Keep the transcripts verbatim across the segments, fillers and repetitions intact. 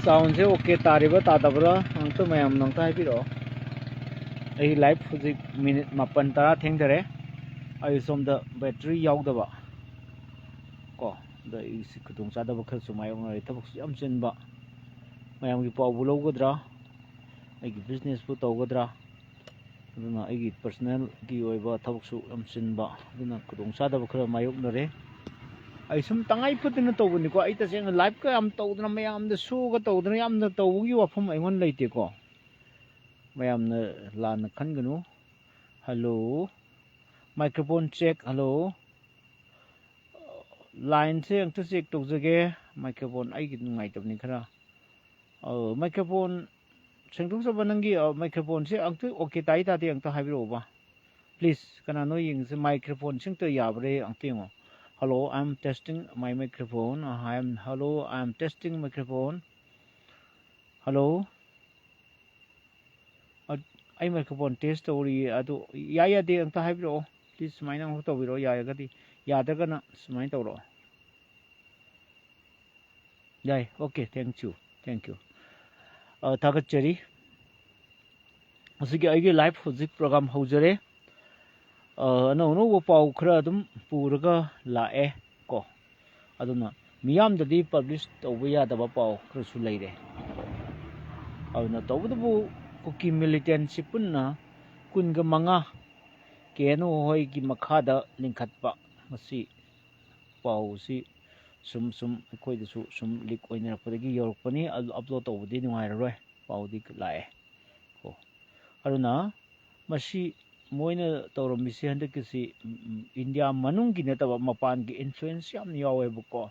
Soundꯁꯦ okay ꯇꯥꯔꯤꯕ ꯇꯥꯗꯕ꯭ꯔꯥ ꯑꯝꯇ ꯃꯌꯥꯝꯅ ꯑꯝꯇ ꯍꯥꯏꯕꯤꯔꯛꯑꯣ꯫ ꯑꯩ live ꯍꯧꯖꯤꯛ minute ꯃꯥꯄꯟ ꯇꯔꯥ ꯊꯦꯡꯊꯔꯦ꯫ ꯑꯩ ꯁꯣꯝꯗ battery ꯌꯥꯎꯗꯕ ꯀꯣ, ꯑꯗ ꯑꯩ ꯁꯤ ꯈꯨꯗꯣꯡꯆꯥꯗꯕ ꯈꯔꯁꯨ ꯃꯥꯌꯣꯛꯅꯔꯦ꯫ ꯊꯕꯛꯁꯨ ꯌꯥꯝ ꯆꯤꯟꯕ, ꯃꯌꯥꯝꯒꯤ ꯄꯥꯎꯕꯨ ꯂꯧꯒꯗ꯭ꯔꯥ, ꯑꯩꯒꯤ businessꯄꯨ ꯇꯧꯒꯗ꯭ꯔꯥ, ꯑꯗꯨꯅ ꯑꯩꯒꯤ personalꯒꯤ ꯑꯣꯏꯕ ꯊꯕꯛꯁꯨ ꯌꯥꯝ ꯆꯤꯟꯕ, ꯑꯗꯨꯅ ꯈꯨꯗꯣꯡꯆꯥꯗꯕ ꯈꯔ ꯃꯥꯌꯣꯛꯅꯔꯦ꯫ ꯑꯩ ꯁꯨꯝ ꯇꯉꯥꯏ ꯐꯗꯅ ꯇꯧꯕꯅꯤꯀꯣ꯫ ꯑꯩ ꯇꯁꯦꯡꯅ liveꯀ ꯌꯥꯝ ꯇꯧꯗꯅ, ꯃꯌꯥꯝꯗ showꯒ ꯇꯧꯗꯅ ꯌꯥꯝꯅ ꯇꯧꯕꯒꯤ ꯋꯥꯐꯝ ꯑꯩꯉꯣꯟꯗ ꯂꯩꯇꯦꯀꯣ꯫ ꯃꯌꯥꯝꯅ ꯂꯥꯟꯅ ꯈꯟꯒꯅꯨ꯫ Hello, microphone check, hello꯫ Lineꯁꯦ ꯑꯝꯇ check ꯇꯧꯖꯒꯦ꯫ Microphone ꯑꯩꯒꯤ ꯅꯨꯡꯉꯥꯏꯇꯕꯅꯤ ꯈꯔ꯫ ꯑ, microphone ꯁꯦꯡꯗꯣꯛꯆꯕ, ꯅꯪꯒꯤ, ꯑ, microphoneꯁꯦ ꯑꯝꯇ okay ꯇꯥꯏ ꯇꯥꯗꯦ ꯑꯝꯇ ꯍꯥꯏꯕꯤꯔꯛꯎꯕ꯫ Please, ꯀꯅꯥꯅꯣ ꯌꯦꯡꯉꯤꯁꯦ? Microphoneꯁꯦ ꯑꯝꯇ ꯌꯥꯕ꯭ꯔꯥ ꯑꯝꯇ ꯌꯦꯡꯉꯣ꯫ Hello, I am testing my microphone. I am, hello, I am testing microphone. Hello? ꯑ, ꯑꯩ microphone test ꯇꯧꯔꯤꯌꯦ, ꯑꯗꯨ ꯌꯥꯏ ꯌꯥꯗꯦ ꯑꯝꯇ ꯍꯥꯏꯕꯤꯔꯛꯑꯣ꯫ Please, ꯁꯨꯃꯥꯏꯅ ꯑꯃꯨꯛ ꯇꯧꯕꯤꯔꯛꯑꯣ, ꯌꯥꯔꯒꯗꯤ꯫ ꯌꯥꯗ꯭ꯔꯒꯅ ꯁꯨꯃꯥꯏꯅ ꯇꯧꯔꯛꯑꯣ꯫ ꯌꯥꯏ, okay, thank you, thank you꯫ ꯑ, ꯊꯥꯒꯠꯆꯔꯤ꯫ ꯍꯧꯖꯤꯛꯀꯤ ꯑꯩꯒꯤ live ꯍꯧꯖꯤꯛ program ꯍꯧꯖꯔꯦ꯫ ꯑ, ꯑꯅꯧ ꯑꯅꯧꯕ ꯄꯥꯎ ꯈꯔ ꯑꯗꯨꯝ ꯄꯨꯔꯒ ꯂꯥꯛꯑꯦ ꯀꯣ꯫ ꯑꯗꯨꯅ ꯃꯤꯌꯥꯝꯗꯗꯤ publish ꯇꯧꯕ ꯌꯥꯗꯕ ꯄꯥꯎ ꯈꯔꯁꯨ ꯂꯩꯔꯦ꯫ ꯑꯗꯨꯅ ꯇꯧꯕꯇꯕꯨ ꯀꯨꯀꯤ militantꯁꯤ ꯄꯨꯟꯅ ꯀꯨꯟꯒ ꯃꯉꯥ ꯀꯦ ꯑꯦꯟ ꯑꯣ ꯍꯣꯏꯒꯤ ꯃꯈꯥꯗ ꯂꯤꯡꯈꯠꯄ, ꯃꯁꯤ ꯄꯥꯎꯁꯤ ꯁꯨꯝ ꯁꯨꯝ ꯑꯩꯈꯣꯏꯗꯁꯨ ꯁꯨꯝ leak ꯑꯣꯏꯅꯔꯛꯄꯗꯒꯤ ꯌꯧꯔꯛꯄꯅꯤ꯫ ꯑꯗꯨ upload ꯇꯧꯕꯗꯤ ꯅꯨꯡꯉꯥꯏꯔꯔꯣꯏ, ꯄꯥꯎꯗꯤ ꯂꯥꯛꯑꯦ ꯀꯣ꯫ ꯑꯗꯨꯅ ꯃꯁꯤ ꯃꯣꯏꯅ ꯇꯧꯔꯝꯃꯤꯁꯤ ꯍꯟꯗꯛꯀꯤꯁꯤ, ꯎꯝ, ꯎꯝ, ꯏꯟꯗꯤꯌꯥ ꯃꯅꯨꯡꯒꯤ ꯅꯠꯇꯕ ꯃꯄꯥꯟꯒꯤ influence ꯌꯥꯝꯅ ꯌꯥꯎꯋꯦꯕꯀꯣ꯫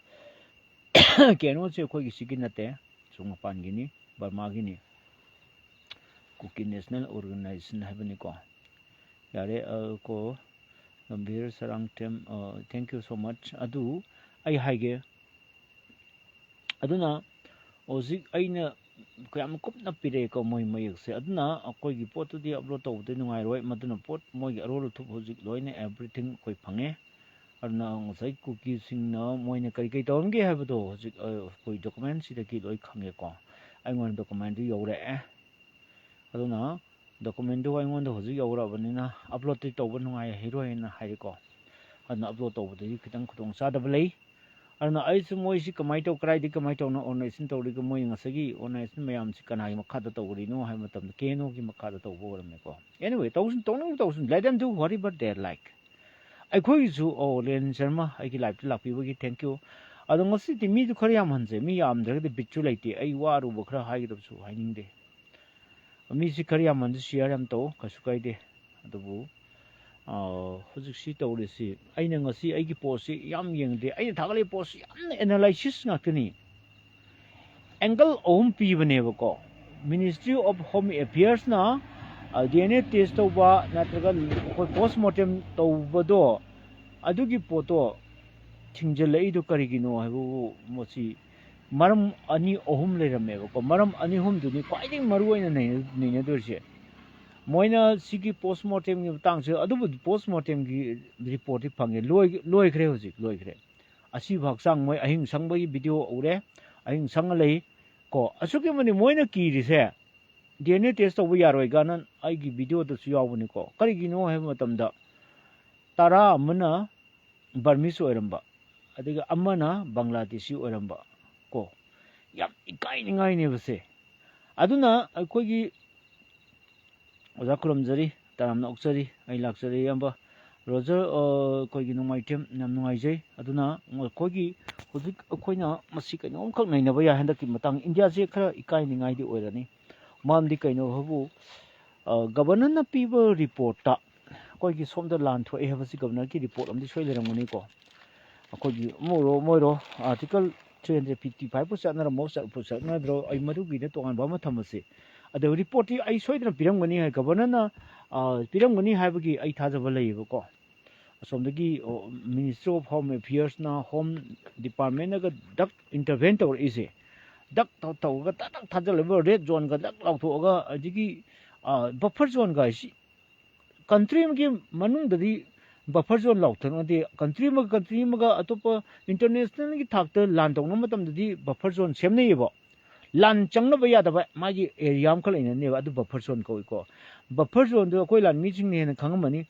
ꯀꯦ ꯑꯦꯟ ꯑꯣꯁꯦ ꯑꯩꯈꯣꯏꯒꯤ ꯁꯤꯒꯤ ꯅꯠꯇꯦ, ꯑꯁꯣꯝ ꯃꯄꯥꯟꯒꯤꯅꯤ, ꯕꯔꯃꯥꯒꯤꯅꯤ꯫ ꯀꯨꯀꯤ National Organization ꯍꯥꯏꯕꯅꯤꯀꯣ꯫ ꯌꯥꯔꯦ, ꯑ, ꯀꯣ, ꯒꯝꯚꯤꯔ ꯁꯔꯥꯡꯊꯦꯝ, ꯑ, thank you so much꯫ ꯑꯗꯨ ꯑꯩ ꯍꯥꯏꯒꯦ, ꯑꯗꯨꯅ ꯍꯧꯖꯤꯛ ꯑꯩꯅ ꯀꯌꯥꯝ ꯀꯨꯞꯅ ꯄꯤꯔꯛꯑꯦꯀꯣ ꯃꯣꯏ ꯃꯌꯦꯛꯁꯦ꯫ ꯑꯗꯨꯅ ꯑꯩꯈꯣꯏꯒꯤ ꯄꯣꯠꯇꯨꯗꯤ upload ꯇꯧꯕꯗꯤ ꯅꯨꯡꯉꯥꯏꯔꯣꯏ꯫ ꯃꯗꯨꯅ ꯄꯣꯠ ꯃꯣꯏꯒꯤ ꯑꯔꯣꯜ ꯑꯊꯨꯞ ꯍꯧꯖꯤꯛ ꯂꯣꯏꯅ everything ꯑꯩꯈꯣꯏ ꯐꯪꯉꯦ꯫ ꯑꯗꯨꯅ ꯉꯁꯥꯏ ꯀꯨꯀꯤꯁꯤꯡꯅ ꯃꯣꯏꯅ ꯀꯔꯤ ꯀꯔꯤ ꯇꯧꯔꯝꯒꯦ ꯍꯥꯏꯕꯗꯣ ꯍꯧꯖꯤꯛ ꯑꯩꯈꯣꯏ ꯗꯣꯀꯨꯃꯦꯟꯁꯤꯗꯒꯤ ꯂꯣꯏ ꯈꯪꯉꯦꯀꯣ꯫ ꯑꯩꯉꯣꯟꯗ ꯗꯣꯀꯨꯃꯦꯟꯗꯨ ꯌꯧꯔꯛꯑꯦ꯫ ꯑꯗꯨꯅ ꯗꯣꯀꯨꯃꯦꯟꯗꯨ ꯑꯩꯉꯣꯟꯗ ꯍꯧꯖꯤꯛ ꯌꯧꯔꯛꯑꯕꯅꯤꯅ ꯑꯞꯂꯣꯗꯇꯤ ꯇꯧꯕ ꯅꯨꯡꯉꯥꯏꯔꯣꯏꯅ ꯍꯥꯏꯔꯦꯀꯣ꯫ ꯑꯗꯨꯅ ꯑꯞꯂꯣꯗ ꯇꯧꯕꯗꯗꯤ ꯈꯤꯇꯪ ꯈꯨꯗꯣꯡꯆꯥꯗꯕ ꯂꯩ꯫ ꯑꯗꯨꯅ ꯑꯩꯁꯨ ꯃꯣꯏꯁꯤ ꯀꯃꯥꯏꯅ ꯇꯧ, ꯀꯗꯥꯏꯗꯒꯤ ꯀꯃꯥꯏꯅ ꯇꯧꯅ ꯑꯣꯔꯒꯅꯥꯏꯖꯦꯁꯟ ꯇꯧꯔꯤꯒ, ꯃꯣꯏ ꯉꯁꯥꯏꯒꯤ ꯑꯣꯔꯒꯅꯥꯏꯖꯦꯁꯟ ꯃꯌꯥꯝꯁꯤ ꯀꯅꯥꯒꯤ ꯃꯈꯥꯗ ꯇꯧꯔꯤꯅꯣ ꯍꯥꯏꯕ ꯃꯇꯝꯗ ꯀꯦ ꯑꯦꯟ ꯑꯣꯒꯤ ꯃꯈꯥꯗ ꯇꯧꯕ ꯑꯣꯏꯔꯝꯃꯦꯀꯣ꯫ Anyway, ꯇꯧꯁꯤꯟ, ꯇꯧꯅꯤꯡ ꯇꯧꯁꯤꯟ, let them do whatever they like꯫ ꯑꯩꯈꯣꯏꯒꯤꯁꯨ ꯑꯣ ꯂꯦꯅꯤꯟ ꯁꯔꯃ ꯑꯩꯒꯤ ꯂꯥꯏꯐꯇ ꯂꯥꯛꯄꯤꯕꯒꯤ thank you꯫ ꯑꯗꯣ ꯉꯁꯤꯗꯤ ꯃꯤꯗꯨ ꯈꯔ ꯌꯥꯝꯍꯟꯁꯦ, ꯃꯤ ꯌꯥꯝꯗ꯭ꯔꯒꯗꯤ ꯕꯤꯠꯁꯨ ꯂꯩꯇꯦ꯫ ꯑꯩ ꯋꯥꯔꯨꯕ ꯈꯔ ꯍꯥꯏꯒꯗꯕꯁꯨ ꯍꯥꯏꯅꯤꯡꯗꯦ꯫ ꯃꯤꯁꯤ ꯈꯔ ꯌꯥꯝꯃꯟꯁꯨ ꯁꯤꯌꯥꯔ ꯌꯥꯝ ꯇꯧ, ꯀꯩꯁꯨ ꯀꯥꯏꯗꯦ꯫ ꯑꯗꯨꯕꯨ ꯍꯧꯖꯤꯛꯁꯤ ꯇꯧꯔꯤꯁꯤ, ꯑꯩꯅ ꯉꯁꯤ ꯑꯩꯒꯤ ꯄꯣꯁꯁꯤ ꯌꯥꯝ ꯌꯦꯡꯗꯦ꯫ ꯑꯩꯅ ꯊꯥꯒꯠꯂꯤꯕ ꯄꯣꯁꯁꯤ ꯌꯥꯝꯅ ꯑꯦꯅꯥꯂꯥꯏꯁꯤꯁ ꯉꯥꯛꯇꯅꯤ꯫ ꯑꯦꯡꯒꯜ ꯑꯍꯨꯝ ꯄꯤꯕꯅꯦꯕꯀꯣ꯫ Ministry of Home Affairsꯅ ꯗꯤ ꯑꯦꯟ ꯑꯦ ꯇꯦꯁ ꯇꯧꯕ ꯅꯠꯇ꯭ꯔꯒ ꯑꯩꯈꯣꯏ ꯄꯣꯁ ꯃꯣꯔꯇꯦꯝ ꯇꯧꯕꯗꯣ, ꯑꯗꯨꯒꯤ ꯄꯣꯠꯇꯣ ꯊꯤꯡꯖꯤꯜꯂꯛꯏꯗꯣ ꯀꯔꯤꯒꯤꯅꯣ ꯍꯥꯏꯕꯕꯨ, ꯃꯁꯤ ꯃꯔꯝ ꯑꯅꯤ ꯑꯍꯨꯝ ꯂꯩꯔꯝꯃꯦꯕꯀꯣ꯫ ꯃꯔꯝ ꯑꯅꯤ ꯑꯍꯨꯝꯗꯨꯅꯤ ꯈ꯭ꯋꯥꯏꯗꯒꯤ ꯃꯔꯨ ꯑꯣꯏꯅ ꯅꯩꯅ-, ꯅꯩꯅꯗꯣꯏꯁꯦ꯫ ꯃꯣꯏꯅ ꯁꯤꯒꯤ ꯄꯣꯁ ꯃꯣꯔꯇꯦꯝꯒꯤ ꯃꯇꯥꯡꯁꯦ, ꯑꯗꯨꯕꯨꯗꯤ ꯄꯣꯁ ꯃꯣꯔꯇꯦꯝꯒꯤ ꯔꯤꯄꯣꯔꯠꯇꯤ ꯐꯪꯉꯦ, ꯂꯣꯏ-, ꯂꯣꯏꯈ꯭ꯔꯦ, ꯍꯧꯖꯤꯛ ꯂꯣꯏꯈ꯭ꯔꯦ꯫ ꯑꯁꯤꯕꯨ ꯍꯛꯆꯥꯡ ꯃꯣꯏ ꯑꯍꯤꯡ ꯁꯪꯕꯒꯤ ꯚꯤꯗꯤꯑꯣ ꯎꯔꯦ, ꯑꯍꯤꯡ ꯁꯪꯉ ꯂꯩ ꯀꯣ꯫ ꯑꯁꯨꯛꯀꯤ ꯃꯇꯤꯛ ꯃꯣꯏꯅ ꯀꯤꯔꯤꯁꯦ ꯗꯤ ꯑꯦꯟ ꯑꯦ ꯇꯦꯁ ꯇꯧꯕ ꯌꯥꯔꯣꯏ ꯀꯥꯏꯅ ꯑꯩꯒꯤ ꯚꯤꯗꯤꯑꯣꯗꯁꯨ ꯌꯥꯎꯕꯅꯤꯀꯣ꯫ ꯀꯔꯤꯒꯤꯅꯣ ꯍꯥꯏꯕ ꯃꯇꯝꯗ, ꯇꯔꯥ ꯑꯃꯅ ꯕꯔꯃꯤꯁ ꯑꯣꯏꯔꯝꯕ, ꯑꯗꯨꯒ ꯑꯃꯅ ꯕꯪꯒ꯭ꯂꯥꯗꯦꯁꯤ ꯑꯣꯏꯔꯝꯕ ꯀꯣ꯫ ꯌꯥꯝ ꯏꯀꯥꯏꯅꯤꯡꯉꯥꯏꯅꯦꯕꯁꯦ꯫ ꯑꯗꯨꯅ ꯑꯩꯈꯣꯏꯒꯤ ꯑꯣꯖꯥ ꯈꯨꯔꯨꯝꯖꯔꯤ, ꯇꯔꯥꯝꯅ ꯑꯣꯛꯆꯔꯤ꯫ ꯑꯩ ꯂꯥꯛꯆꯔꯦ ꯏꯌꯥꯝꯕ ꯔꯣꯖꯔ, ꯑ, ꯑꯩꯈꯣꯏꯒꯤ ꯅꯣꯡꯃꯥꯏꯊꯦꯝ, ꯌꯥꯝ ꯅꯨꯡꯉꯥꯏꯖꯩ꯫ ꯑꯗꯨꯅ ꯑꯩꯈꯣꯏꯒꯤ ꯍꯧꯖꯤꯛ ꯑꯩꯈꯣꯏꯅ ꯃꯁꯤ ꯀꯩꯅꯣꯝꯈꯛ ꯅꯩꯅꯕ ꯌꯥꯏ ꯍꯟꯗꯛꯀꯤ ꯃꯇꯥꯡ꯫ ꯏꯟꯗꯤꯌꯥꯁꯦ ꯈꯔ ꯏꯀꯥꯏꯅꯤꯡꯉꯥꯏꯗꯤ ꯑꯣꯏꯔꯅꯤ꯫ ꯃꯔꯝꯗꯤ ꯀꯩꯅꯣ ꯍꯥꯏꯕꯨ, ꯑ, ꯒꯕꯔꯅꯔꯅ ꯄꯤꯕ ꯔꯤꯄꯣꯔꯠꯇ ꯑꯩꯈꯣꯏꯒꯤ ꯁꯣꯝꯗ ꯂꯥꯟ ꯊꯣꯛꯑꯦ ꯍꯥꯏꯕꯁꯤ ꯒꯕꯔꯅꯔꯒꯤ ꯔꯤꯄꯣꯔꯠ ꯑꯃꯗꯤ ꯁꯣꯏ ꯂꯩꯔꯝꯒꯅꯤꯀꯣ꯫ ꯑꯩꯈꯣꯏꯒꯤ ꯑꯃ ꯑꯣꯏꯔꯣ ꯑꯃ ꯑꯣꯏꯔꯣ, ꯑꯥꯔꯇꯤꯀꯜ ꯊ꯭ꯔꯤ ꯍꯟꯗ꯭ꯔꯦꯠ ꯐꯤꯐꯇꯤ ꯐꯥꯏꯚꯄꯨ ꯆꯠꯅꯔꯝꯃꯣ, ꯆꯠꯄꯨ ꯆꯠꯅꯗ꯭ꯔꯣ, ꯑꯩ ꯃꯗꯨꯒꯤꯗ ꯇꯣꯉꯥꯟꯕ ꯑꯃ ꯊꯝꯃꯁꯤ꯫ ꯑꯗꯣ ꯔꯤꯄꯣꯔꯠꯇꯤ ꯑꯩ ꯁꯣꯏꯗꯅ ꯄꯤꯔꯝꯒꯅꯤ ꯍꯥꯏ, ꯒꯕꯔꯅꯔꯅ, ꯑ, ꯄꯤꯔꯝꯒꯅꯤ ꯍꯥꯏꯕꯒꯤ ꯑꯩ ꯊꯥꯖꯕ ꯂꯩꯌꯦꯕꯀꯣ꯫ ꯑꯁꯣꯝꯗꯒꯤ, ꯑꯣ, Ministry of Home Affairsꯅ, ꯍꯣꯝ ꯗꯤꯄꯥꯔꯠꯃꯦꯟꯅꯒ ꯗꯛ ꯏꯟꯇꯔꯚꯦꯟ ꯇꯧꯔꯛꯏꯁꯦ, ꯗꯛ ꯇꯧ-, ꯇꯧꯔꯒ ꯇꯛ ꯇꯛ ꯊꯥꯖꯤꯜꯂꯕ, ꯔꯦꯗ ꯖꯣꯟꯒ ꯗꯛ ꯂꯥꯎꯊꯣꯛꯑꯒ, ꯑꯗꯒꯤ, ꯑ, ꯕꯐꯔ ꯖꯣꯟꯒ ꯍꯥꯏꯁꯤ ꯀꯟꯇ꯭ꯔꯤ ꯑꯃꯒꯤ ꯃꯅꯨꯡꯗꯗꯤ ꯕꯐꯔ ꯖꯣꯟ ꯂꯥꯎꯊꯣꯛꯅꯗꯦ꯫ ꯀꯟꯇ꯭ꯔꯤ ꯑꯃꯒ ꯀꯟꯇ꯭ꯔꯤ ꯑꯃꯒ ꯑꯇꯣꯞꯄ ꯏꯟꯇꯔꯅꯦꯁꯅꯦꯜꯒꯤ ꯊꯥꯛꯇ ꯂꯥꯟ ꯇꯧꯅꯕ ꯃꯇꯝꯗꯗꯤ ꯕꯐꯔ ꯖꯣꯟ ꯁꯦꯝꯅꯩꯌꯦꯕ꯫ ꯂꯥꯟ ꯆꯪꯅꯕ ꯌꯥꯗꯕ ꯃꯥꯒꯤ ꯑꯦꯔꯤꯌꯥ ꯑꯃꯈꯛ ꯂꯩꯅꯅꯦꯕ, ꯑꯗꯨ ꯕꯐꯔ ꯖꯣꯟ ꯀꯧꯏꯀꯣ꯫ ꯕꯐꯔ ꯖꯣꯟꯗꯨ ꯑꯩꯈꯣꯏ ꯂꯥꯟꯃꯤꯁꯤꯡꯅ ꯍꯦꯟꯅ ꯈꯪꯉꯝꯃꯅꯤ꯫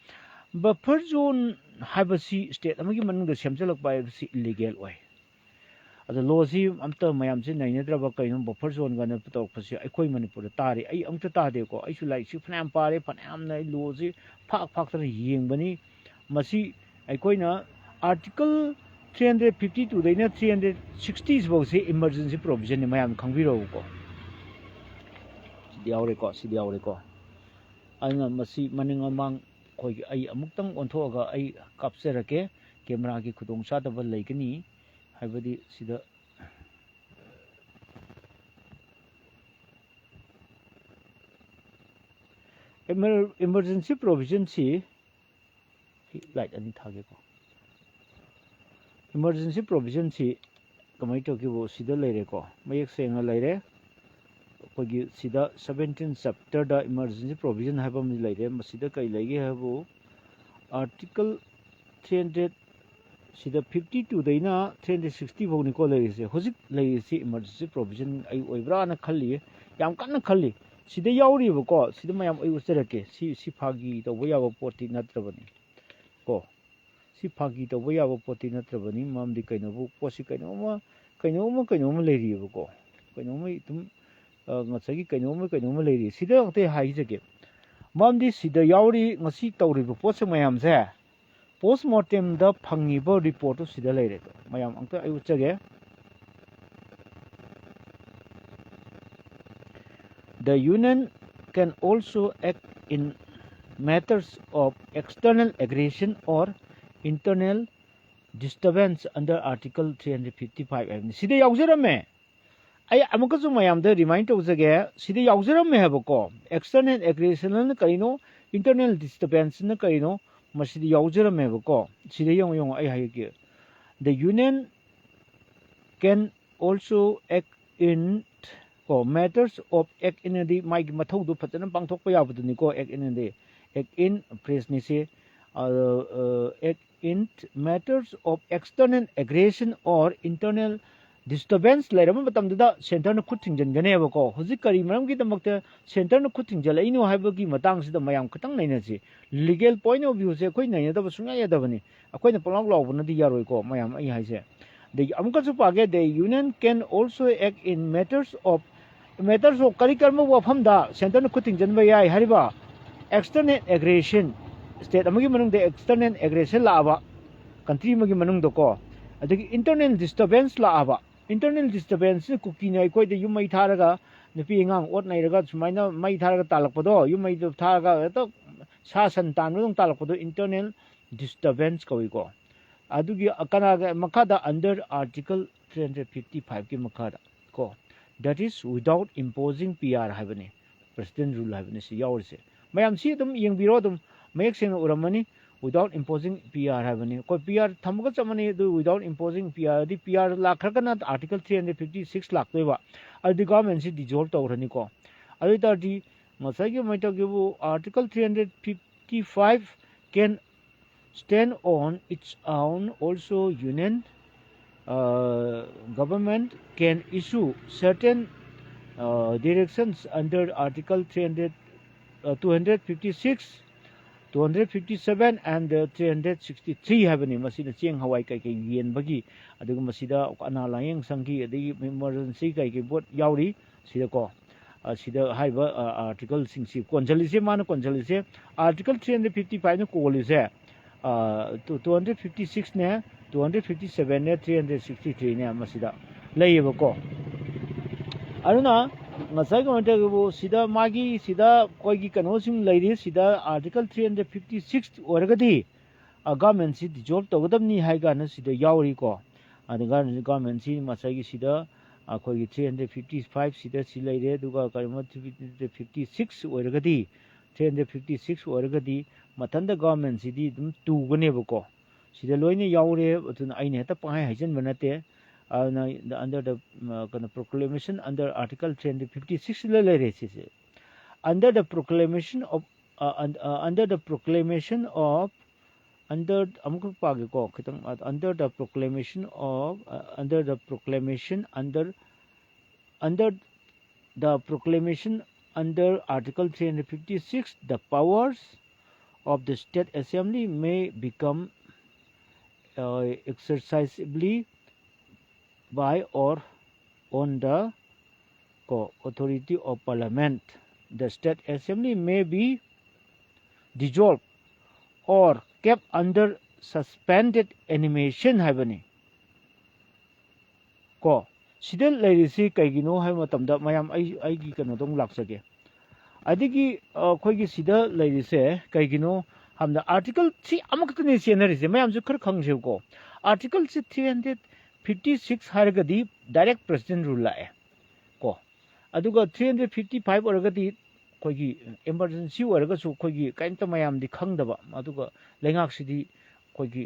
ꯕꯐꯔ ꯖꯣꯟ ꯍꯥꯏꯕꯁꯤ ꯁ꯭ꯇꯦꯠ ꯑꯃꯒꯤ ꯃꯅꯨꯡꯗ ꯁꯦꯝꯖꯤꯜꯂꯛꯄ ꯍꯥꯏꯕꯁꯤ ꯏꯂꯤꯒꯦꯜ ꯑꯣꯏ꯫ ꯑꯗꯣ ꯂꯣꯁꯤ ꯑꯝꯇ ꯃꯌꯥꯝꯁꯤ ꯅꯩꯅꯗ꯭ꯔꯕ ꯀꯩꯅꯣ, ꯕꯐꯔ ꯖꯣꯟꯒꯅ ꯇꯧꯔꯛꯄꯁꯤ ꯑꯩꯈꯣꯏ ꯃꯅꯤꯄꯨꯔꯗ ꯇꯥꯔꯤ꯫ ꯑꯩ ꯑꯃꯨꯛꯇ ꯇꯥꯗꯦꯀꯣ꯫ ꯑꯩꯁꯨ ꯂꯥꯏꯔꯤꯛꯁꯤ ꯐꯅꯌꯥꯝ ꯄꯥꯔꯦ, ꯐꯅꯌꯥꯝꯅ ꯑꯩ ꯂꯣꯁꯤ ꯐꯥꯛ ꯐꯥꯛꯇꯅ ꯌꯦꯡꯕꯅꯤ꯫ ꯃꯁꯤ ꯑꯩꯈꯣꯏꯅ ꯑꯥꯔꯇꯤꯀꯜ ꯊ꯭ꯔꯤ ꯍꯟꯗ꯭ꯔꯦꯠ ꯐꯤꯐꯇꯤ ꯇꯨꯗꯩꯅ ꯊ꯭ꯔꯤ ꯍꯟꯗ꯭ꯔꯦꯠ ꯁꯤꯛꯁꯇꯤ ꯐꯥꯎꯁꯤ ꯏꯃꯔꯖꯦꯟꯁꯤ ꯄ꯭ꯔꯣꯕꯤꯖꯟꯅꯤ, ꯃꯌꯥꯝ ꯈꯪꯕꯤꯔꯛꯎꯀꯣ꯫ ꯁꯤꯗ ꯌꯥꯎꯔꯦꯀꯣ, ꯁꯤꯗ ꯌꯥꯎꯔꯦꯀꯣ꯫ ꯑꯗꯨꯅ ꯃꯁꯤ ꯃꯅꯤꯡ ꯃꯃꯥꯡ ꯑꯩꯈꯣꯏꯒꯤ, ꯑꯩ ꯑꯃꯨꯛꯇꯪ ꯑꯣꯟꯊꯣꯛꯑꯒ ꯑꯩ ꯀꯥꯞꯆꯔꯛꯀꯦ꯫ ꯀꯦꯃꯦꯔꯥꯒꯤ ꯈꯨꯗꯣꯡꯆꯥꯗꯕ ꯂꯩꯒꯅꯤ ꯍꯥꯏꯕꯗꯤ ꯁꯤꯗ ꯏꯃꯔ-, ꯏꯃꯔꯖꯦꯟꯁꯤ ꯄ꯭ꯔꯣꯕꯤꯖꯟꯁꯤ, ꯑꯩ ꯂꯥꯏꯠ ꯑꯅꯤ ꯊꯥꯒꯦꯀꯣ꯫ ꯏꯃꯔꯖꯦꯟꯁꯤ ꯄ꯭ꯔꯣꯕꯤꯖꯟꯁꯤ ꯀꯃꯥꯏꯅ ꯇꯧꯒꯦꯕꯨ ꯁꯤꯗ ꯂꯩꯔꯦꯀꯣ, ꯃꯌꯦꯛ ꯁꯦꯡꯅ ꯂꯩꯔꯦ꯫ ꯑꯩꯈꯣꯏꯒꯤ ꯁꯤꯗ ꯁꯕꯦꯟꯇꯤꯟ ꯆꯦꯞꯇꯔꯗ ꯏꯃꯔꯖꯦꯟꯁꯤ ꯄ꯭ꯔꯣꯕꯤꯖꯟ ꯍꯥꯏꯕ ꯑꯃꯗꯤ ꯂꯩꯔꯦ꯫ ꯃꯁꯤꯗ ꯀꯔꯤ ꯂꯩꯒꯦ ꯍꯥꯏꯕꯨ, ꯑꯥꯔꯇꯤꯀꯜ ꯊ꯭ꯔꯤ ꯍꯟꯗ꯭ꯔꯦꯠ, ꯁꯤꯗ ꯐꯤꯐꯇꯤ ꯇꯨꯗꯩꯅ ꯊ꯭ꯔꯤ ꯍꯟꯗ꯭ꯔꯦꯠ ꯁꯤꯛꯁꯇꯤ ꯐꯥꯎꯅꯤꯀꯣ ꯂꯩꯔꯤꯁꯦ꯫ ꯍꯧꯖꯤꯛ ꯂꯩꯔꯤꯁꯤ ꯏꯃꯔꯖꯦꯟꯁꯤ ꯄ꯭ꯔꯣꯕꯤꯖꯟ ꯑꯩ ꯑꯣꯏꯕ꯭ꯔꯥꯅ ꯈꯜꯂꯤ, ꯌꯥꯝ ꯀꯟꯅ ꯈꯜꯂꯤ꯫ ꯁꯤꯗ ꯌꯥꯎꯔꯤꯕꯀꯣ, ꯁꯤꯗ ꯃꯌꯥꯝ ꯑꯩ ꯎꯠꯆꯔꯛꯀꯦ꯫ ꯁꯤ, ꯁꯤ ꯐꯥꯒꯤ ꯇꯧꯕ ꯌꯥꯕ ꯄꯣꯠꯇꯤ ꯅꯠꯇ꯭ꯔꯕꯅꯤ ꯀꯣ꯫ ꯁꯤ ꯐꯥꯒꯤ ꯇꯧꯕ ꯌꯥꯕ ꯄꯣꯠꯇꯤ ꯅꯠꯇ꯭ꯔꯕꯅꯤ꯫ ꯃꯔꯝꯗꯤ ꯀꯩꯅꯣꯕꯨ, ꯄꯣꯠꯁꯤ ꯀꯩꯅꯣꯝꯃ, ꯀꯩꯅꯣꯝꯃ, ꯀꯩꯅꯣꯝꯃ ꯂꯩꯔꯤꯑꯕꯀꯣ꯫ ꯀꯩꯅꯣꯝꯃ ꯑꯗꯨꯝ, ꯑ, ꯉꯁꯥꯏꯒꯤ ꯀꯩꯅꯣꯝꯃ, ꯀꯩꯅꯣꯝꯃ ꯂꯩꯔꯤ꯫ ꯁꯤꯗ ꯑꯝꯇ ꯍꯥꯏꯖꯒꯦ꯫ ꯃꯔꯝꯗꯤ ꯁꯤꯗ ꯌꯥꯎꯔꯤ, ꯉꯁꯤ ꯇꯧꯔꯤꯕ ꯄꯣꯠꯁꯦ ꯃꯌꯥꯝꯁꯦ, ꯄꯣꯁꯃꯣꯔꯇꯦꯝꯗ ꯐꯪꯉꯤꯕ ꯔꯤꯄꯣꯔꯠꯇꯨ ꯁꯤꯗ ꯂꯩꯔꯦ꯫ ꯃꯌꯥꯝ ꯑꯝꯇ ꯑꯩ ꯎꯠꯆꯒꯦ꯫ The Union can also act in matters of external aggression or internal disturbance under Article three hundred fifty-five ꯍꯥꯏꯕꯅꯤ꯫ ꯁꯤꯗ ꯌꯥꯎꯖꯔꯝꯃꯦ꯫ ꯑꯩ ꯑꯃꯨꯛꯀꯁꯨ ꯃꯌꯥꯝꯗ ꯔꯤꯃꯥꯏꯟ ꯇꯧꯖꯒꯦ, ꯁꯤꯗ ꯌꯥꯎꯖꯔꯝꯃꯦ ꯍꯥꯏꯕꯀꯣ꯫ External aggression ꯀꯔꯤꯅꯣ, internal disturbance ꯀꯔꯤꯅꯣ, ꯃꯁꯤꯗ ꯌꯥꯎꯖꯔꯝꯃꯦꯕꯀꯣ꯫ ꯁꯤꯗ ꯌꯦꯡꯉꯨ, ꯌꯦꯡꯉꯨ, ꯑꯩ ꯍꯥꯏꯔꯛꯀꯦ꯫ The Union can also act in ꯀꯣ, matters of act in ꯑꯗꯤ ꯃꯥꯒꯤ ꯃꯊꯧꯗꯣ ꯐꯖꯅ ꯄꯥꯡꯊꯣꯛꯄ ꯌꯥꯕꯗꯨꯅꯤꯀꯣ, act in ꯑꯗꯤ꯫ Act in ꯄ꯭ꯔꯦꯁꯅꯤꯁꯦ꯫ in matters of external aggression or internal disturbance ꯂꯩꯔꯕ ꯃꯇꯝꯗꯨꯗ centreꯅ ꯈꯨꯠ ꯊꯤꯡꯖꯤꯟꯒꯅꯦꯕꯀꯣ꯫ ꯍꯧꯖꯤꯛ ꯀꯔꯤ ꯃꯔꯝꯒꯤꯗꯃꯛꯇ centreꯅ ꯈꯨꯠ ꯊꯤꯡꯖꯤꯜꯂꯛꯏꯅꯣ ꯍꯥꯏꯕꯒꯤ ꯃꯇꯥꯡꯁꯤꯗ ꯃꯌꯥꯝ ꯈꯤꯇꯪ ꯅꯩꯅꯁꯤ꯫ Legal point of viewꯁꯦ ꯑꯩꯈꯣꯏ ꯅꯩꯅꯗꯕ ꯁꯨꯡꯌꯥ ꯌꯥꯗꯕꯅꯤ꯫ ꯑꯩꯈꯣꯏꯅ ꯄꯪꯂꯥꯎ ꯂꯥꯎꯕꯅꯗꯤ ꯌꯥꯔꯣꯏꯀꯣ ꯃꯌꯥꯝ, ꯑꯩ ꯍꯥꯏꯁꯦ꯫ ꯑꯗꯒꯤ ꯑꯃꯨꯛꯀꯁꯨ ꯄꯥꯒꯦ, the union can also act in matters of, matters of ꯀꯔꯤ ꯀꯔꯝꯕ ꯋꯥꯐꯝꯗ centreꯅ ꯈꯨꯠ ꯊꯤꯡꯖꯤꯟꯕ ꯌꯥꯏ ꯍꯥꯏꯔꯤꯕ external aggression, state ꯑꯃꯒꯤ ꯃꯅꯨꯡꯗ external aggression ꯂꯥꯛꯑꯕ, country ꯑꯃꯒꯤ ꯃꯅꯨꯡꯗꯀꯣ, ꯑꯗꯒꯤ internal disturbance ꯂꯥꯛꯑꯕ, internal disturbanceꯁꯤꯅ ꯀꯨꯀꯤꯅ ꯑꯩꯈꯣꯏꯗ ꯌꯨꯝ ꯃꯩ ꯊꯥꯔꯒ, ꯅꯨꯄꯤ ꯑꯉꯥꯡ ꯑꯣꯠ ꯅꯩꯔꯒ ꯁꯨꯃꯥꯏꯅ ꯃꯩ ꯊꯥꯔꯒ ꯇꯥꯜꯂꯛꯄꯗꯣ, ꯌꯨꯝ ꯃꯩꯗꯣ ꯊꯥꯔꯒ ꯍꯦꯛꯇ ꯁꯥ ꯁꯟ ꯇꯥꯟꯕꯗꯧꯅ ꯇꯥꯜꯂꯛꯄꯗꯣ internal disturbance ꯀꯧꯏꯀꯣ꯫ ꯑꯗꯨꯒꯤ ꯀꯅꯥꯒ ꯃꯈꯥꯗ under article three hundred fifty fiveꯀꯤ ꯃꯈꯥꯗ ꯀꯣ, that is without imposing P R ꯍꯥꯏꯕꯅꯤ, president rule ꯍꯥꯏꯕꯅꯤ ꯁꯤ ꯌꯥꯎꯔꯤꯁꯦ꯫ ꯃꯌꯥꯝ ꯁꯤ ꯑꯗꯨꯝ ꯌꯦꯡꯕꯤꯔꯣ, ꯑꯗꯨꯝ ꯃꯌꯦꯛ ꯁꯦꯡꯅ ꯎꯔꯝꯃꯅꯤ꯫ Without imposing P R ꯍꯥꯏꯕꯅꯤ꯫ ꯑꯩꯈꯣꯏ P R ꯊꯝꯕꯒ ꯆꯞ ꯃꯥꯟꯅꯩ꯫ ꯑꯗꯨ without imposing P R ꯑꯗꯤ P R ꯂꯥꯛꯈ꯭ꯔꯒꯅ article three hundred fifty six ꯂꯥꯛꯇꯣꯏꯕ꯫ ꯑꯗꯨꯗꯤ governmentꯁꯤ dissolve ꯇꯧꯈ꯭ꯔꯅꯤꯀꯣ꯫ ꯑꯗꯨ ꯑꯣꯏ ꯇꯥꯔꯗꯤ ꯉꯁꯥꯏꯒꯤ ꯃꯩꯇꯧꯒꯤꯕꯨ article three hundred fifty five can stand on its own. Also union uh, government can issue certain uh, directions under article three hundred, uh, two hundred fifty six, two hundred fifty seven and uh, three hundred sixty three ꯍꯥꯏꯕꯅꯤ꯫ ꯃꯁꯤꯗ ꯆꯦꯡ ꯍꯋꯥꯏ ꯀꯩꯀꯩ ꯌꯦꯟꯕꯒꯤ, ꯑꯗꯨꯒ ꯃꯁꯤꯗ ꯑꯅꯥ ꯂꯥꯌꯦꯡ ꯁꯪꯒꯤ, ꯑꯗꯒꯤ emergency ꯀꯩꯀꯩ ꯄꯣꯠ ꯌꯥꯎꯔꯤ ꯁꯤꯗꯀꯣ꯫ ꯁꯤꯗ ꯍꯥꯏꯔꯤꯕ articleꯁꯤꯡꯁꯤ ꯀꯣꯟꯁꯤꯜꯂꯤꯁꯦ, ꯃꯥꯅ ꯀꯣꯟꯁꯤꯜꯂꯤꯁꯦ article three hundred fifty fiveꯅ ꯀꯣꯜꯂꯤꯁꯦ, two hundred fifty sixꯅꯦ, two hundred fifty sevenꯅꯦ, three hundred sixty threeꯅꯦ ꯃꯁꯤꯗ ꯂꯩꯌꯦꯕꯀꯣ꯫ ꯑꯗꯨꯅ ꯉꯁꯥꯏꯒꯤ ꯃꯇꯧꯕꯨ ꯁꯤꯗ ꯃꯥꯒꯤ ꯁꯤꯗ ꯑꯩꯈꯣꯏꯒꯤ ꯀꯩꯅꯣꯁꯤꯡ ꯂꯩꯔꯤ꯫ ꯁꯤꯗ article three hundred fifty six ꯑꯣꯏꯔꯒꯗꯤ governmentꯁꯤ dissolve ꯇꯧꯒꯗꯕꯅꯤ ꯍꯥꯏ ꯀꯥꯟꯗ ꯁꯤꯗ ꯌꯥꯎꯔꯤꯀꯣ꯫ ꯑꯗꯨꯒ governmentꯁꯤ ꯉꯁꯥꯏꯒꯤ ꯁꯤꯗ ꯑꯩꯈꯣꯏꯒꯤ three hundred fifty five ꯁꯤꯗ ꯁꯤ ꯂꯩꯔꯦ, ꯑꯗꯨꯒ ꯀꯔꯤꯒꯨꯝꯕ three hundred fifty six ꯑꯣꯏꯔꯒꯗꯤ, three hundred fifty six ꯑꯣꯏꯔꯒꯗꯤ ꯃꯊꯟꯇ governmentꯁꯤꯗꯤ ꯑꯗꯨꯝ ꯇꯨꯒꯅꯦꯕꯀꯣ꯫ ꯁꯤꯗ ꯂꯣꯏꯅ ꯌꯥꯎꯔꯦ꯫ ꯑꯗꯨꯅ ꯑꯩꯅ ꯍꯦꯛꯇ ꯄꯪꯍꯥꯏ ꯍꯥꯏꯖꯤꯟꯕ ꯅꯠꯇꯦ꯫ ꯑꯗꯨꯅ under the ꯀꯩꯅꯣ proclamation under article three hundred fifty sixꯗ ꯂꯩꯔꯦ ꯁꯤꯁꯦ꯫ Under the proclamation of uh, un- uh, under the proclamation of under ꯑꯃꯨꯛꯈꯛ ꯄꯥꯒꯦꯀꯣ, ꯈꯤꯇꯪ, under the proclamation of, uh, under the proclamation under under the proclamation under Article three hundred fifty-six, the powers of the State Assembly may become, uh, exercisable by or on the, ꯀꯣ, authority of Parliament. The State Assembly may be dissolved or kept under suspended animation ꯍꯥꯏꯕꯅꯤ꯫ ꯀꯣ, ꯁꯤꯗ ꯂꯩꯔꯤꯁꯤ ꯀꯩꯒꯤꯅꯣ ꯍꯥꯏꯕ ꯃꯇꯝꯗ, ꯃꯌꯥꯝ, ꯑꯩ, ꯑꯩꯒꯤ ꯀꯩꯅꯣꯗ ꯑꯃꯨꯛ ꯂꯥꯛꯆꯒꯦ꯫ ꯑꯗꯒꯤ, ꯑ, ꯑꯩꯈꯣꯏꯒꯤ ꯁꯤꯗ ꯂꯩꯔꯤꯁꯦ ꯀꯩꯒꯤꯅꯣ ꯍꯥꯏꯕꯗ, Article ꯁꯤ ꯑꯃꯈꯛꯇꯅꯦ ꯆꯦꯟꯅꯔꯤꯁꯦ, ꯃꯌꯥꯝꯁꯨ ꯈꯔ ꯈꯪꯁꯦꯕꯀꯣ꯫ Article ꯁꯤ three hundred fifty six ꯍꯥꯏꯔꯒꯗꯤ direct President rule ꯂꯥꯛꯑꯦ ꯀꯣ꯫ ꯑꯗꯨꯒ three hundred fifty five ꯑꯣꯏꯔꯒꯗꯤ ꯑꯩꯈꯣꯏꯒꯤ emergency ꯑꯣꯏꯔꯒꯁꯨ ꯑꯩꯈꯣꯏꯒꯤ ꯀꯔꯤꯝꯇ ꯃꯌꯥꯝꯗꯤ ꯈꯪꯗꯕ, ꯑꯗꯨꯒ ꯂꯩꯉꯥꯛꯁꯤꯗꯤ ꯑꯩꯈꯣꯏꯒꯤ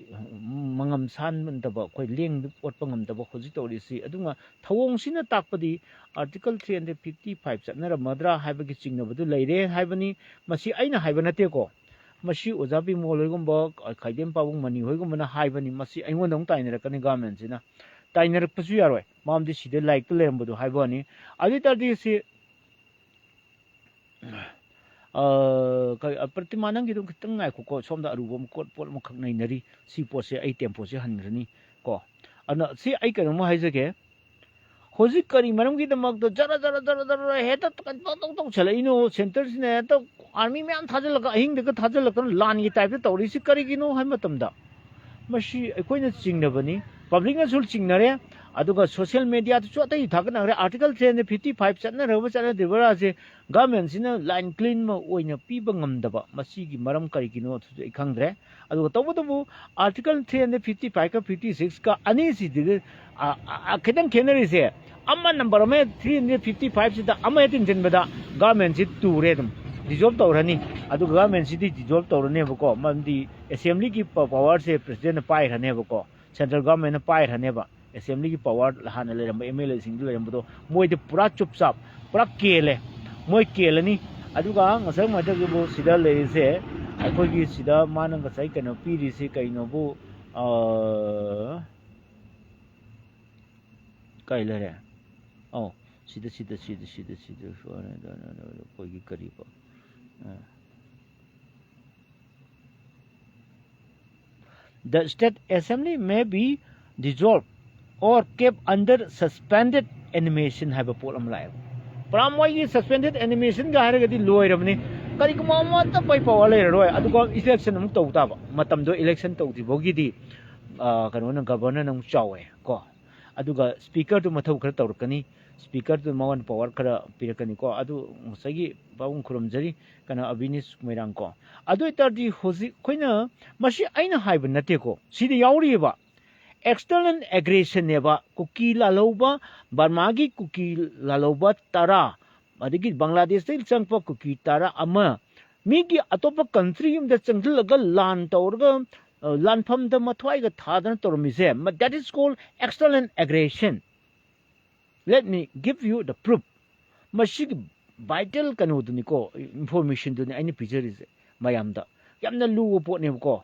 ꯃꯉꯝ ꯁꯥꯟꯗꯕ, ꯑꯩꯈꯣꯏ ꯂꯦꯡ ꯑꯣꯠꯄ ꯉꯝꯗꯕ ꯍꯧꯖꯤꯛ ꯇꯧꯔꯤꯁꯤ꯫ ꯑꯗꯨꯅ ꯊꯧꯑꯣꯡꯁꯤꯅ ꯇꯥꯛꯄꯗꯤ Article three hundred fifty five ꯆꯠꯅꯔꯝꯃꯗ꯭ꯔꯥ ꯍꯥꯏꯕꯒꯤ ꯆꯤꯡꯅꯕꯗꯨ ꯂꯩꯔꯦ ꯍꯥꯏꯕꯅꯤ꯫ ꯃꯁꯤ ꯑꯩꯅ ꯍꯥꯏꯕ ꯅꯠꯇꯦꯀꯣ, ꯃꯁꯤ ꯑꯣꯖꯥ ꯕꯤꯃꯣꯜ ꯍꯣꯏꯒꯨꯝꯕ, ꯈꯥꯏꯗꯦꯝ ꯄꯥꯕꯨꯡ ꯃꯅꯤ ꯍꯣꯏꯒꯨꯝꯕꯅ ꯍꯥꯏꯕꯅꯤ꯫ ꯃꯁꯤ ꯑꯩꯉꯣꯟꯗ ꯑꯃꯨꯛ ꯇꯥꯏꯅꯔꯛꯀꯅꯤ government ꯁꯤꯅ꯫ ꯇꯥꯏꯅꯔꯛꯄꯁꯨ ꯌꯥꯔꯣꯏ, ꯃꯔꯝꯗꯤ ꯁꯤꯗ ꯂꯥꯏꯔꯤꯛꯇ ꯂꯩꯔꯝꯕꯗꯣ ꯍꯥꯏꯕ ꯋꯥꯅꯤ꯫ ꯑꯗꯨ ꯑꯣꯏ ꯇꯥꯔꯗꯤ ꯁꯤ, ꯑ, ꯀ-, ꯑ, ꯄ꯭ꯔꯇꯤꯃꯥ, ꯅꯪꯒꯤꯗꯣ ꯈꯤꯇꯪ ꯉꯥꯏꯈꯣꯀꯣ, ꯁꯣꯝꯗ ꯑꯔꯨꯕ ꯑꯃ ꯀꯣꯠ-, ꯄꯣꯠ ꯑꯃꯈꯛ ꯅꯩꯅꯔꯤ꯫ ꯁꯤ ꯄꯣꯠꯁꯦ ꯑꯩ tempo ꯁꯦ ꯍꯟꯈ꯭ꯔꯅꯤ ꯀꯣ꯫ ꯑꯗꯨꯅ ꯁꯤ ꯑꯩ ꯀꯩꯅꯣꯝꯃ ꯍꯥꯏꯖꯒꯦ꯫ ꯍꯧꯖꯤꯛ ꯀꯔꯤ ꯃꯔꯝꯒꯤꯗꯃꯛꯇ ꯖꯔ ꯖꯔ ꯖꯔ ꯖꯔ ꯍꯦꯛꯇ ꯄꯪꯇꯧ ꯇꯧ ꯇꯧꯁꯜꯂꯛꯏꯅꯣ? Centre ꯁꯤꯅ ꯍꯦꯛꯇ army ꯃꯌꯥꯝ ꯊꯥꯖꯤꯜꯂꯒ, ꯑꯍꯤꯡꯗꯒ ꯊꯥꯖꯤꯜꯂꯛꯇꯅ ꯂꯥꯟꯒꯤ type ꯇ ꯇꯧꯔꯤꯁꯤ ꯀꯔꯤꯒꯤꯅꯣ ꯍꯥꯏꯕ ꯃꯇꯝꯗ, ꯃꯁꯤ ꯑꯩꯈꯣꯏꯅ ꯆꯤꯡꯅꯕꯅꯤ, public ꯅꯁꯨ ꯆꯤꯡꯅꯔꯦ, ꯑꯗꯨꯒ social media ꯗꯁꯨ ꯑꯇꯩ ꯊꯥꯒꯠꯅꯈ꯭ꯔꯦ꯫ Article three hundred fifty five ꯆꯠꯅꯔꯕ ꯆꯠꯅꯗ꯭ꯔꯤꯕ꯭ꯔꯥꯁꯦ government ꯁꯤꯅ line clean ꯑꯃ ꯑꯣꯏꯅ ꯄꯤꯕ ꯉꯝꯗꯕ, ꯃꯁꯤꯒꯤ ꯃꯔꯝ ꯀꯔꯤꯒꯤꯅꯣ ꯑꯗꯨꯁꯨ ꯑꯩ ꯈꯪꯗ꯭ꯔꯦ꯫ ꯑꯗꯨꯒ ꯇꯧꯕꯇꯕꯨ Article three hundred fifty five ꯀ fifty six ꯀ ꯑꯅꯤꯁꯤꯗꯤ, ꯑ, ꯑ, ꯑ, ꯈꯤꯇꯪ ꯈꯦꯠꯅꯔꯤꯁꯦ, ꯑꯃ number ꯑꯃ three hundred fifty five ꯁꯤꯗ ꯑꯃ ꯍꯦꯛ ꯇꯤꯟꯁꯤꯟꯕꯗ government ꯁꯤ ꯇꯨꯔꯦ, ꯑꯗꯨꯝ dissolve ꯇꯧꯔꯅꯤ꯫ ꯑꯗꯨꯒ government ꯁꯤꯗꯤ dissolve ꯇꯧꯔꯅꯦꯕꯀꯣ, ꯃꯔꯝꯗꯤ assembly ꯒꯤ ꯄ-, power ꯁꯦ president ꯅ ꯄꯥꯏꯈ꯭ꯔꯅꯦꯕꯀꯣ, central government ꯅ ꯄꯥꯏꯈ꯭ꯔꯅꯦꯕ꯫ Assembly ꯒꯤ power ꯍꯥꯟꯅ ꯂꯩꯔꯝꯕ MLA ꯁꯤꯡꯗꯨ ꯂꯩꯔꯝꯕꯗꯣ ꯃꯣꯏꯗꯤ ꯄꯨꯔꯥ ꯆꯨꯞ ꯆꯥꯞ, ꯄꯨꯔꯥ ꯀꯦꯜꯂꯦ, ꯃꯣꯏ ꯀꯦꯜꯂꯅꯤ꯫ ꯑꯗꯨꯒ ꯉꯁꯥꯏ ꯃꯊꯛꯇꯕꯨ ꯁꯤꯗ ꯂꯩꯔꯤꯁꯦ, ꯑꯩꯈꯣꯏꯒꯤ ꯁꯤꯗ ꯃꯥꯅ ꯉꯁꯥꯏ ꯀꯩꯅꯣ ꯄꯤꯔꯤꯁꯤ ꯀꯩꯅꯣꯕꯨ, ꯑ, ꯀꯩ ꯂꯩꯔꯦ? ꯑꯧ, ꯁꯤꯗ, ꯁꯤꯗ, ꯁꯤꯗ, ꯁꯤꯗ, ꯁꯤꯗ, ꯑꯩꯈꯣꯏꯒꯤ ꯀꯔꯤꯕ? ꯑ, The state assembly may be dissolved or kept under suspended animation ꯍꯥꯏꯕ ꯄꯣꯠ ꯑꯃ ꯂꯥꯛꯑꯦꯕ꯫ ꯄꯨꯔꯥ ꯃꯣꯏꯒꯤ suspended animationꯒ ꯍꯥꯏꯔꯒꯗꯤ ꯂꯣꯏꯔꯕꯅꯤ꯫ ꯀꯔꯤꯒꯨꯝꯕ ꯑꯃꯠꯇ ꯄꯩ ꯄꯋꯥ ꯂꯩꯔꯔꯣꯏ꯫ ꯑꯗꯨꯒ election ꯑꯃꯨꯛ ꯇꯧ ꯇꯥꯕ꯫ ꯃꯇꯝꯗꯣ election ꯇꯧꯗ꯭ꯔꯤꯐꯥꯎꯒꯤꯗꯤ, ꯑ, ꯀꯩꯅꯣꯅ, governorꯅ ꯑꯃꯨꯛ ꯆꯥꯎꯋꯦ ꯀꯣ꯫ ꯑꯗꯨꯒ speakerꯗꯨ ꯃꯊꯧ ꯈꯔ ꯇꯧꯔꯛꯀꯅꯤ꯫ Speakerꯗꯨ ꯃꯉꯣꯟꯗ power ꯈꯔ ꯄꯤꯔꯛꯀꯅꯤꯀꯣ꯫ ꯑꯗꯨ ꯉꯁꯥꯏꯒꯤ ꯄꯥꯕꯨꯡ ꯈꯨꯔꯨꯝꯖꯔꯤ, ꯀꯩꯅꯣ, ꯑꯕꯤꯅꯤꯁ ꯃꯣꯏꯔꯥꯡ ꯀꯣ꯫ ꯑꯗꯨ ꯑꯣꯏ ꯇꯥꯔꯗꯤ ꯍꯧꯖꯤꯛ ꯑꯩꯈꯣꯏꯅ, ꯃꯁꯤ ꯑꯩꯅ ꯍꯥꯏꯕ ꯅꯠꯇꯦꯀꯣ, ꯁꯤꯗ ꯌꯥꯎꯔꯤꯕ external aggressionꯅꯦꯕ꯫ ꯀꯨꯀꯤ ꯂꯥꯜꯍꯧꯕ, ꯕꯔꯃꯥꯒꯤ ꯀꯨꯀꯤ ꯂꯥꯜꯍꯧꯕ ꯇꯔꯥ, ꯑꯗꯒꯤ ꯕꯪꯒ꯭ꯂꯥꯗꯦꯁꯇꯒꯤ ꯆꯪꯉꯛꯄ ꯀꯨꯀꯤ ꯇꯔꯥ ꯑꯃ, ꯃꯤꯒꯤ ꯑꯇꯣꯞꯄ country ꯑꯃꯗ ꯆꯪꯁꯤꯜꯂꯒ ꯂꯥꯟ ꯇꯧꯔꯒ, ꯑ, ꯂꯥꯟꯐꯝꯗ ꯃꯊ꯭ꯋꯥꯏꯒ ꯊꯥꯗꯅ ꯇꯧꯔꯝꯃꯤꯁꯦ, ꯃ-, that is called external aggression. Let me give you the proof. ꯃꯁꯤꯒꯤ vital ꯀꯩꯅꯣꯗꯨꯅꯤꯀꯣ, informationꯗꯨꯅꯤ ꯑꯩꯅ ꯄꯤꯖꯔꯤꯁꯦ ꯃꯌꯥꯝꯗ꯫ ꯌꯥꯝꯅ ꯂꯨꯕ ꯄꯣꯠꯅꯦꯕꯀꯣ꯫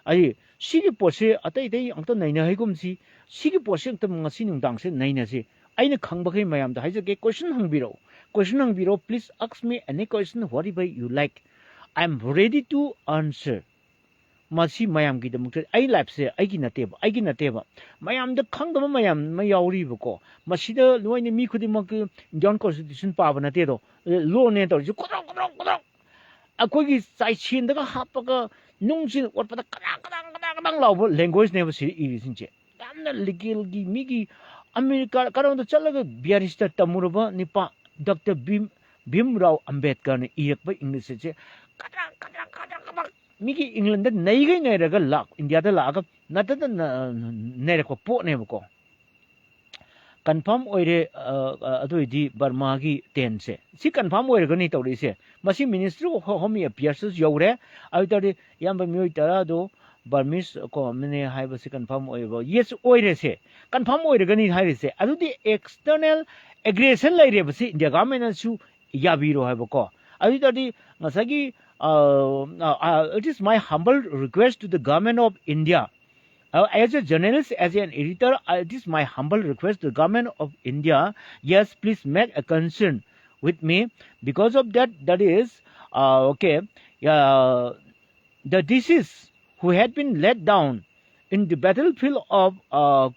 ꯑꯩ ꯁꯤꯒꯤ ꯄꯣꯠꯁꯦ ꯑꯇꯩ ꯑꯇꯩ ꯑꯝꯇ ꯅꯩꯅꯍꯩꯒꯨꯝꯁꯤ, ꯁꯤꯒꯤ ꯄꯣꯠꯁꯦ ꯑꯝꯇ ꯉꯁꯤ ꯅꯨꯡꯗꯥꯡꯁꯦ ꯅꯩꯅꯁꯤ꯫ ꯑꯩꯅ ꯈꯪꯕꯈꯩ ꯃꯌꯥꯝꯗ ꯍꯥꯏꯖꯒꯦ, question ꯍꯪꯕꯤꯔꯛꯎ, question ꯍꯪꯕꯤꯔꯛꯎ, please ask me any question, whatever you like, I am ready to answer. ꯃꯁꯤ ꯃꯌꯥꯝꯒꯤꯗꯃꯛꯇ, ꯑꯩ lifeꯁꯦ ꯑꯩꯒꯤ ꯅꯠꯇꯦꯕ, ꯑꯩꯒꯤ ꯅꯠꯇꯦꯕ, ꯃꯌꯥꯝꯗ ꯈꯪꯗꯕ ꯃꯌꯥꯝ ꯑꯃ ꯌꯥꯎꯔꯤꯕꯀꯣ꯫ ꯃꯁꯤꯗ ꯂꯣꯏꯅ ꯃꯤ ꯈꯨꯗꯤꯡꯃꯛꯀꯤ Indian constitution ꯄꯥꯕ ꯅꯠꯇꯦꯗꯣ, lawꯅꯦ ꯇꯧꯔꯤꯁꯦ, ꯀꯣꯗ꯭ꯔꯣꯛ ꯀꯣꯗ꯭ꯔꯣꯛ ꯀꯣꯗ꯭ꯔꯣꯛ꯫ ꯑꯩꯈꯣꯏꯒꯤ ꯆꯥꯏꯁꯦꯟꯗꯒ ꯍꯥꯞꯄꯒ ꯅꯨꯡꯁꯤꯅ ꯑꯣꯠꯄꯗ ꯀꯗꯥꯡ ꯀꯗꯥꯡ ꯀꯗꯥꯡ ꯀꯗꯥꯡ ꯂꯥꯎꯕ language« ꯅꯦꯕ ꯁꯤꯗ ꯏꯔꯤꯁꯤꯡꯁꯦ꯫ ꯌꯥꯝꯅ legalꯒꯤ ꯃꯤꯒꯤ ꯑꯃꯦꯔꯤꯀꯥ ꯀꯔꯣꯝꯗ ꯆꯠꯂꯒ barrister ꯇꯝꯃꯨꯔꯕ ꯅꯤꯄꯥ ꯗꯣꯛꯇꯔ ꯚꯤꯝ, ꯚꯤꯝ ꯔꯥꯎ ꯑꯝꯕꯦꯗꯀꯔꯅ ꯏꯔꯛꯄ Englishꯁꯦ ꯀꯗꯥꯡ ꯀꯗꯥꯡ ꯀꯗꯥꯡ ꯀꯗꯥꯡ ꯃꯤꯒꯤ Englandꯗ ꯅꯩꯈꯩ ꯅꯩꯔꯒ ꯂꯥꯛ-, Indiaꯗ ꯂꯥꯛꯑꯒ ꯅꯠꯇꯗ ꯅ-, ꯅꯩꯔꯛꯄ ꯄꯣꯠꯅꯦꯕꯀꯣ꯫ Confirm ꯑꯣꯏꯔꯦ꯫ ꯑ, ꯑ, ꯑꯗꯨ ꯑꯣꯏꯗꯤ ꯕꯔꯃꯥꯒꯤ tenꯁꯦ꯫ ꯁꯤ confirm ꯑꯣꯏꯔꯒꯅꯤ ꯇꯧꯔꯛꯏꯁꯦ꯫ ꯃꯁꯤ Ministry of Ho-, Home Affairsꯇꯁꯨ ꯌꯧꯔꯦ꯫ ꯑꯗꯨ ꯑꯣꯏ ꯇꯥꯔꯗꯤ ꯏꯌꯥꯝꯕ ꯃꯤꯑꯣꯏ ꯇꯔꯥꯗꯣ Burmese ꯀꯣ ꯑꯃꯅꯦ ꯍꯥꯏꯕꯁꯤ confirm ꯑꯣꯏꯔꯕ? Yes ꯑꯣꯏꯔꯦꯁꯦ꯫ Confirm ꯑꯣꯏꯔꯒꯅꯤ ꯍꯥꯏꯔꯤꯁꯦ꯫ ꯑꯗꯨꯗꯤ external aggression ꯂꯩꯔꯦꯕ꯫ ꯁꯤ India governmentꯅꯁꯨ ꯌꯥꯕꯤꯔꯣ ꯍꯥꯏꯕꯀꯣ꯫ ꯑꯗꯨ ꯑꯣꯏ ꯇꯥꯔꯗꯤ ꯉꯁꯥꯏꯒꯤ Uh, uh, uh, it is my humble request to the government of India. Uh, as a journalist, as an editor, uh, it is my humble request to the government of India. Yes, please make a concern with me. Because of that, that is, uh, okay, uh, the deceased who had been let down in the battlefield of uh, uh,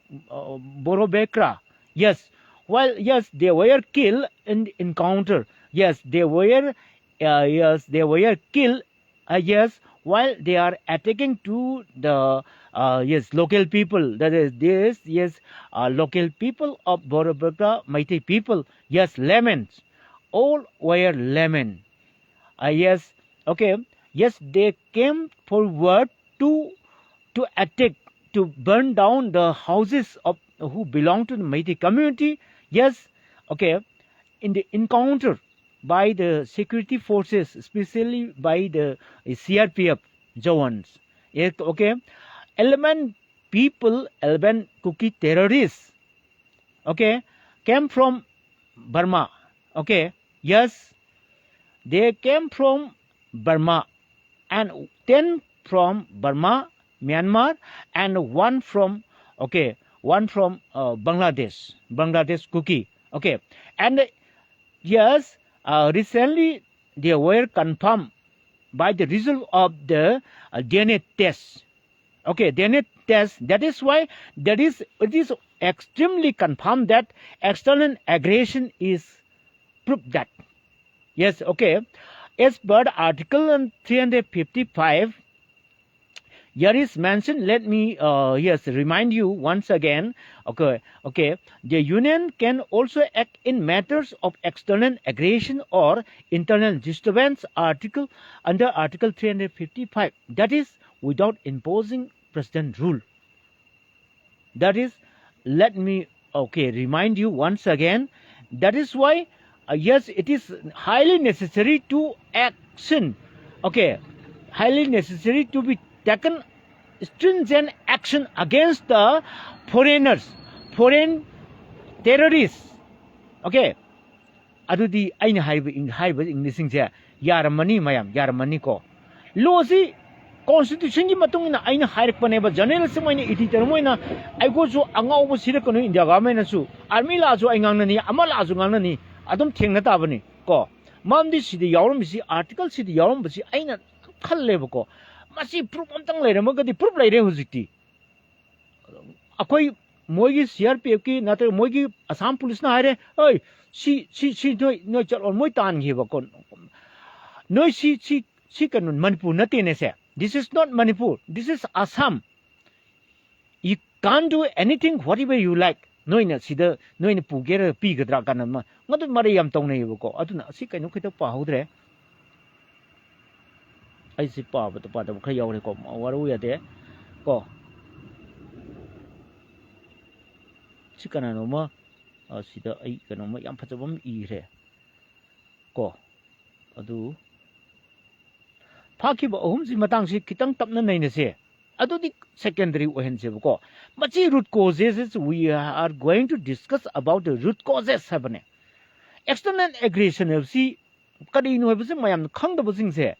Borobekra. Yes, while, yes, they were killed in the encounter. Yes, they were, uh, yes, they were killed. Uh, yes, while they are attacking to the uh, yes, local people. That is, this, yes, uh, local people of Borobekra Meitei people. Yes, laments. All were lament. Uh, yes, okay. Yes, they came forward to to attack, to burn down the houses of who belong to the Meitei community. Yes, okay. In the encounter by the security forces, especially by the C R P F Jawans. Yes, okay. Eleven people, eleven Kuki terrorists, okay, came from Burma. Okay, yes, they came from Burma, and ten from Burma, Myanmar, and one from, okay, one from uh, Bangladesh, Bangladesh Kuki. Okay, and uh, yes, uh, recently they were confirmed by the result of the uh, D N A test. Okay, D N A test. That is why that is it is extremely confirmed that external aggression is proved that. Yes, okay. As per Article three hundred fifty-five, here is mentioned. Let me uh, yes, remind you once again. Okay, okay. The union can also act in matters of external aggression or internal disturbance article under Article three hundred fifty-five. That is without imposing president rule. That is, let me, okay, remind you once again. That is why, uh, yes, it is highly necessary to action. Okay, highly necessary to be taken stringent action against the foreigners, foreign terrorists. Okay, ꯑꯗꯨꯗꯤ ꯑꯩꯅ ꯍꯥꯏꯔꯤꯕ ꯏꯪ-, ꯍꯥꯏꯔꯤꯕ ꯏꯪꯂꯤꯁꯁꯤꯡꯁꯦ ꯌꯥꯔꯝꯃꯅꯤ ꯃꯌꯥꯝ, ꯌꯥꯔꯝꯃꯅꯤꯀꯣ꯫ Law ꯁꯤ constitution ꯒꯤ ꯃꯇꯨꯡ ꯏꯟꯅ ꯑꯩꯅ ꯍꯥꯏꯔꯛꯄꯅꯦꯕ, journalist ꯑꯃ ꯑꯣꯏꯅ, editor ꯑꯃ ꯑꯣꯏꯅ, ꯑꯩꯈꯣꯏꯁꯨ ꯑꯉꯥꯎꯕ ꯁꯤꯔꯛꯀꯅꯨ, India government ꯅꯁꯨ, army ꯂꯥꯛꯑꯁꯨ ꯑꯩ ꯉꯥꯡꯅꯅꯤ, ꯑꯃ ꯂꯥꯛꯑꯁꯨ ꯉꯥꯡꯅꯅꯤ, ꯑꯗꯨꯝ ꯊꯦꯡꯅ ꯇꯥꯕꯅꯤ ꯀꯣ꯫ ꯃꯔꯝꯗꯤ ꯁꯤꯗ ꯌꯥꯎꯔꯝꯃꯤꯁꯤ, article ꯁꯤꯗ ꯌꯥꯎꯔꯝꯕꯁꯤ ꯑꯩꯅ ꯈꯜꯂꯦꯕꯀꯣ, ꯃꯁꯤ proof ꯑꯝꯇꯪ ꯂꯩꯔꯝꯃꯒꯗꯤ, proof ꯂꯩꯔꯦ ꯍꯧꯖꯤꯛꯇꯤ꯫ ꯑꯩꯈꯣꯏ ꯃꯣꯏꯒꯤ C R P F ꯀꯤ ꯅꯠꯇ꯭ꯔꯒ ꯃꯣꯏꯒꯤ ꯑꯁꯥꯝ ꯄꯨꯂꯤꯁꯅ ꯍꯥꯏꯔꯦ, "ꯑꯩ ꯁꯤ, ꯁꯤ, ꯁꯤ ꯅꯣꯏ, ꯅꯣꯏ ꯆꯠꯂꯣ", ꯃꯣꯏ ꯇꯥꯟꯈꯤꯕꯀꯣ꯫ "ꯅꯣꯏ ꯁꯤ, ꯁꯤ, ꯁꯤ ꯀꯩꯅꯣ ꯃꯅꯤꯄꯨꯔ ꯅꯠꯇꯦꯅꯦ ꯁꯦ, this is not Manipur, this is Assam, you can't do anything whatever you like", ꯅꯣꯏꯅ ꯁꯤꯗ ꯅꯣꯏꯅ ꯄꯨꯒꯦꯔꯥ ꯄꯤꯒꯗ꯭ꯔꯥ ꯀꯥꯟꯅ ꯃ-, ꯃꯗꯨ ꯃꯔꯩ ꯌꯥꯝ ꯇꯧꯅꯩꯌꯦꯕꯀꯣ꯫ ꯑꯗꯨꯅ ꯑꯁꯤ ꯀꯩꯅꯣ ꯈꯤꯇꯪ ꯄꯥꯍꯧꯗ꯭ꯔꯦ꯫ ꯑꯩꯁꯤ ꯄꯥꯕꯗ ꯄꯥꯗꯕ ꯈꯔ ꯌꯥꯎꯔꯦꯀꯣ, ꯋꯥꯔꯧ ꯌꯥꯗꯦ ꯀꯣ꯫ ꯁꯤ ꯀꯅꯥꯅꯣꯃ, ꯑ, ꯁꯤꯗ ꯑꯩ ꯀꯩꯅꯣꯝꯃ ꯌꯥꯝ ꯐꯖꯕ ꯑꯃ ꯏꯈ꯭ꯔꯦ ꯀꯣ꯫ ꯑꯗꯨ ꯐꯥꯈꯤꯕ ꯑꯍꯨꯝꯁꯤ ꯃꯇꯥꯡꯁꯤ ꯈꯤꯇꯪ ꯇꯞꯅ ꯅꯩꯅꯁꯦ꯫ ꯑꯗꯨꯗꯤ secondary ꯑꯣꯏꯍꯟꯁꯦꯕꯀꯣ꯫ ꯃꯁꯤ root causes, we are going to discuss about the root causes ꯍꯥꯏꯕꯅꯦ꯫ External aggression ꯍꯥꯏꯕꯁꯤ ꯀꯔꯤꯅꯣ ꯍꯥꯏꯕꯁꯤ ꯃꯌꯥꯝꯅ ꯈꯪꯗꯕꯁꯤꯡꯁꯦ,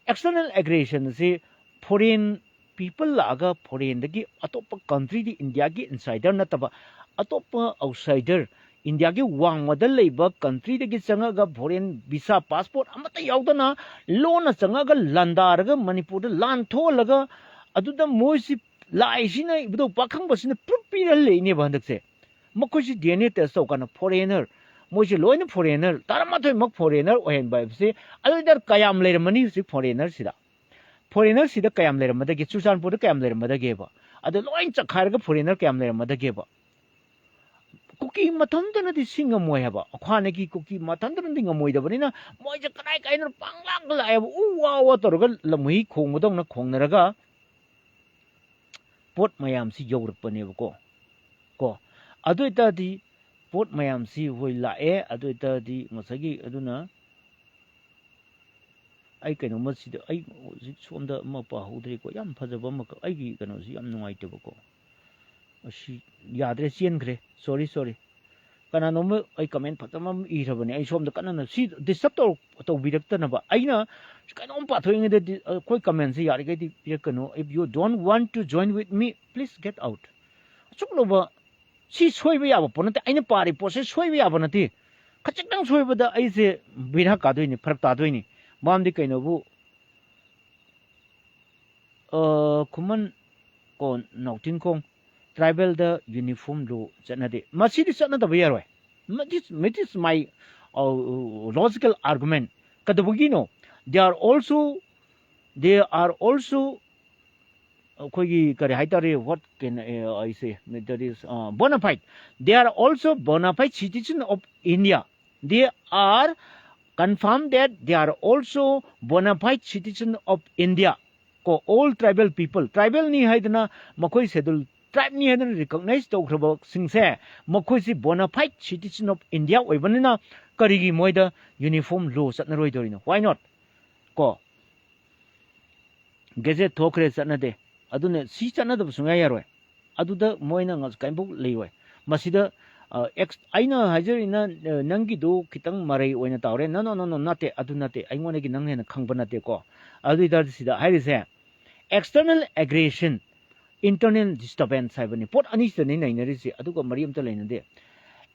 external aggression ꯑꯁꯤ foreign people ꯂꯥꯛꯑꯒ foreign ꯗꯒꯤ, ꯑꯇꯣꯞꯄ country ꯗꯤ, India ꯒꯤ insider ꯅꯠꯇꯕ ꯑꯇꯣꯞꯄ outsider, India ꯒꯤ ꯋꯥꯡꯃꯗ ꯂꯩꯕ country ꯗꯒꯤ ꯆꯪꯉꯒ foreign visa, passport ꯑꯃꯠꯇ ꯌꯥꯎꯗꯅ ꯂꯣꯟꯅ ꯆꯪꯉꯒ ꯂꯥꯟꯗꯥꯔꯒ ꯃꯅꯤꯄꯨꯔꯗ ꯂꯥꯟ ꯊꯣꯛꯍꯜꯂꯒ, ꯑꯗꯨꯗ ꯃꯣꯏꯁꯤ ꯂꯥꯏꯁꯤꯅ, ꯏꯕꯨꯙꯧ ꯄꯥꯈꯪꯕꯁꯤꯅ proof ꯄꯤꯔ ꯂꯩꯅꯦꯕ ꯍꯟꯗꯛꯁꯦ꯫ ꯃꯈꯣꯏꯁꯤ D N A test ꯇꯧꯀꯥꯟꯗ foreigner, ꯃꯣꯏꯁꯤ ꯂꯣꯏꯅ foreigner, ꯇꯔꯥꯃꯥꯊꯣꯏꯃꯛ foreigner ꯑꯣꯏꯍꯟꯕ ꯍꯥꯏꯕꯁꯤ, ꯑꯗꯨ ꯑꯣꯏꯇꯥꯔꯗꯤ ꯀꯌꯥꯝ ꯂꯩꯔꯝꯃꯅꯤ ꯍꯧꯖꯤꯛ foreigner ꯁꯤꯗ? Foreigner ꯁꯤꯗ ꯀꯌꯥꯝ ꯂꯩꯔꯝꯃꯗꯒꯦ? ꯆꯨꯔꯆꯥꯟꯄꯨꯔꯗ ꯀꯌꯥꯝ ꯂꯩꯔꯝꯃꯗꯒꯦꯕ? ꯑꯗꯨ ꯂꯣꯏ ꯆꯈꯥꯏꯔꯒ foreigner ꯀꯌꯥꯝ ꯂꯩꯔꯝꯃꯗꯒꯦꯕ? ꯀꯨꯀꯤ ꯃꯊꯟꯇꯅꯗꯤ ꯁꯤ ꯉꯝꯃꯣꯏ ꯍꯥꯏꯕ, ꯍꯥꯟꯅꯒꯤ ꯀꯨꯀꯤ ꯃꯊꯟꯇꯅꯗꯤ ꯉꯝꯃꯣꯏꯗꯕꯅꯤꯅ, ꯃꯣꯏꯁꯦ ꯀꯗꯥꯏ ꯀꯗꯥꯏꯗꯅꯣ ꯄꯪꯂꯥꯛꯇ ꯂꯥꯛꯑꯦꯕ, ꯎ ꯋꯥ ꯋꯥ ꯇꯧꯔꯒ ꯂꯝꯍꯨꯏ ꯈꯣꯡꯕꯗꯧꯅ ꯈꯣꯡꯅꯔꯒ ꯄꯣꯠ ꯃꯌꯥꯝꯁꯤ ꯌꯧꯔꯛꯄꯅꯦꯕꯀꯣ꯫ ꯀꯣ, ꯑꯗꯨ ꯑꯣꯏꯇꯥꯔꯗꯤ ꯄꯣꯠ ꯃꯌꯥꯝꯁꯤ ꯍꯣꯏ ꯂꯥꯛꯑꯦ, ꯑꯗꯨ ꯑꯣꯏꯇꯥꯔꯗꯤ ꯉꯁꯥꯏꯒꯤ ꯑꯗꯨꯅ ꯑꯩ ꯀꯩꯅꯣꯝꯃ ꯁꯤꯗ, ꯑꯩ ꯍꯧꯖꯤꯛ ꯁꯣꯝꯗ ꯑꯃ ꯄꯥꯍꯧꯗ꯭ꯔꯦꯀꯣ, ꯌꯥꯝ ꯐꯖꯕ ꯑꯃꯈꯛ, ꯑꯩꯒꯤ ꯀꯩꯅꯣꯁꯤ ꯌꯥꯝ ꯅꯨꯡꯉꯥꯏꯇꯕꯀꯣ, ꯑꯁꯤ ꯌꯥꯗ꯭ꯔꯦ, ꯆꯦꯟꯈ꯭ꯔꯦ, sorry, sorry꯫ ꯀꯅꯥꯅꯣꯝꯃ ꯑꯩ comment ꯐꯖꯕ ꯑꯃ ꯏꯔꯕꯅꯦ, ꯑꯩ ꯁꯣꯝꯗ ꯀꯟꯅ ꯁꯤ disturb ꯇꯧ-, ꯇꯧꯕꯤꯔꯛꯇꯅꯕ꯫ ꯑꯩꯅ ꯀꯩꯅꯣꯝ ꯄꯥꯊꯣꯛꯏꯉꯩꯗ ꯗꯤ-, ꯑꯩꯈꯣꯏ commentꯁꯦ ꯌꯥꯔꯤꯈꯩꯗꯤ ꯄꯤꯔꯛꯀꯅꯨ꯫ If you don't want to join with me, please get out. ꯑꯁꯨꯛ ꯂꯧꯕ, ꯁꯤ ꯁꯣꯏꯕ ꯌꯥꯕ ꯄꯣꯠ ꯅꯠꯇꯦ꯫ ꯑꯩꯅ ꯄꯥꯔꯤ ꯄꯣꯠꯁꯦ ꯁꯣꯏꯕ ꯌꯥꯕ ꯅꯠꯇꯦ꯫ ꯈꯖꯤꯛꯇꯪ ꯁꯣꯏꯕꯗ ꯑꯩꯁꯦ ꯕꯦꯔꯥ ꯀꯥꯗꯣꯏꯅꯤ, ꯐꯔꯛ ꯇꯥꯗꯣꯏꯅꯤ꯫ ꯃꯔꯝꯗꯤ ꯀꯩꯅꯣꯕꯨ, ꯑ, ꯈꯨꯃꯟ ꯀꯣ ꯅꯥꯎꯇꯤꯡꯈꯣꯡ, tribalꯗ uniform law ꯆꯠꯅꯗꯦ꯫ ꯃꯁꯤꯗꯤ ꯆꯠꯅꯗꯕ ꯌꯥꯔꯣꯏ꯫ It is, it is my, uh, logical argument. ꯀꯩꯗꯧꯕꯒꯤꯅꯣ? They are also, they are also, ꯑꯩꯈꯣꯏꯒꯤ ꯀꯔꯤ ꯍꯥꯏꯇꯥꯔꯦ, what can, uh, I say, that is, uh, bona fide. They are also bona fide citizen of India. They are confirmed that they are also bona fide citizen of India. ꯀꯣ, all tribal people, tribalꯅꯤ ꯍꯥꯏꯗꯅ, ꯃꯈꯣꯏ schedule tribeꯅꯤ ꯍꯥꯏꯗꯅ recognize ꯇꯧꯈ꯭ꯔꯕꯁꯤꯡꯁꯦ, ꯃꯈꯣꯏꯁꯤ bona fide citizen of India ꯑꯣꯏꯕꯅꯤꯅ ꯀꯔꯤꯒꯤ ꯃꯣꯏꯗ uniform law ꯆꯠꯅꯔꯣꯏꯗꯧꯔꯤꯅꯣ? Why not? ꯀꯣ, gazette ꯊꯣꯛꯈ꯭ꯔꯦ, ꯆꯠꯅꯗꯦ꯫ ꯑꯗꯨꯅ ꯁꯤ ꯆꯠꯅꯗꯕ ꯁꯨꯡꯌꯥ ꯌꯥꯔꯣꯏ꯫ ꯑꯗꯨꯗ ꯃꯣꯏꯅ ꯉ-, ꯀꯩꯝꯐꯥꯎ ꯂꯩꯔꯣꯏ꯫ ꯃꯁꯤꯗ, ꯑ, ex-, ꯑꯩꯅ ꯍꯥꯏꯖꯔꯤꯅ, ꯑ, ꯅꯪꯒꯤꯗꯨ ꯈꯤꯇꯪ ꯃꯔꯩ ꯑꯣꯏꯅ ꯇꯧꯔꯦ꯫ No, no, no, no, ꯅꯠꯇꯦ, ꯑꯗꯨ ꯅꯠꯇꯦ꯫ ꯑꯩꯉꯣꯟꯗꯒꯤ ꯅꯪꯅ ꯍꯦꯟꯅ ꯈꯪꯕ ꯅꯠꯇꯦꯀꯣ꯫ ꯑꯗꯨ ꯑꯣꯏꯇꯥꯔꯗꯤ ꯁꯤꯗ ꯍꯥꯏꯔꯤꯁꯦ, external aggression, internal disturbance ꯍꯥꯏꯕꯅꯤ꯫ ꯄꯣꯠ ꯑꯅꯤꯁꯤꯗꯅꯤ ꯅꯩꯅꯔꯤꯁꯤ, ꯑꯗꯨꯒ ꯃꯔꯤ ꯑꯝꯇ ꯂꯩꯅꯗꯦ꯫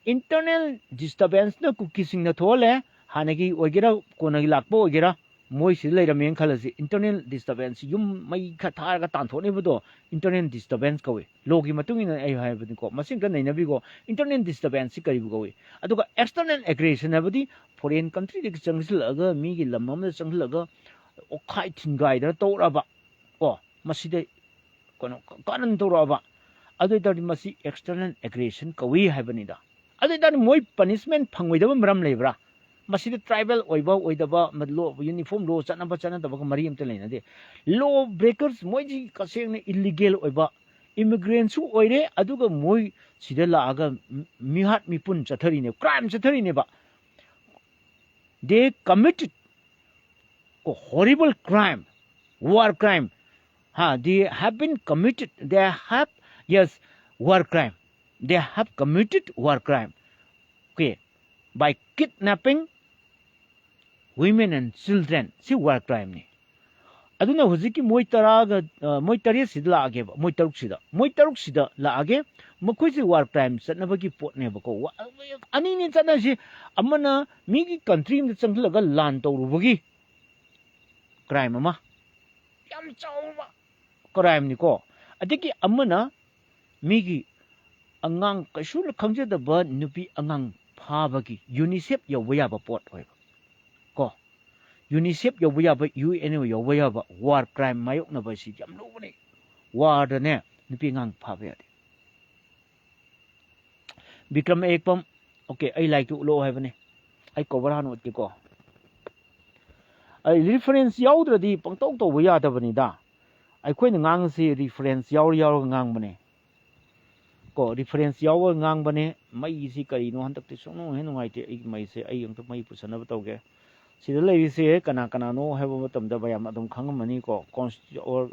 Internal disturbanceꯅ ꯀꯨꯀꯤꯁꯤꯡꯅ ꯊꯣꯛꯍꯜꯂꯦ, ꯍꯥꯟꯅꯒꯤ ꯑꯣꯏꯒꯦꯔꯥ, ꯀꯣꯟꯅꯒꯤ ꯂꯥꯛꯄ ꯑꯣꯏꯒꯦꯔꯥ, ꯃꯣꯏ ꯁꯤꯗ ꯂꯩꯔꯝꯃꯦꯅ ꯈꯜꯂꯁꯤ, internal disturbance, ꯌꯨꯝ ꯃꯩ ꯈꯔ ꯊꯥꯔꯒ ꯇꯥꯟꯊꯣꯛꯅꯤꯕꯗꯣ, internal disturbance ꯀꯧꯏ꯫ Lawꯒꯤ ꯃꯇꯨꯡ ꯏꯟꯅ ꯑꯩ ꯍꯥꯏꯕꯅꯤꯀꯣ, ꯃꯁꯤ ꯑꯝꯇ ꯅꯩꯅꯕꯤꯀꯣ, internal disturbanceꯁꯤ ꯀꯔꯤꯕꯨ ꯀꯧꯏ? ꯑꯗꯨꯒ external aggression ꯍꯥꯏꯕꯗꯤ foreign countryꯗꯒꯤ ꯆꯪꯁꯤꯜꯂꯛꯑꯒ, ꯃꯤꯒꯤ ꯂꯝ ꯑꯃꯗ ꯆꯪꯁꯤꯜꯂꯒ ꯑꯣꯛꯈꯥꯏ ꯊꯤꯟꯒꯥꯏꯗꯅ ꯇꯧꯔꯛꯑꯕ, ꯀꯣ, ꯃꯁꯤꯗ ꯀꯩꯅꯣ ꯀꯥꯔꯟ ꯇꯧꯔꯛꯑꯕ, ꯑꯗꯨ ꯑꯣꯏꯇꯥꯔꯗꯤ ꯃꯁꯤ external aggression ꯀꯧꯏ ꯍꯥꯏꯕꯅꯤꯗ꯫ ꯑꯗꯨ ꯑꯣꯏꯇꯥꯔꯗꯤ ꯃꯣꯏ punishment ꯐꯪꯉꯣꯏꯗꯕ ꯃꯔꯝ ꯂꯩꯕ꯭ꯔꯥ? ꯃꯁꯤꯗ tribal ꯑꯣꯏꯕ ꯑꯣꯏꯗꯕ, ꯃ-, law, uniform law ꯆꯠꯅꯕ ꯆꯠꯅꯗꯕꯒ ꯃꯔꯤ ꯑꯝꯇ ꯂꯩꯅꯗꯦ꯫ Law breakers ꯃꯣꯏꯁꯤ ꯇꯁꯦꯡꯅ illegal ꯑꯣꯏꯕ immigrantꯁꯨ ꯑꯣꯏꯔꯦ, ꯑꯗꯨꯒ ꯃꯣꯏ ꯁꯤꯗ ꯂꯥꯛꯑꯒ ꯃꯤ-, ꯃꯤꯍꯥꯠ ꯃꯤꯄꯨꯟ ꯆꯠꯊꯔꯤꯅꯦ, crime ꯆꯠꯊꯔꯤꯅꯦꯕ꯫ They committed a horrible crime, war crime. Ha, they have been committed, they have, yes, war crime. They have committed war crime. by kidnapping women and children, ꯁꯤ war crimeꯅꯤ꯫ ꯑꯗꯨꯅ ꯍꯧꯖꯤꯛꯀꯤ ꯃꯣꯏ ꯇꯔꯥꯒ, ꯑ, ꯃꯣꯏ ꯇꯔꯦꯠꯁꯤꯗ ꯂꯥꯛꯑꯒꯦꯕ, ꯃꯣꯏ ꯇꯔꯨꯛꯁꯤꯗ, ꯃꯣꯏ ꯇꯔꯨꯛꯁꯤꯗ ꯂꯥꯛꯑꯒꯦ, ꯃꯈꯣꯏꯁꯦ war crime ꯆꯠꯅꯕꯒꯤ ꯄꯣꯠꯅꯦꯕꯀꯣ꯫ ꯋꯥ-, ꯑꯅꯤꯅꯤ ꯆꯠꯅꯔꯤꯁꯤ, ꯑꯃꯅ ꯃꯤꯒꯤ country ꯑꯃꯗ ꯆꯪꯁꯤꯜꯂꯒ ꯂꯥꯟ ꯇꯧꯔꯨꯕꯒꯤ crime ꯑꯃ, ꯌꯥꯝ ꯆꯥꯎꯕ crimeꯅꯤꯀꯣ꯫ ꯑꯗꯒꯤ ꯑꯃꯅ ꯃꯤꯒꯤ ꯑꯉꯥꯡ, ꯀꯩꯁꯨ ꯈꯪꯖꯗꯕ ꯅꯨꯄꯤ ꯑꯉꯥꯡ ꯐꯥꯕꯒꯤ UNICEF ꯌꯧꯕ ꯌꯥꯕ ꯄꯣꯠ ꯑꯣꯏꯕ ꯀꯣ꯫ UNICEF ꯌꯧꯕ ꯌꯥꯕ, UN ꯌꯧꯕ ꯌꯥꯕ war crime ꯃꯥꯌꯣꯛꯅꯕ ꯑꯁꯤ ꯌꯥꯝ ꯂꯨꯕꯅꯤ꯫ Warꯗꯅꯦ ꯅꯨꯄꯤ ꯑꯉꯥꯡ ꯐꯥꯕ ꯌꯥꯗꯦ꯫ ꯕꯤꯀ꯭ꯔꯝ ꯑꯌꯦꯛꯄꯝ, okay, ꯑꯩ ꯂꯥꯏꯔꯤꯛꯇꯨ ꯎꯠꯂꯛꯑꯣ ꯍꯥꯏꯕꯅꯤ꯫ ꯑꯩ cover ꯍꯥꯟꯅ ꯎꯠꯀꯦꯀꯣ꯫ ꯑꯩ reference ꯌꯥꯎꯗ꯭ꯔꯗꯤ ꯄꯪꯇꯧ ꯇꯧꯕ ꯌꯥꯗꯕꯅꯤꯗ꯫ ꯑꯩꯈꯣꯏꯅ ꯉꯥꯡꯉꯤꯁꯤ reference ꯌꯥꯎꯔ ꯌꯥꯎꯔꯒ ꯉꯥꯡꯕꯅꯦ꯫ ꯀꯣ, reference ꯌꯥꯎꯔꯒ ꯉꯥꯡꯕꯅꯦ꯫ ꯃꯩꯁꯤ ꯀꯔꯤꯅꯣ ꯍꯟꯗꯛꯇꯤ ꯁꯨꯡꯅꯨꯡ ꯍꯦꯛ ꯅꯨꯡꯉꯥꯏꯇꯦ ꯑꯩꯒꯤ ꯃꯩꯁꯦ꯫ ꯑꯩ ꯑꯝꯇ ꯃꯩ ꯄꯨꯁꯟꯅꯕ ꯇꯧꯒꯦ꯫ ꯁꯤꯗ ꯂꯩꯔꯤꯁꯦ ꯀꯅꯥ ꯀꯅꯥꯅꯣ ꯍꯥꯏꯕ ꯃꯇꯝꯗ ꯃꯌꯥꯝ ꯑꯗꯨꯝ ꯈꯪꯉꯝꯃꯅꯤꯀꯣ꯫ Consti-, our,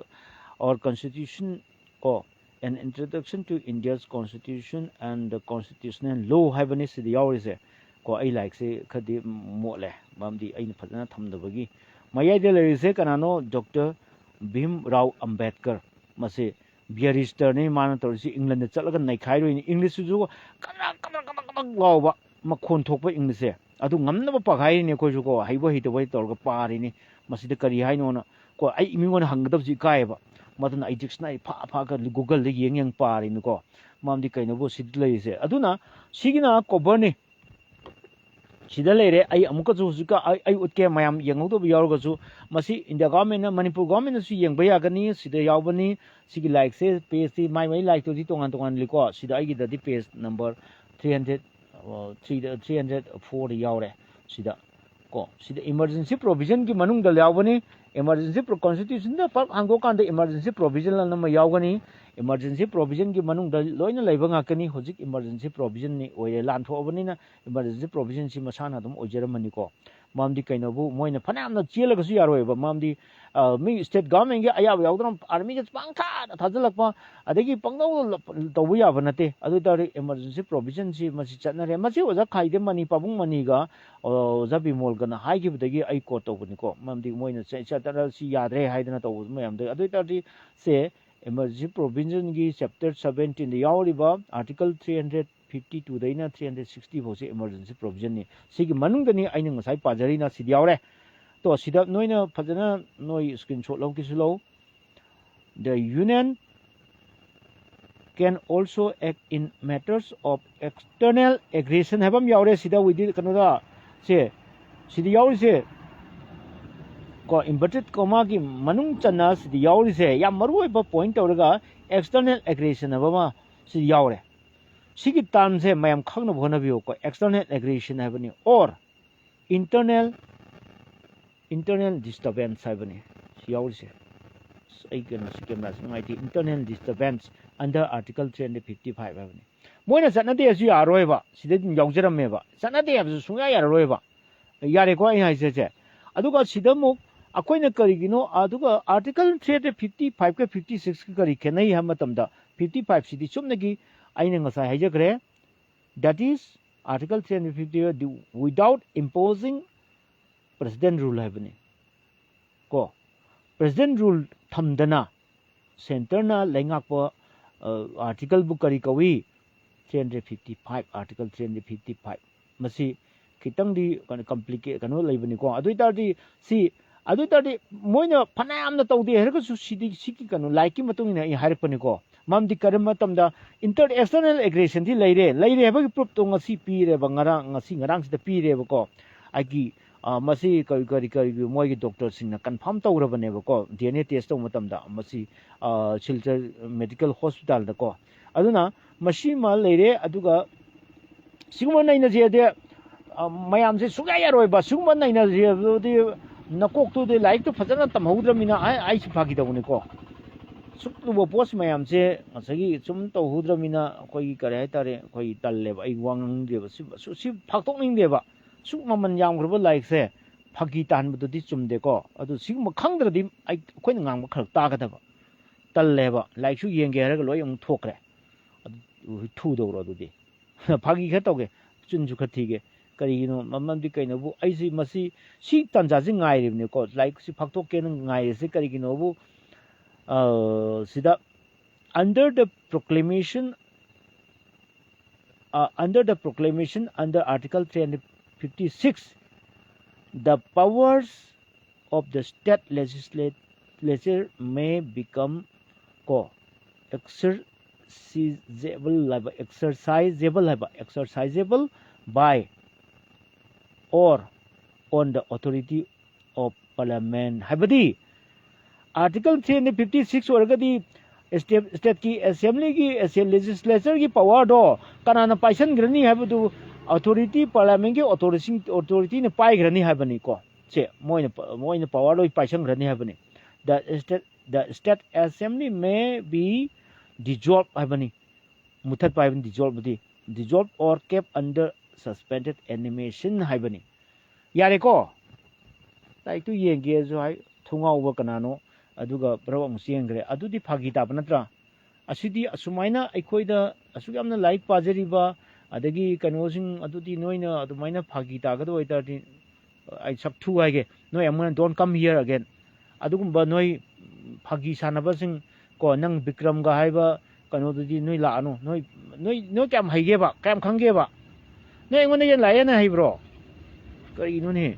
our constitution ꯀꯣ, An Introduction to India's Constitution and the Constitutional Law ꯍꯥꯏꯕꯅꯤ ꯁꯤꯗ ꯌꯥꯎꯔꯤꯁꯦ꯫ ꯀꯣ, ꯑꯩ ꯂꯥꯏꯔꯤꯛꯁꯦ ꯈꯔꯗꯤ ꯃꯣꯠꯂꯦ, ꯃꯔꯝꯗꯤ ꯑꯩꯅ ꯐꯖꯅ ꯊꯝꯗꯕꯒꯤ꯫ ꯃꯌꯥꯏꯗ ꯂꯩꯔꯤꯁꯦ ꯀꯅꯥꯅꯣ? Doctor ꯚꯤꯝ ꯔꯥꯎ ꯑꯝꯕꯦꯗꯀꯔ꯫ ꯃꯁꯤ barristerꯅꯤ, ꯃꯥꯅ ꯇꯧꯔꯤꯁꯤ꯫ ꯏꯪꯂꯦꯟꯗ ꯆꯠꯂꯒ ꯅꯩꯈꯥꯏꯔꯨꯏꯅꯤ꯫ Englishꯁꯤꯁꯨ ꯀꯗ꯭ꯔꯛ ꯀꯗ꯭ꯔꯛ ꯀꯗ꯭ꯔꯛ ꯀꯗ꯭ꯔꯛ ꯂꯥꯎꯕ ꯃꯈꯣꯟ ꯊꯣꯛꯄ Englishꯁꯦ꯫ ꯑꯗꯨ ꯉꯝꯅꯕ ꯄꯥꯈꯥꯏꯔꯤꯅꯤ ꯑꯩꯈꯣꯏꯁꯨ ꯀꯣ, ꯍꯩꯕ ꯍꯩꯇꯕ ꯇꯧꯔꯒ ꯄꯥꯔꯤꯅꯤ꯫ ꯃꯁꯤꯗ ꯀꯔꯤ ꯍꯥꯏꯅꯣꯅ ꯀꯣ, ꯑꯩ ꯃꯤꯉꯣꯟꯗ ꯍꯪꯒꯗꯕꯁꯨ ꯏꯀꯥꯏꯌꯦꯕ꯫ ꯃꯗꯨꯅ ꯑꯩ dictionary ꯐꯥ ꯐꯥꯒ Googleꯗ ꯌꯦꯡ ꯌꯦꯡ ꯄꯥꯔꯤꯅꯤꯀꯣ꯫ ꯃꯔꯝꯗꯤ ꯀꯩꯅꯣꯕꯨ ꯁꯤꯗ ꯂꯩꯔꯤꯁꯦ꯫ ꯑꯗꯨꯅ ꯁꯤꯒꯤꯅ coverꯅꯤ꯫ ꯁꯤꯗ ꯂꯩꯔꯦ꯫ ꯑꯩ ꯑꯃꯨꯛꯀꯁꯨ ꯍꯧꯖꯤꯛꯀ ꯑꯩ, ꯑꯩ ꯎꯠꯀꯦ, ꯃꯌꯥꯝ ꯌꯦꯡꯍꯧꯗꯕ ꯌꯥꯎꯔꯒꯁꯨ꯫ ꯃꯁꯤ India governmentꯅ, ꯃꯅꯤꯄꯨꯔ governmentꯅꯁꯨ ꯌꯦꯡꯕ ꯌꯥꯒꯅꯤ꯫ ꯁꯤꯗ ꯌꯥꯎꯕꯅꯤ꯫ ꯁꯤꯒꯤ ꯂꯥꯏꯔꯤꯛꯁꯦ pageꯇꯤ ꯃꯥꯏ ꯃꯥꯏ ꯂꯥꯏꯔꯤꯛꯇꯨꯗꯤ ꯇꯣꯉꯥꯟ ꯇꯣꯉꯥꯟ ꯂꯩꯀꯣ꯫ ꯁꯤꯗ ꯑꯩꯒꯤꯗꯗꯤ page number three hundred, ꯑ, three, three hundred fourꯗ ꯌꯥꯎꯔꯦ꯫ ꯁꯤꯗ ꯀꯣ, ꯁꯤꯗ emergency provisionꯒꯤ ꯃꯅꯨꯡꯗ ꯌꯥꯎꯕꯅꯤ꯫ Emergency pro-, constitutionꯗ ꯄꯛ ꯍꯥꯡꯗꯣꯛꯀꯥꯟꯗ emergency provision ꯑꯅ ꯑꯃ ꯌꯥꯎꯒꯅꯤ꯫ Emergency provisionꯒꯤ ꯃꯅꯨꯡꯗ ꯂꯣꯏꯅ ꯂꯩꯕ ꯉꯥꯛꯇꯅꯤ꯫ ꯍꯧꯖꯤꯛ emergency provisionꯅꯤ ꯑꯣꯏꯔꯦ, ꯂꯥꯟꯊꯣꯛꯑꯕꯅꯤꯅ emergency provisionꯁꯤ ꯃꯁꯥꯅ ꯑꯗꯨꯝ ꯑꯣꯏꯖꯔꯝꯃꯅꯤꯀꯣ꯫ ꯃꯔꯝꯗꯤ ꯀꯩꯅꯣꯕꯨ ꯃꯣꯏꯅ ꯐꯅꯌꯥꯝꯅ ꯆꯦꯜꯂꯒꯁꯨ ꯌꯥꯔꯣꯏꯕ꯫ ꯃꯔꯝꯗꯤ ꯃꯤ state government ꯒꯤ ꯑꯌꯥꯕ ꯌꯥꯎꯗꯅ army ꯒ ꯄꯪꯊꯥꯗ ꯊꯥꯖꯤꯜꯂꯛꯄ, ꯑꯗꯒꯤ ꯄꯪꯇꯧꯗ ꯇꯧꯕ ꯌꯥꯕ ꯅꯠꯇꯦ꯫ ꯑꯗꯨ ꯑꯣꯏ ꯇꯥꯔꯗꯤ emergency provision ꯁꯤ ꯃꯁꯤ ꯆꯠꯅꯔꯦ꯫ ꯃꯁꯤ ꯑꯣꯖꯥ ꯈꯥꯏꯗꯦꯝ ꯃꯅꯤ, ꯄꯥꯕꯨꯡ ꯃꯅꯤꯒ, ꯑꯣꯖꯥ ꯕꯤꯃꯣꯜꯒꯅ ꯍꯥꯏꯈꯤꯕꯗꯒꯤ ꯑꯩ quote ꯇꯧꯕꯅꯤꯀꯣ꯫ ꯃꯔꯝꯗꯤ ꯃꯣꯏꯅ ꯆꯠ-, ꯆꯠꯇꯅ ꯁꯤ ꯌꯥꯗ꯭ꯔꯦ ꯍꯥꯏꯗꯅ ꯇꯧꯕ ꯃꯌꯥꯝꯗ꯫ ꯑꯗꯨ ꯑꯣꯏ ꯇꯥꯔꯗꯤ ꯁꯦ emergency provision ꯒꯤ chapter seventeen ꯗ ꯌꯥꯎꯔꯤꯕ article three hundred fifty two ꯗꯩꯅ three hundred sixty ꯐꯥꯎꯁꯦ emergency provision ꯅꯤ꯫ ꯁꯤꯒꯤ ꯃꯅꯨꯡꯗꯅꯤ ꯑꯩꯅ ꯉꯁꯥꯏ ꯄꯥꯖꯔꯤꯅ ꯁꯤꯗ ꯌꯥꯎꯔꯦ꯫ ꯇꯣ, ꯁꯤꯗ ꯅꯣꯏꯅ ꯐꯖꯅ ꯅꯣꯏ screenshot ꯂꯧꯒꯦꯁꯨ ꯂꯧ꯫ The Union can also act in matters of external aggression ꯍꯥꯏꯕ ꯑꯃ ꯌꯥꯎꯔꯦ ꯁꯤꯗ꯫ Within ꯀꯩꯅꯣꯗ, ꯁꯦ, ꯁꯤꯗ ꯌꯥꯎꯔꯤꯁꯦ ꯀꯣ, inverted comma ꯒꯤ ꯃꯅꯨꯡ ꯆꯟꯅ ꯁꯤꯗ ꯌꯥꯎꯔꯤꯁꯦ ꯌꯥꯝ ꯃꯔꯨ ꯑꯣꯏꯕ point ꯇꯧꯔꯒ external aggression ꯍꯥꯏꯕ ꯑꯃ ꯁꯤꯗ ꯌꯥꯎꯔꯦ꯫ ꯁꯤꯒꯤ term ꯁꯦ ꯃꯌꯥꯝ ꯈꯪꯅꯕ ꯍꯣꯠꯅꯕꯤꯌꯨꯀꯣ꯫ External aggression ꯍꯥꯏꯕꯅꯤ, or internal, internal disturbance ꯍꯥꯏꯕꯅꯤ ꯁꯤ ꯌꯥꯎꯔꯤꯁꯦ꯫ ꯑꯁ, ꯑꯩ ꯀꯩꯅꯣꯁꯤ, camera ꯁꯤ ꯅꯨꯡꯉꯥꯏꯇꯦ꯫ Internal disturbance under article three hundred fifty five ꯍꯥꯏꯕꯅꯤ꯫ ꯃꯣꯏꯅ ꯆꯠꯅꯗꯦ ꯍꯥꯏꯁꯨ ꯌꯥꯔꯔꯣꯏꯕ, ꯁꯤꯗ ꯑꯗꯨꯝ ꯌꯥꯎꯖꯔꯝꯃꯦꯕ꯫ ꯆꯠꯅꯗꯦ ꯍꯥꯏꯕꯁꯨ ꯁꯨꯡꯌꯥ ꯌꯥꯔꯔꯣꯏꯕ꯫ ꯌꯥꯔꯦꯀꯣ ꯑꯩꯅ ꯍꯥꯏꯖꯁꯦ? ꯑꯗꯨꯒ ꯁꯤꯗ ꯑꯃꯨꯛ ꯑꯩꯈꯣꯏꯅ ꯀꯔꯤꯒꯤꯅꯣ, ꯑꯗꯨꯒ article three hundred fifty five ꯀ fifty six ꯀ ꯀꯔꯤ ꯈꯦꯠꯅꯩ ꯍꯥꯏꯕ ꯃꯇꯝꯗ, fifty five ꯁꯤꯗꯤ ꯆꯨꯝꯅꯒꯤ ꯑꯩꯅ ꯉꯁꯥꯏ ꯍꯥꯏꯖꯈ꯭ꯔꯦ, that is article three hundred fifty, without imposing president rule ꯍꯥꯏꯕꯅꯤ ꯀꯣ꯫ President rule ꯊꯝꯗꯅ centre ꯅ ꯂꯩꯉꯥꯛꯄ, ꯑ, article ꯕꯨ ꯀꯔꯤ ꯀꯧꯏ? Three hundred fifty five, article three hundred fifty five꯫ ꯃꯁꯤ ꯈꯤꯇꯪꯗꯤ ꯀꯩꯅꯣ, complica-, ꯀꯩꯅꯣ ꯂꯩꯕꯅꯤꯀꯣ꯫ ꯑꯗꯨ ꯑꯣꯏ ꯇꯥꯔꯗꯤ ꯁꯤ, ꯑꯗꯨ ꯑꯣꯏ ꯇꯥꯔꯗꯤ ꯃꯣꯏꯅ ꯐꯅꯌꯥꯝꯅ ꯇꯧꯗꯦ ꯍꯥꯏꯔꯒꯁꯨ ꯁꯤꯗꯤ, ꯁꯤꯒꯤ ꯀꯩꯅꯣ ꯂꯥꯏꯔꯤꯛꯀꯤ ꯃꯇꯨꯡ ꯏꯟꯅ ꯑꯩ ꯍꯥꯏꯔꯛꯄꯅꯤꯀꯣ꯫ ꯃꯔꯝꯗꯤ ꯀꯔꯝꯕ ꯃꯇꯝꯗ inter-, external aggression ꯗꯤ ꯂꯩꯔꯦ, ꯂꯩꯔꯦ ꯍꯥꯏꯕꯒꯤ proof ꯇꯣ ꯉꯁꯤ ꯄꯤꯔꯦꯕ, ꯉꯔꯥꯡ, ꯉꯁꯤ ꯉꯔꯥꯡꯁꯤꯗ ꯄꯤꯔꯦꯕꯀꯣ꯫ ꯑꯩꯒꯤ, ꯑ, ꯃꯁꯤ ꯀꯔꯤ, ꯀꯔꯤ, ꯀꯔꯤ ꯃꯣꯏꯒꯤ doctor ꯁꯤꯡꯅ confirm ꯇꯧꯔꯕꯅꯦꯕꯀꯣ, D N A test ꯇꯧꯕ ꯃꯇꯝꯗ ꯃꯁꯤ, ꯑ, ꯁꯤꯜꯆꯔ medical hospital ꯗꯀꯣ꯫ ꯑꯗꯨꯅ ꯃꯁꯤꯃ ꯂꯩꯔꯦ꯫ ꯑꯗꯨꯒ ꯁꯤꯒꯨꯝꯕ ꯅꯩꯅꯖꯦꯗꯤ, ꯑ, ꯃꯌꯥꯝꯁꯦ ꯁꯨꯡꯌꯥ ꯌꯥꯔꯣꯏꯕ꯫ ꯁꯤꯒꯨꯝꯕ ꯅꯩꯅꯖꯦꯗꯤ ꯅꯀꯣꯛꯇꯨꯗꯤ ꯂꯥꯏꯔꯤꯛꯇꯨ ꯐꯖꯅ ꯇꯝꯍꯧꯗ꯭ꯔꯃꯤꯅ, ꯑꯩ, ꯑꯩꯁꯨ ꯐꯥꯒꯤ ꯇꯧꯕꯅꯤꯀꯣ꯫ ꯁꯨꯛ ꯂꯨꯕ ꯄꯣꯠꯁꯤ ꯃꯌꯥꯝꯁꯦ ꯉꯁꯥꯏꯒꯤ ꯁꯨꯝ ꯇꯧꯍꯧꯗ꯭ꯔꯃꯤꯅ ꯑꯩꯈꯣꯏꯒꯤ ꯀꯔꯤ ꯍꯥꯏꯇꯥꯔꯦ, ꯑꯩꯈꯣꯏ ꯇꯜꯂꯦꯕ꯫ ꯑꯩ ꯋꯥ ꯉꯥꯡꯅꯤꯡꯗꯦꯕ꯫ ꯁꯤ, ꯁꯤ, ꯁꯤ ꯐꯥꯛꯇꯣꯛꯅꯤꯡꯗꯦꯕ꯫ ꯁꯨꯛ ꯃꯃꯜ ꯌꯥꯝꯈ꯭ꯔꯕ ꯂꯥꯏꯔꯤꯛꯁꯦ ꯐꯥꯒꯤ ꯇꯥꯍꯟꯕꯗꯨꯗꯤ ꯆꯨꯝꯗꯦꯀꯣ꯫ ꯑꯗꯨ ꯁꯤꯒꯨꯝꯕ ꯈꯪꯗ꯭ꯔꯗꯤ ꯑꯩ, ꯑꯩꯈꯣꯏꯅ ꯉꯥꯡꯕ ꯈꯔ ꯇꯥꯒꯗꯕ꯫ ꯇꯜꯂꯦꯕ, ꯂꯥꯏꯔꯤꯛꯁꯨ ꯌꯦꯡꯒꯦ ꯍꯥꯏꯔꯒ ꯂꯣꯏ ꯑꯃꯨꯛ ꯊꯣꯛꯈ꯭ꯔꯦ꯫ ꯑꯗꯨ ꯊꯨꯗꯧꯔꯣ ꯑꯗꯨꯗꯤ? ꯐꯥꯒꯤ ꯈꯔ ꯇꯧꯒꯦ, ꯆꯨꯟꯁꯨ ꯈꯔ ꯊꯤꯒꯦ꯫ ꯀꯔꯤꯒꯤꯅꯣ? ꯃꯔꯝꯗꯤ ꯀꯩꯅꯣꯕꯨ ꯑꯩꯁꯤ ꯃꯁꯤ, ꯁꯤ ꯇꯥꯟꯖꯥꯁꯤ ꯉꯥꯏꯔꯤꯕꯅꯤꯀꯣ, ꯂꯥꯏꯔꯤꯛꯁꯤ ꯐꯥꯛꯇꯣꯛꯀꯦꯅ ꯉꯥꯏꯔꯤꯁꯦ ꯀꯔꯤꯒꯤꯅꯣꯕꯨ, ꯑ, ꯁꯤꯗ under the proclamation, uh, under the proclamation under Article three hundred fifty-six, the powers of the state legislature may become ꯀꯣ, exercisable ꯍꯥꯏꯕ, exercisable ꯍꯥꯏꯕ, exercisable by or on the authority of parliament ꯍꯥꯏꯕꯗꯤ Article three hundred fifty-six ꯑꯣꯏꯔꯒꯗꯤ state, stateꯀꯤ assemblyꯒꯤ, legislatureꯒꯤ powerꯗꯣ ꯀꯅꯥꯅ ꯄꯥꯏꯁꯟꯈ꯭ꯔꯅꯤ ꯍꯥꯏꯕꯗꯨ authority, parliamentꯀꯤ authority, authorityꯅ ꯄꯥꯏꯈ꯭ꯔꯅꯤ ꯍꯥꯏꯕꯅꯤꯀꯣ꯫ ꯁꯦ ꯃꯣꯏꯅ, ꯃꯣꯏꯅ power ꯂꯣꯏ ꯄꯥꯏꯁꯟꯈ꯭ꯔꯅꯤ ꯍꯥꯏꯕꯅꯤ꯫ The state, the state assembly may be dissolved ꯍꯥꯏꯕꯅꯤ꯫ ꯃꯨꯊꯠꯄ ꯍꯥꯏꯕꯅꯤ dissolveꯗꯤ꯫ Dissolved or kept under suspended animation ꯍꯥꯏꯕꯅꯤ꯫ ꯌꯥꯔꯦꯀꯣ? ꯂꯥꯏꯔꯤꯛꯇꯨ ꯌꯦꯡꯒꯦꯁꯨ ꯍꯥꯏ, ꯊꯣꯡꯉꯥꯎꯕ ꯀꯅꯥꯅꯣ, ꯑꯗꯨꯒ ꯕ꯭ꯔꯕ ꯑꯃꯨꯛ ꯆꯦꯟꯈ꯭ꯔꯦ꯫ ꯑꯗꯨꯗꯤ ꯐꯥꯒꯤ ꯇꯥꯕ ꯅꯠꯇ꯭ꯔꯥ? ꯑꯁꯤꯗꯤ ꯑꯁꯨꯃꯥꯏꯅ ꯑꯩꯈꯣꯏꯗ ꯑꯁꯨꯛ ꯌꯥꯝꯅ ꯂꯥꯏꯔꯤꯛ ꯄꯥꯖꯔꯤꯕ, ꯑꯗꯒꯤ ꯀꯩꯅꯣꯁꯤꯡ ꯑꯗꯨꯗꯤ ꯅꯣꯏꯅ ꯑꯗꯨꯃꯥꯏꯅ ꯐꯥꯒꯤ ꯇꯥꯒꯗꯕ ꯑꯣꯏꯇꯥꯔꯗꯤ, ꯑꯩ ꯁꯛ ꯊꯨ ꯍꯥꯏꯒꯦ, ꯅꯣꯏ ꯑꯃꯨꯛ ꯍꯟꯅ don't come here again꯫ ꯑꯗꯨꯒꯨꯝꯕ ꯅꯣꯏ ꯐꯥꯒꯤ ꯁꯥꯟꯅꯕꯁꯤꯡ ꯀꯣ, ꯅꯪ ꯕꯤꯀ꯭ꯔꯝꯒ ꯍꯥꯏꯕ ꯀꯩꯅꯣꯗꯨꯗꯤ ꯅꯣꯏ ꯂꯥꯛꯑꯅꯨ꯫ ꯅꯣꯏ, ꯅꯣꯏ, ꯅꯣꯏ ꯀꯌꯥꯝ ꯍꯩꯒꯦꯕ? ꯀꯌꯥꯝ ꯈꯪꯒꯦꯕ? ꯅꯣꯏ ꯑꯩꯉꯣꯟꯗ ꯌꯦꯟ ꯂꯥꯛꯑꯦꯅ ꯍꯩꯕ꯭ꯔꯣ? ꯀꯔꯤꯅꯣꯅꯦ?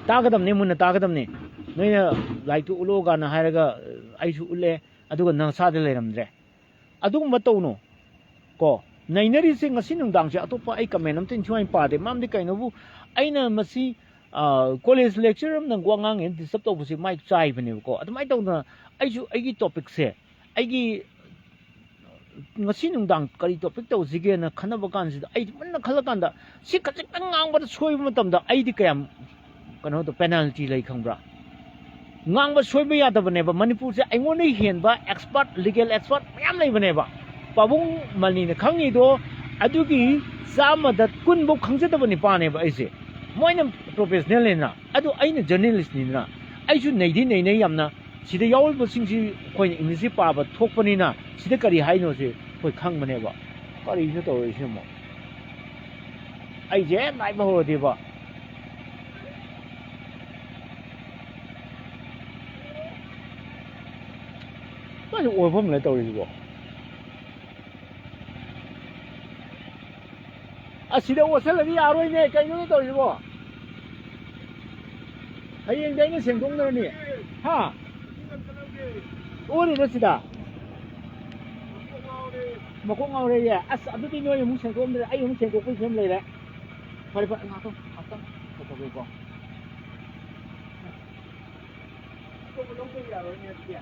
ꯇꯥꯒꯗꯕꯅꯤ, ꯃꯨꯟꯅ ꯇꯥꯒꯗꯕꯅꯤ꯫ ꯅꯣꯏꯅ ꯂꯥꯏꯔꯤꯛꯇꯨ ꯎꯠꯂꯛꯑꯣ ꯀꯥꯏꯅ ꯍꯥꯏꯔꯒ, ꯑꯩꯁꯨ ꯎꯠꯂꯦ, ꯑꯗꯨꯒ ꯅꯁꯥꯗ ꯂꯩꯔꯝꯗ꯭ꯔꯦ꯫ ꯑꯗꯨꯒꯨꯝꯕ ꯇꯧꯅꯨ ꯀꯣ꯫ ꯅꯩꯅꯔꯤꯁꯦ ꯉꯁꯤ ꯅꯨꯡꯗꯥꯡꯁꯦ ꯑꯇꯣꯞꯄ ꯑꯩ comment ꯑꯝꯇ ꯏꯟꯊꯤ ꯅꯨꯡꯉꯥꯏꯅ ꯄꯥꯗꯦ꯫ ꯃꯔꯝꯗꯤ ꯀꯩꯅꯣꯕꯨ, ꯑꯩꯅ ꯃꯁꯤ, ꯑ, college lecture ꯑꯃꯅ ꯋꯥ ꯉꯥꯡꯉꯦꯅ disturb ꯇꯧꯕꯁꯦ ꯃꯥꯏ ꯆꯥꯏꯕꯅꯦꯕꯀꯣ꯫ ꯑꯗꯨꯃꯥꯏꯅ ꯇꯧꯗꯅ ꯑꯩꯁꯨ ꯑꯩꯒꯤ topicꯁꯦ, ꯑꯩꯒꯤ ꯉꯁꯤ ꯅꯨꯡꯗꯥꯡ ꯀꯔꯤ topic ꯇꯧꯁꯤꯒꯦꯅ ꯈꯟꯅꯕ ꯀꯥꯟꯁꯤꯗ, ꯑꯩ ꯃꯨꯟꯅ ꯈꯜꯂꯀꯥꯟꯗ ꯁꯤ ꯈꯖꯤꯛꯇꯪ ꯉꯥꯡꯕꯗ ꯁꯣꯏꯕ ꯃꯇꯝꯗ ꯑꯩꯗꯤ ꯀꯌꯥꯝ ꯀꯩꯅꯣꯗꯣ penalty ꯂꯩ ꯈꯪꯕ꯭ꯔꯥ? ꯉꯥꯡꯕ ꯁꯣꯏꯕ ꯌꯥꯗꯕꯅꯦꯕ꯫ ꯃꯅꯤꯄꯨꯔꯁꯦ ꯑꯩꯉꯣꯟꯗ ꯍꯦꯟꯕ expert, legal expert ꯃꯌꯥꯝ ꯂꯩꯕꯅꯦꯕ꯫ ꯄꯥꯕꯨꯡ ꯃꯅꯤꯅ ꯈꯪꯉꯤꯗꯣ ꯑꯗꯨꯒꯤ ꯆꯥꯝꯃꯗ ꯀꯨꯟꯐꯧ ꯈꯪꯖꯗꯕ ꯅꯤꯄꯥꯅꯦꯕ ꯑꯩꯁꯦ꯫ ꯃꯣꯏꯅ professionalꯅꯤꯅ, ꯑꯗꯨ ꯑꯩꯅ journalistꯅꯤꯗꯅ, ꯑꯩꯁꯨ ꯅꯩꯗꯤ ꯅꯩꯅꯩ ꯌꯥꯝꯅ꯫ ꯁꯤꯗ ꯌꯥꯎꯔꯤꯕꯁꯤꯡꯁꯤ ꯑꯩꯈꯣꯏꯅ Englishꯁꯤ ꯄꯥꯕ ꯊꯣꯛꯄꯅꯤꯅ, ꯁꯤꯗ ꯀꯔꯤ ꯍꯥꯏꯅꯣꯁꯦ ꯑꯩꯈꯣꯏ ꯈꯪꯕꯅꯦꯕ꯫ ꯀꯔꯤꯅꯣ ꯇꯧꯔꯤꯁꯦ ꯑꯃꯨꯛ? ꯑꯩꯁꯦ ꯍꯦꯛ ꯉꯥꯏꯕ ꯍꯧꯔꯗꯤꯕ꯫ ꯀꯔꯤ ꯑꯣꯏꯐꯝ ꯂꯩ ꯇꯧꯔꯤꯁꯤꯕꯣ? ꯑꯁꯤꯗ ꯑꯣꯠꯁꯜꯂꯗꯤ ꯌꯥꯔꯣꯏꯅꯦ, ꯀꯩꯅꯣꯅꯦ ꯇꯧꯔꯤꯁꯤꯕꯣ? ꯍꯌꯦꯡꯗꯤ ꯑꯩꯅ ꯁꯦꯡꯗꯣꯛꯅꯔꯅꯤ꯫ ꯍꯥ? ꯑꯣꯔꯤꯔꯣ ꯁꯤꯗ? ꯃꯀꯣꯛ ꯉꯥꯎꯔꯦꯌꯦ꯫ ꯑꯁ, ꯑꯗꯨꯗꯤ ꯅꯣꯏ ꯑꯃꯨꯛ ꯁꯦꯡꯗꯣꯛꯑꯝꯗ꯭ꯔꯦ, ꯑꯩ ꯑꯃꯨꯛ ꯁꯦꯡꯗꯣꯛꯄꯒꯤ ꯐꯤꯕꯝ ꯂꯩꯔꯦ꯫ ꯐꯔꯦ, ꯐꯔꯦ, ꯉꯥꯏꯍꯥꯛꯇꯪ, ꯉꯥꯏꯍꯥꯛꯇꯪ ꯇꯧꯊꯣꯛꯀꯦꯀꯣ꯫ ꯑꯇꯣꯞꯄ ꯂꯧꯗꯕ ꯌꯥꯔꯣꯏꯅꯦ ꯑꯗꯨꯗꯤ꯫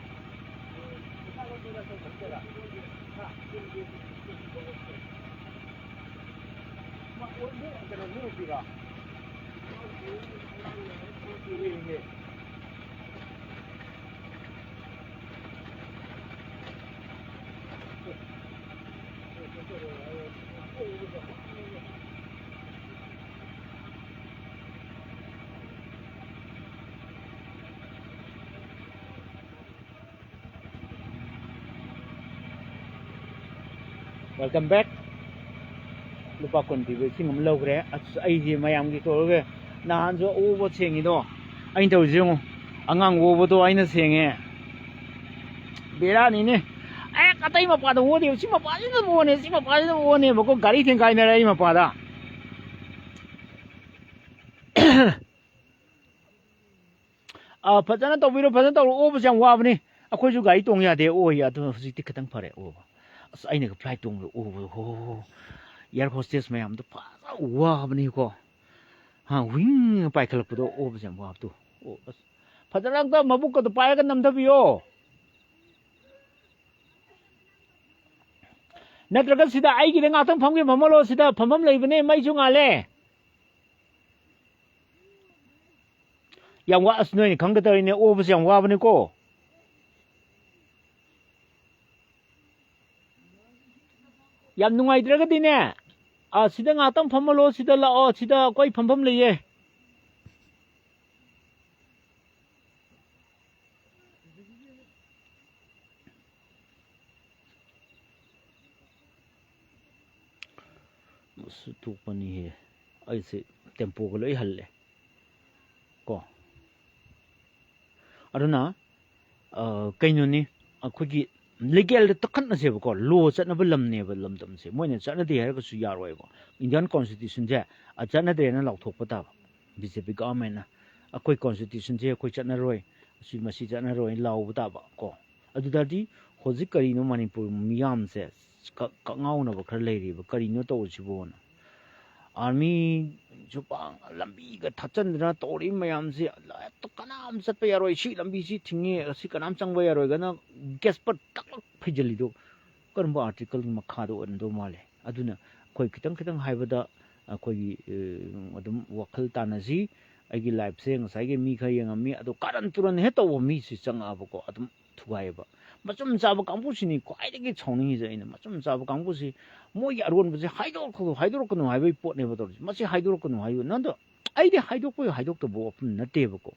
Welcome back. ꯂꯨꯄꯥ ꯀꯨꯟ ꯄꯤꯕ ꯏꯁꯤꯡ ꯑꯃ ꯂꯧꯈ꯭ꯔꯦ꯫ ꯑꯁ, ꯑꯩꯁꯦ ꯃꯌꯥꯝꯒꯤ ꯇꯧꯔꯒ ꯅꯍꯥꯟꯁꯨ ꯑꯣꯕ ꯁꯦꯡꯉꯤꯗꯣ ꯑꯩꯅ ꯇꯧꯔꯤꯁꯦ ꯌꯦꯡꯉꯨ꯫ ꯑꯉꯥꯡ ꯑꯣꯕꯗꯣ ꯑꯩꯅ ꯁꯦꯡꯉꯦ꯫ ꯕꯦꯔꯥꯅꯤꯅꯦ꯫ ꯑꯦ, ꯑꯇꯩ ꯃꯄꯥꯗ ꯑꯣꯗꯦꯕ, ꯁꯤ ꯃꯄꯥꯁꯤꯗ ꯑꯣꯅꯦ, ꯁꯤ ꯃꯄꯥꯁꯤꯗ ꯑꯣꯅꯦꯕꯀꯣ, ꯒꯥꯔꯤ ꯊꯦꯡꯒꯥꯏꯅꯔꯦ ꯑꯩ ꯃꯄꯥꯗ꯫ ꯑꯥ, ꯐꯖꯅ ꯇꯧꯕꯤꯔꯣ, ꯐꯖꯅ ꯇꯧꯔꯣ꯫ ꯑꯣꯕꯁꯦ ꯌꯥꯝ ꯋꯥꯕꯅꯤ꯫ ꯑꯩꯈꯣꯏꯁꯨ ꯒꯥꯔꯤ ꯇꯣꯡ ꯌꯥꯗꯦ, ꯑꯣꯏ꯫ ꯑꯗꯨ ꯍꯧꯖꯤꯛꯇꯤ ꯈꯤꯇꯪ ꯐꯔꯦ ꯑꯣꯕ꯫ ꯑꯁ, ꯑꯩꯅꯒ flight ꯇꯣꯡꯕꯗ ꯑꯣꯕ, ꯍꯣ, ꯍꯣ, ꯍꯣ꯫ Air hostess ꯃꯌꯥꯝꯗꯣ ꯐꯖꯅ ꯋꯥꯕꯅꯤꯀꯣ꯫ ꯍꯥ, ꯋꯤꯡ ꯄꯥꯏꯈꯠꯂꯛꯄꯗꯣ ꯑꯣꯕꯁꯦ ꯌꯥꯝ ꯋꯥꯕꯗꯣ꯫ ꯑꯣ, ꯑꯁ, ꯐꯖꯅ ꯑꯝꯇ ꯃꯕꯨꯛꯀꯗꯣ ꯄꯥꯏꯔꯒ ꯅꯝꯊꯕꯤꯌꯣ꯫ ꯅꯠꯇ꯭ꯔꯒ ꯁꯤꯗ ꯑꯩꯒꯤꯗ ꯉꯥꯛꯇꯪ ꯐꯝꯒꯦ ꯐꯝꯍꯜꯂꯣ, ꯁꯤꯗ ꯐꯝꯐꯝ ꯂꯩꯕꯅꯦ, ꯃꯩꯁꯨ ꯉꯥꯜꯂꯦ꯫ ꯌꯥꯝ ꯋꯥ-, ꯑꯁ, ꯅꯣꯏꯅ ꯈꯪꯒꯗꯧꯔꯤꯅꯦ, ꯑꯣꯕꯁꯦ ꯌꯥꯝ ꯋꯥꯕꯅꯤꯀꯣ꯫ ꯌꯥꯝ ꯅꯨꯡꯉꯥꯏꯇ꯭ꯔꯒꯗꯤꯅꯦ, ꯑ, ꯁꯤꯗ ꯉꯥꯛꯇꯪ ꯐꯝꯍꯜꯂꯣ, ꯁꯤꯗ ꯂꯥꯛꯑꯣ, ꯁꯤꯗ ꯑꯩꯈꯣꯏ ꯐꯝꯐꯝ ꯂꯩꯌꯦ꯫ ꯃꯁꯨ ꯇꯣꯛꯄꯅꯤꯍꯦ꯫ ꯑꯩꯁꯦ tempoꯒ ꯂꯣꯏ ꯍꯜꯂꯦ꯫ ꯀꯣ꯫ ꯑꯗꯨꯅ, ꯑ, ꯀꯩꯅꯣꯅꯤ, ꯑꯩꯈꯣꯏꯒꯤ legalꯗ ꯇꯛꯈꯠꯅꯁꯦꯕꯀꯣ, law ꯆꯠꯅꯕ ꯂꯝꯅꯦꯕ ꯂꯝꯗꯝꯁꯦ꯫ ꯃꯣꯏꯅ ꯆꯠꯅꯗꯦ ꯍꯥꯏꯔꯒꯁꯨ ꯌꯥꯔꯣꯏꯕ꯫ Indian Constitutionꯁꯦ, ꯑ, ꯆꯠꯅꯗꯦꯅ ꯂꯥꯎꯊꯣꯛꯄ ꯇꯥꯕ꯫ BJP governmentꯅ ꯑꯩꯈꯣꯏ Constitutionꯁꯦ ꯑꯩꯈꯣꯏ ꯆꯠꯅꯔꯣꯏ, ꯑꯁꯤ ꯃꯁꯤ ꯆꯠꯅꯔꯣꯏ ꯂꯥꯎꯕ ꯇꯥꯕ ꯀꯣ꯫ ꯑꯗꯨꯗꯗꯤ ꯍꯧꯖꯤꯛ ꯀꯔꯤꯅꯣ ꯃꯅꯤꯄꯨꯔ ꯃꯤꯌꯥꯝꯁꯦ ꯀ-, ꯀꯛꯉꯥꯎꯅꯕ ꯈꯔ ꯂꯩꯔꯤꯕ, ꯀꯔꯤꯅꯣ ꯇꯧꯔꯤꯁꯤꯕꯣꯅ꯫ Armyꯁꯨ ꯄꯥꯡ ꯂꯝꯕꯤꯒ ꯊꯠꯆꯟꯗꯅ ꯇꯧꯔꯤ ꯃꯌꯥꯝꯁꯤ, ꯍꯦꯛꯇ ꯀꯅꯥꯝ ꯆꯠꯄ ꯌꯥꯔꯣꯏ, ꯁꯤ ꯂꯝꯕꯤꯁꯤ ꯊꯤꯡꯉꯦ, ꯑꯁꯤ ꯀꯅꯥꯝ ꯆꯪꯕ ꯌꯥꯔꯣꯏꯒꯅ ꯒꯦꯁꯄꯠ ꯇꯛꯂꯛ ꯐꯩꯖꯜꯂꯤꯗꯣ ꯀꯔꯝꯕ articleꯒꯤ ꯃꯈꯥꯗ ꯑꯣꯏꯔꯝꯗꯧ ꯃꯥꯜꯂꯦ? ꯑꯗꯨꯅ ꯑꯩꯈꯣꯏ ꯈꯤꯇꯪ ꯈꯤꯇꯪ ꯍꯥꯏꯕꯗ ꯑꯩꯈꯣꯏꯒꯤ, ꯑ, ꯑꯗꯨꯝ ꯋꯥꯈꯜ ꯇꯥꯅꯁꯤ꯫ ꯑꯩꯒꯤ liveꯁꯦ ꯉꯁꯥꯏꯒꯤ ꯃꯤ ꯈꯔ ꯌꯦꯡꯉꯝꯃꯤ, ꯑꯗꯣ ꯀꯥꯔꯟ ꯇꯨꯔꯟ ꯍꯦꯛ ꯇꯧꯕ ꯃꯤꯁꯤ ꯆꯪꯉꯛꯑꯕꯀꯣ, ꯑꯗꯨꯝ ꯊꯨꯒꯥꯏꯑꯕ꯫ ꯃꯆꯨꯝ ꯆꯥꯕ ꯀꯥꯡꯕꯨꯁꯤꯅꯤ ꯈ꯭ꯋꯥꯏꯗꯒꯤ ꯁꯥꯎꯅꯤꯡꯉꯤꯁꯦ꯫ ꯑꯩꯅ ꯃꯆꯨꯝ ꯆꯥꯕ ꯀꯥꯡꯕꯨꯁꯤ ꯃꯣꯏꯒꯤ ꯑꯔꯣꯟꯕꯁꯦ ꯍꯥꯏꯗꯣꯔꯛꯀꯅꯨ, ꯍꯥꯏꯗꯣꯔꯛꯀꯅꯨ ꯍꯥꯏꯕꯒꯤ ꯄꯣꯠꯅꯦꯕ ꯇꯧꯔꯤꯁꯦ꯫ ꯃꯁꯤ ꯍꯥꯏꯗꯣꯔꯛꯀꯅꯨ ꯍꯥꯏꯌꯨ꯫ ꯅꯪꯗꯣ ꯑꯩꯗꯤ ꯍꯥꯏꯗꯣꯛꯄ ꯍꯥꯏꯗꯣꯛꯇꯕ ꯋꯥꯐꯝ ꯅꯠꯇꯦꯕꯀꯣ꯫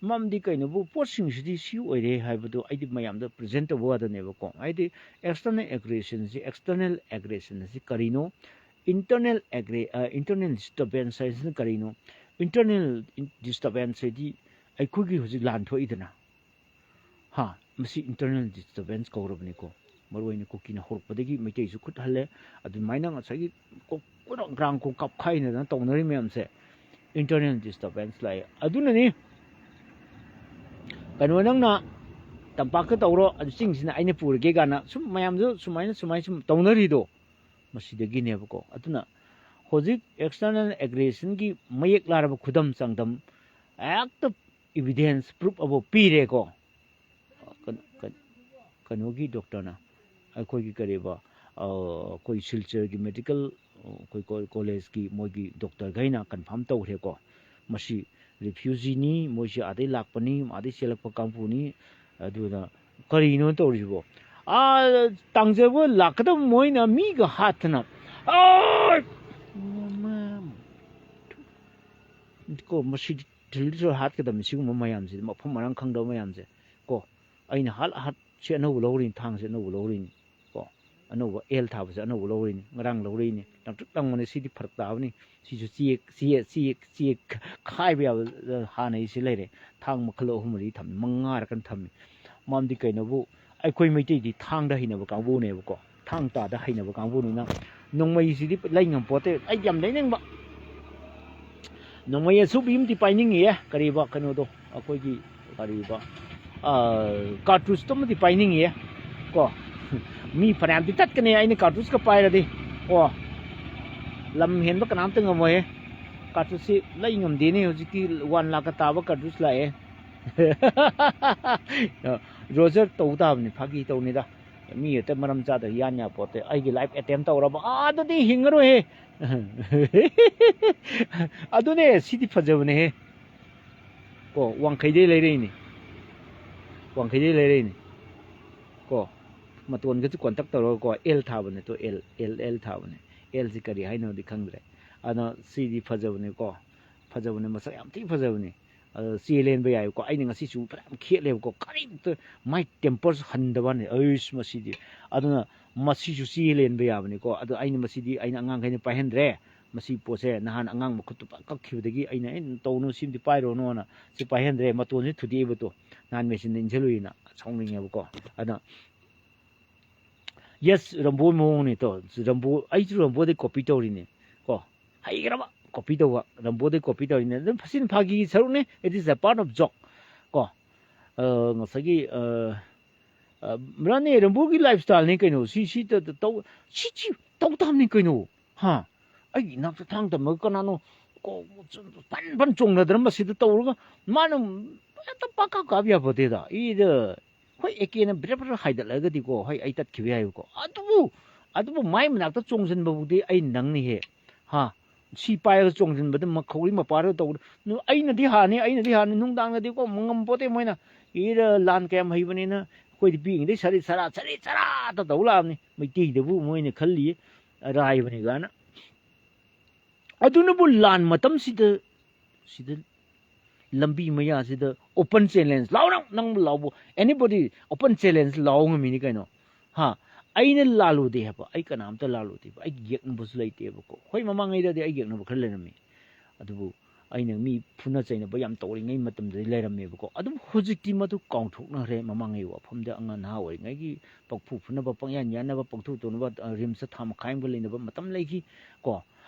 ꯃꯔꯝꯗꯤ ꯀꯩꯅꯣꯕꯨ ꯄꯣꯠꯁꯤꯡꯁꯤꯗꯤ ꯁꯤ ꯑꯣꯏꯔꯦ ꯍꯥꯏꯕꯗꯣ ꯑꯩꯗꯤ ꯃꯌꯥꯝꯗ present ꯇꯧꯕ ꯋꯥꯗꯅꯦꯕꯀꯣ꯫ ꯍꯥꯏꯗꯤ external aggressionꯁꯤ, external aggression ꯑꯁꯤ ꯀꯔꯤꯅꯣ? Internal aggre-, ꯑ, internal disturbance ꯍꯥꯏꯁꯤꯅ ꯀꯔꯤꯅꯣ? Internal in-, disturbance ꯍꯥꯏꯗꯤ ꯑꯩꯈꯣꯏꯒꯤ ꯍꯧꯖꯤꯛ ꯂꯥꯟ ꯊꯣꯛꯏꯗꯅ, ꯍꯥ, ꯃꯁꯤ internal disturbance ꯀꯧꯔꯕꯅꯤꯀꯣ꯫ ꯃꯔꯨꯑꯣꯏꯅ ꯀꯨꯀꯤꯅ ꯍꯧꯔꯛꯄꯗꯒꯤ ꯃꯩꯇꯩꯁꯨ ꯈꯨꯠ ꯍꯜꯂꯦ꯫ ꯑꯗꯨꯃꯥꯏꯅ ꯉꯁꯥꯏꯒꯤ ꯀꯣ-, ꯀꯣꯔꯥꯡ ꯀꯣꯔꯥꯡ ꯀꯣ ꯀꯥꯞꯈꯥꯏꯅꯗꯅ ꯇꯧꯅꯔꯤ ꯃꯌꯥꯝꯁꯦ internal disturbance ꯂꯥꯛꯑꯦ꯫ ꯑꯗꯨꯅꯅꯤ ꯀꯩꯅꯣ ꯅꯪꯅ ꯇꯝꯄꯥꯛꯇ ꯇꯧꯔꯣ, ꯑꯗꯨ ꯆꯤꯡꯁꯤꯅ ꯑꯩꯅ ꯄꯨꯔꯒꯦ ꯀꯥꯏꯅ ꯁꯨꯝ ꯃꯌꯥꯝꯁꯨ ꯁꯨꯃꯥꯏꯅ, ꯁꯨꯃꯥꯏꯅ ꯁꯨꯝ ꯇꯧꯅꯔꯤꯗꯣ ꯃꯁꯤꯗꯒꯤꯅꯦꯕꯀꯣ꯫ ꯑꯗꯨꯅ ꯍꯧꯖꯤꯛ external aggressionꯒꯤ ꯃꯌꯦꯛ ꯂꯥꯔꯕ ꯈꯨꯗꯝ ꯆꯥꯡꯗꯝ ꯍꯦꯛꯇ evidence proof ꯑꯃ ꯄꯤꯔꯦꯀꯣ꯫ ꯀꯩꯅꯣ-, ꯀꯩꯅꯣ-, ꯀꯩꯅꯣꯒꯤ doctorꯅ, ꯑꯩꯈꯣꯏꯒꯤ ꯀꯔꯤꯕ, ꯑ, ꯑꯩꯈꯣꯏ ꯁꯤꯜꯆꯔꯒꯤ medical, ꯑ, ꯑꯩꯈꯣꯏ ꯀꯣ-, collegeꯀꯤ ꯃꯣꯏꯒꯤ doctorꯈꯩꯅ confirm ꯇꯧꯈ꯭ꯔꯦꯀꯣ꯫ ꯃꯁꯤ refugeeꯅꯤ, ꯃꯣꯏꯁꯤ ꯑꯥꯗꯩ ꯂꯥꯛꯄꯅꯤ, ꯑꯥꯗꯩ ꯆꯦꯜꯂꯛꯄ ꯀꯥꯡꯕꯨꯅꯤ꯫ ꯑꯗꯨꯅ ꯀꯔꯤꯅꯣ ꯇꯧꯔꯤꯁꯤꯕꯣ? ꯑꯥ, ꯇꯥꯡꯖꯕ ꯂꯥꯛꯀꯗꯕ ꯃꯣꯏꯅ ꯃꯤꯒ ꯍꯥꯠꯇꯅ, ꯑꯥ! ꯃꯃ-, ꯀꯣ, ꯃꯁꯤꯗꯤ ꯗ꯭ꯔꯤꯜꯁꯨ ꯍꯥꯠꯀꯗꯕꯅꯤ꯫ ꯁꯤꯒꯨꯝꯕ ꯃꯌꯥꯝꯁꯤꯗꯤ, ꯃꯐꯝ ꯃꯔꯥꯡ ꯈꯪꯗꯕ ꯃꯌꯥꯝꯁꯦ, ꯀꯣ, ꯑꯩꯅ ꯍꯥꯠ ꯍꯥꯠ ꯁꯤ ꯑꯅꯧꯕ ꯂꯧꯔꯤꯅꯤ, ꯊꯥꯡꯁꯦ ꯑꯅꯧꯕ ꯂꯧꯔꯤꯅꯤ, ꯀꯣ, ꯑꯅꯧꯕ ꯑꯦꯜ ꯊꯥꯕꯁꯦ ꯑꯅꯧꯕ ꯂꯧꯔꯤꯅꯤ, ꯉꯔꯥꯡ ꯂꯧꯔꯛꯏꯅꯤ, ꯂꯪꯇ꯭ꯔꯤꯛ ꯂꯪꯕꯅꯦ꯫ ꯁꯤꯗꯤ ꯐꯔꯛ ꯇꯥꯕꯅꯤ꯫ ꯁꯤꯁꯨ ꯆꯦꯛ, ꯆꯦꯛ, ꯆꯦꯛ, ꯆꯦꯛ ꯈꯥꯏꯕ ꯌꯥꯕ, ꯑ, ꯍꯥꯟꯅꯩꯁꯦ ꯂꯩꯔꯦ꯫ ꯊꯥꯡ ꯃꯈꯜ ꯑꯍꯨꯝ ꯃꯔꯤ ꯊꯝꯃꯤ, ꯃꯉꯥꯔ ꯀꯟꯅ ꯊꯝꯃꯤ꯫ ꯃꯔꯝꯗꯤ ꯀꯩꯅꯣꯕꯨ, ꯑꯩꯈꯣꯏ ꯃꯩꯇꯩꯗꯤ ꯊꯥꯡꯗ ꯍꯩꯅꯕ ꯀꯥꯡꯕꯨꯅꯦꯕꯀꯣ, ꯊꯥꯡ ꯇꯥꯗ ꯍꯩꯅꯕ ꯀꯥꯡꯕꯨꯅꯤꯅ ꯅꯣꯡꯃꯩꯁꯤꯗꯤ ꯂꯩ ꯉꯝꯄꯣꯠꯇꯦ꯫ ꯑꯩꯗꯤ ꯌꯥꯝ ꯂꯩꯅꯤꯡꯕ, ꯅꯣꯡꯃꯩ ꯑꯁꯨꯕꯤ ꯑꯃꯗꯤ ꯄꯥꯏꯅꯤꯡꯉꯤꯌꯦ, ꯀꯔꯤꯕ ꯀꯩꯅꯣꯗꯣ, ꯑꯩꯈꯣꯏꯒꯤ ꯀꯔꯤꯕ, ꯑ, ꯀꯥꯔꯇꯨꯁꯇꯨꯃꯗꯤ ꯄꯥꯏꯅꯤꯡꯉꯤꯌꯦ, ꯀꯣ꯫ ꯃꯤ ꯐꯅꯌꯥꯝꯗꯤ ꯇꯠꯀꯅꯤ ꯑꯩꯅ ꯀꯥꯔꯇꯨꯁꯀ ꯄꯥꯏꯔꯗꯤ꯫ ꯑꯣ, ꯂꯝ ꯍꯦꯟꯕ ꯀꯅꯥꯝꯇ ꯉꯝꯃꯣꯏꯍꯦ꯫ ꯀꯥꯔꯇꯨꯁꯁꯤ ꯂꯩ ꯉꯝꯗꯦꯅꯦ, ꯍꯧꯖꯤꯛꯇꯤ ꯋꯥꯟ ꯂꯥꯛꯀ ꯇꯥꯕ ꯀꯥꯔꯇꯨꯁ ꯂꯥꯛꯑꯦ꯫ ꯔꯣꯖꯔ ꯇꯧ ꯇꯥꯕꯅꯤ, ꯐꯥꯒꯤ ꯇꯧꯅꯤꯗ꯫ ꯃꯤ ꯍꯦꯛꯇ ꯃꯔꯝ ꯆꯥꯗ ꯌꯥꯟ ꯌꯥꯄꯣꯠꯇꯦ꯫ ꯑꯩꯒꯤ ꯂꯥꯏꯐ ꯑꯦꯇꯦꯝ ꯇꯧꯔꯕ, ꯑꯥ, ꯑꯗꯨꯗꯤ ꯍꯤꯡꯉꯔꯣꯏꯍꯦ꯫ ꯑꯗꯨꯅꯦ, ꯁꯤꯗꯤ ꯐꯖꯕꯅꯦꯍꯦ꯫ ꯀꯣ, ꯋꯥꯡꯈꯩꯗꯩ ꯂꯩꯔꯛꯏꯅꯤ꯫ ꯋꯥꯡꯈꯩꯗꯩ ꯂꯩꯔꯛꯏꯅꯤ꯫ ꯀꯣ, ꯃꯇꯣꯟꯒꯁꯨ ꯀꯣꯟꯇꯛ ꯇꯧꯔꯒꯀꯣ, ꯑꯦꯜ ꯊꯥꯕꯅꯦ꯫ ꯇꯣ, ꯑꯦꯜ, ꯑꯦꯜ, ꯑꯦꯜ ꯊꯥꯕꯅꯦ꯫ ꯑꯦꯜꯁꯤ ꯀꯔꯤ ꯍꯥꯏꯅꯣꯗꯤ ꯈꯪꯗ꯭ꯔꯦ꯫ ꯑꯗꯣ ꯁꯤꯗꯤ ꯐꯖꯕꯅꯦꯀꯣ꯫ ꯐꯖꯕꯅꯦ, ꯃꯁꯛ ꯌꯥꯝ ꯊꯤ ꯐꯖꯕꯅꯦ꯫ ꯑꯗꯣ ꯆꯦ ꯂꯦꯟꯕ ꯌꯥꯏꯀꯣ꯫ ꯑꯩꯅ ꯉꯁꯤꯁꯨ ꯐꯅꯌꯥꯝ ꯈꯦꯠꯂꯦꯕꯀꯣ꯫ ꯀꯔꯤꯝꯇ ꯃꯥꯏ ꯇꯦꯝꯄꯔꯁꯨ ꯍꯟꯗꯕꯅꯦ꯫ ꯑꯩꯁ, ꯃꯁꯤꯗꯤ꯫ ꯑꯗꯨꯅ ꯃꯁꯤꯁꯨ ꯆꯦ ꯂꯦꯟꯕ ꯌꯥꯕꯅꯤꯀꯣ꯫ ꯑꯗꯣ ꯑꯩꯅ ꯃꯁꯤꯗꯤ ꯑꯩꯅ ꯑꯉꯥꯡꯈꯩꯅ ꯄꯥꯏꯍꯟꯗ꯭ꯔꯦ꯫ ꯃꯁꯤ ꯄꯣꯠꯁꯦ ꯅꯍꯥꯟ ꯑꯉꯥꯡ ꯃꯈꯨꯠꯇꯣ ꯄꯨꯔꯥ ꯀꯛꯈꯤꯕꯗꯒꯤ ꯑꯩꯅ, "ꯑꯦ, ꯇꯧꯅꯨ, ꯁꯤꯃꯗꯤ ꯄꯥꯏꯔꯨꯔꯅꯨꯅ ꯁꯤ ꯄꯥꯏꯍꯟꯗ꯭ꯔꯦ꯫ ꯃꯇꯣꯟꯁꯦ ꯊꯨꯗꯦꯛꯏꯕꯗꯣ ꯅꯍꯥꯟ ꯃꯦꯆꯤꯟꯗ ꯏꯟꯁꯤꯜꯂꯨꯏꯅ ꯁꯥꯎꯅꯤꯡꯉꯦꯕꯀꯣ"꯫ ꯑꯗ, "ꯌꯦꯁ, ꯔꯝꯕꯣ ꯃꯑꯣꯡꯅꯤ ꯇꯣ꯫ ꯔꯝꯕꯣ, ꯑꯩꯁꯨ ꯔꯝꯕꯣꯗꯩ ꯀꯣꯄꯤ ꯇꯧꯔꯤꯅꯦ ꯀꯣ꯫ ꯍꯩꯈ꯭ꯔꯕ ꯀꯣꯄꯤ ꯇꯧꯕ, ꯔꯝꯕꯣꯗꯩ ꯀꯣꯄꯤ ꯇꯧꯔꯤꯅꯦ꯫ ꯑꯗꯨꯝ ꯐꯁꯤꯟ ꯐꯥꯒꯤꯒꯤ ꯁꯔꯨꯛꯅꯦ꯫ It is a part of joke ꯀꯣ꯫ ꯑ, ꯉꯁꯥꯏꯒꯤ, ꯑ, ꯑ, ꯔꯥꯅꯤ ꯔꯝꯕꯣꯒꯤ ꯂꯥꯏꯐ ꯁ꯭ꯇꯥꯏꯜꯅꯤ ꯀꯩꯅꯣ꯫ ꯁꯤ, ꯁꯤ ꯇ-, ꯇ-, ꯇꯧ-, ꯁꯤ, ꯁꯤ ꯇꯧ ꯇꯥꯕꯅꯤ ꯀꯩꯅꯣ꯫ ꯍꯥ? ꯑꯩꯒꯤ ꯏꯅꯥꯛꯇ ꯊꯥꯡ ꯇꯝꯃꯒ ꯀꯅꯥꯅꯣ ꯀꯣ-, ꯐꯟ ꯐꯟ ꯆꯣꯡꯅꯗꯅ ꯃꯁꯤꯗ ꯇꯧꯔꯒ ꯃꯥꯅ ꯍꯦꯛꯇ ꯄꯥꯀꯥ ꯀꯥꯞ ꯌꯥꯄꯣꯠꯇꯦꯗ꯫ ꯏꯗ ꯍꯣꯏ, ꯑꯦ ꯀꯦꯅ ꯕ꯭ꯔꯦ ꯕ꯭ꯔꯦ ꯍꯥꯏꯗꯠꯂꯒꯗꯤꯀꯣ, ꯍꯣꯏ, ꯑꯩ ꯇꯠꯈꯤꯕ ꯌꯥꯏꯕꯀꯣ꯫ ꯑꯗꯨꯕꯨ, ꯑꯗꯨꯕꯨ ꯃꯥꯏ ꯃꯅꯥꯛꯇ ꯆꯣꯡꯁꯤꯟꯕꯕꯨꯗꯤ ꯑꯩ ꯅꯪꯅꯤꯍꯦ꯫ ꯍꯥ? ꯁꯤ ꯄꯥꯏꯔꯒ ꯆꯣꯡꯁꯤꯟꯕꯗ ꯃꯈꯧꯔꯤ ꯃꯄꯥꯗ ꯇꯧꯕꯗ, ꯅꯨ-, ꯑꯩꯅꯗꯤ ꯍꯥꯟꯅꯤ, ꯑꯩꯅꯗꯤ ꯍꯥꯟꯅꯤ, ꯅꯨꯡꯗꯥꯡꯗꯗꯤꯀꯣ ꯉꯝꯄꯣꯠꯇꯦ ꯃꯣꯏꯅ꯫ ꯏꯔ ꯂꯥꯟ ꯀꯌꯥꯝ ꯍꯩꯕꯅꯤꯅ ꯑꯩꯈꯣꯏꯗꯤ ꯄꯤꯛꯏꯉꯩꯗꯩ ꯁꯔꯤ ꯁꯔꯥ, ꯁꯔꯤ ꯁꯔꯥꯇ ꯇꯧ ꯂꯥꯛꯑꯕꯅꯤ꯫ ꯃꯩꯇꯩꯗꯕꯨ ꯃꯣꯏꯅ ꯈꯜꯂꯤ ꯑꯔꯥꯏꯕꯅꯤ ꯀꯥꯏꯅ꯫ ꯑꯗꯨꯅꯕꯨ ꯂꯥꯟ ꯃꯇꯝꯁꯤꯗ, ꯁꯤꯗ ꯂꯝꯕꯤ ꯃꯌꯥꯁꯤꯗ open challenge ꯂꯥꯎ, ꯅꯪ, ꯅꯪ ꯂꯥꯎꯕ, anybody open challenge ꯂꯥꯎ ꯉꯝꯃꯤꯅꯤ ꯀꯩꯅꯣ꯫ ꯍꯥ? ꯑꯩꯅ ꯂꯥꯜꯂꯨꯗꯦ ꯍꯥꯏꯕ, ꯑꯩ ꯀꯅꯥꯝꯇ ꯂꯥꯜꯂꯨꯗꯦꯕ, ꯑꯩ ꯌꯦꯛꯅꯕꯁꯨ ꯂꯩꯇꯦꯕꯀꯣ꯫ ꯍꯣꯏ, ꯃꯃꯥꯡꯉꯩꯗꯗꯤ ꯑꯩ ꯌꯦꯛꯅꯕ ꯈꯔ ꯂꯩꯔꯝꯃꯤ, ꯑꯗꯨꯕꯨ ꯑꯩꯅ ꯃꯤ ꯐꯨꯅ ꯆꯩꯅꯕ ꯌꯥꯝ ꯇꯧꯔꯤꯉꯩ ꯃꯇꯝꯗꯗꯤ ꯂꯩꯔꯝꯃꯦꯕꯀꯣ꯫ ꯑꯗꯨꯕꯨ ꯍꯧꯖꯤꯛꯇꯤ ꯃꯗꯨ ꯀꯥꯎꯊꯣꯛꯅꯈ꯭ꯔꯦ꯫ ꯃꯃꯥꯡꯉꯩ ꯋꯥꯐꯝꯗ ꯑꯉꯥꯡ ꯅꯍꯥ ꯑꯣꯏꯔꯤꯉꯩꯒꯤ ꯄꯪꯐꯨ ꯐꯨꯅꯕ, ꯄꯪꯌꯥꯟ ꯌꯥꯟꯅꯕ, ꯄꯪꯇꯧ ꯇꯧꯅꯕ, ꯑ, ꯔꯤꯝꯁꯇ ꯊꯥ ꯃꯈꯥꯏ ꯑꯃꯒ ꯂꯩꯅꯕ ꯃꯇꯝ ꯂꯩꯈꯤ ꯀꯣ꯫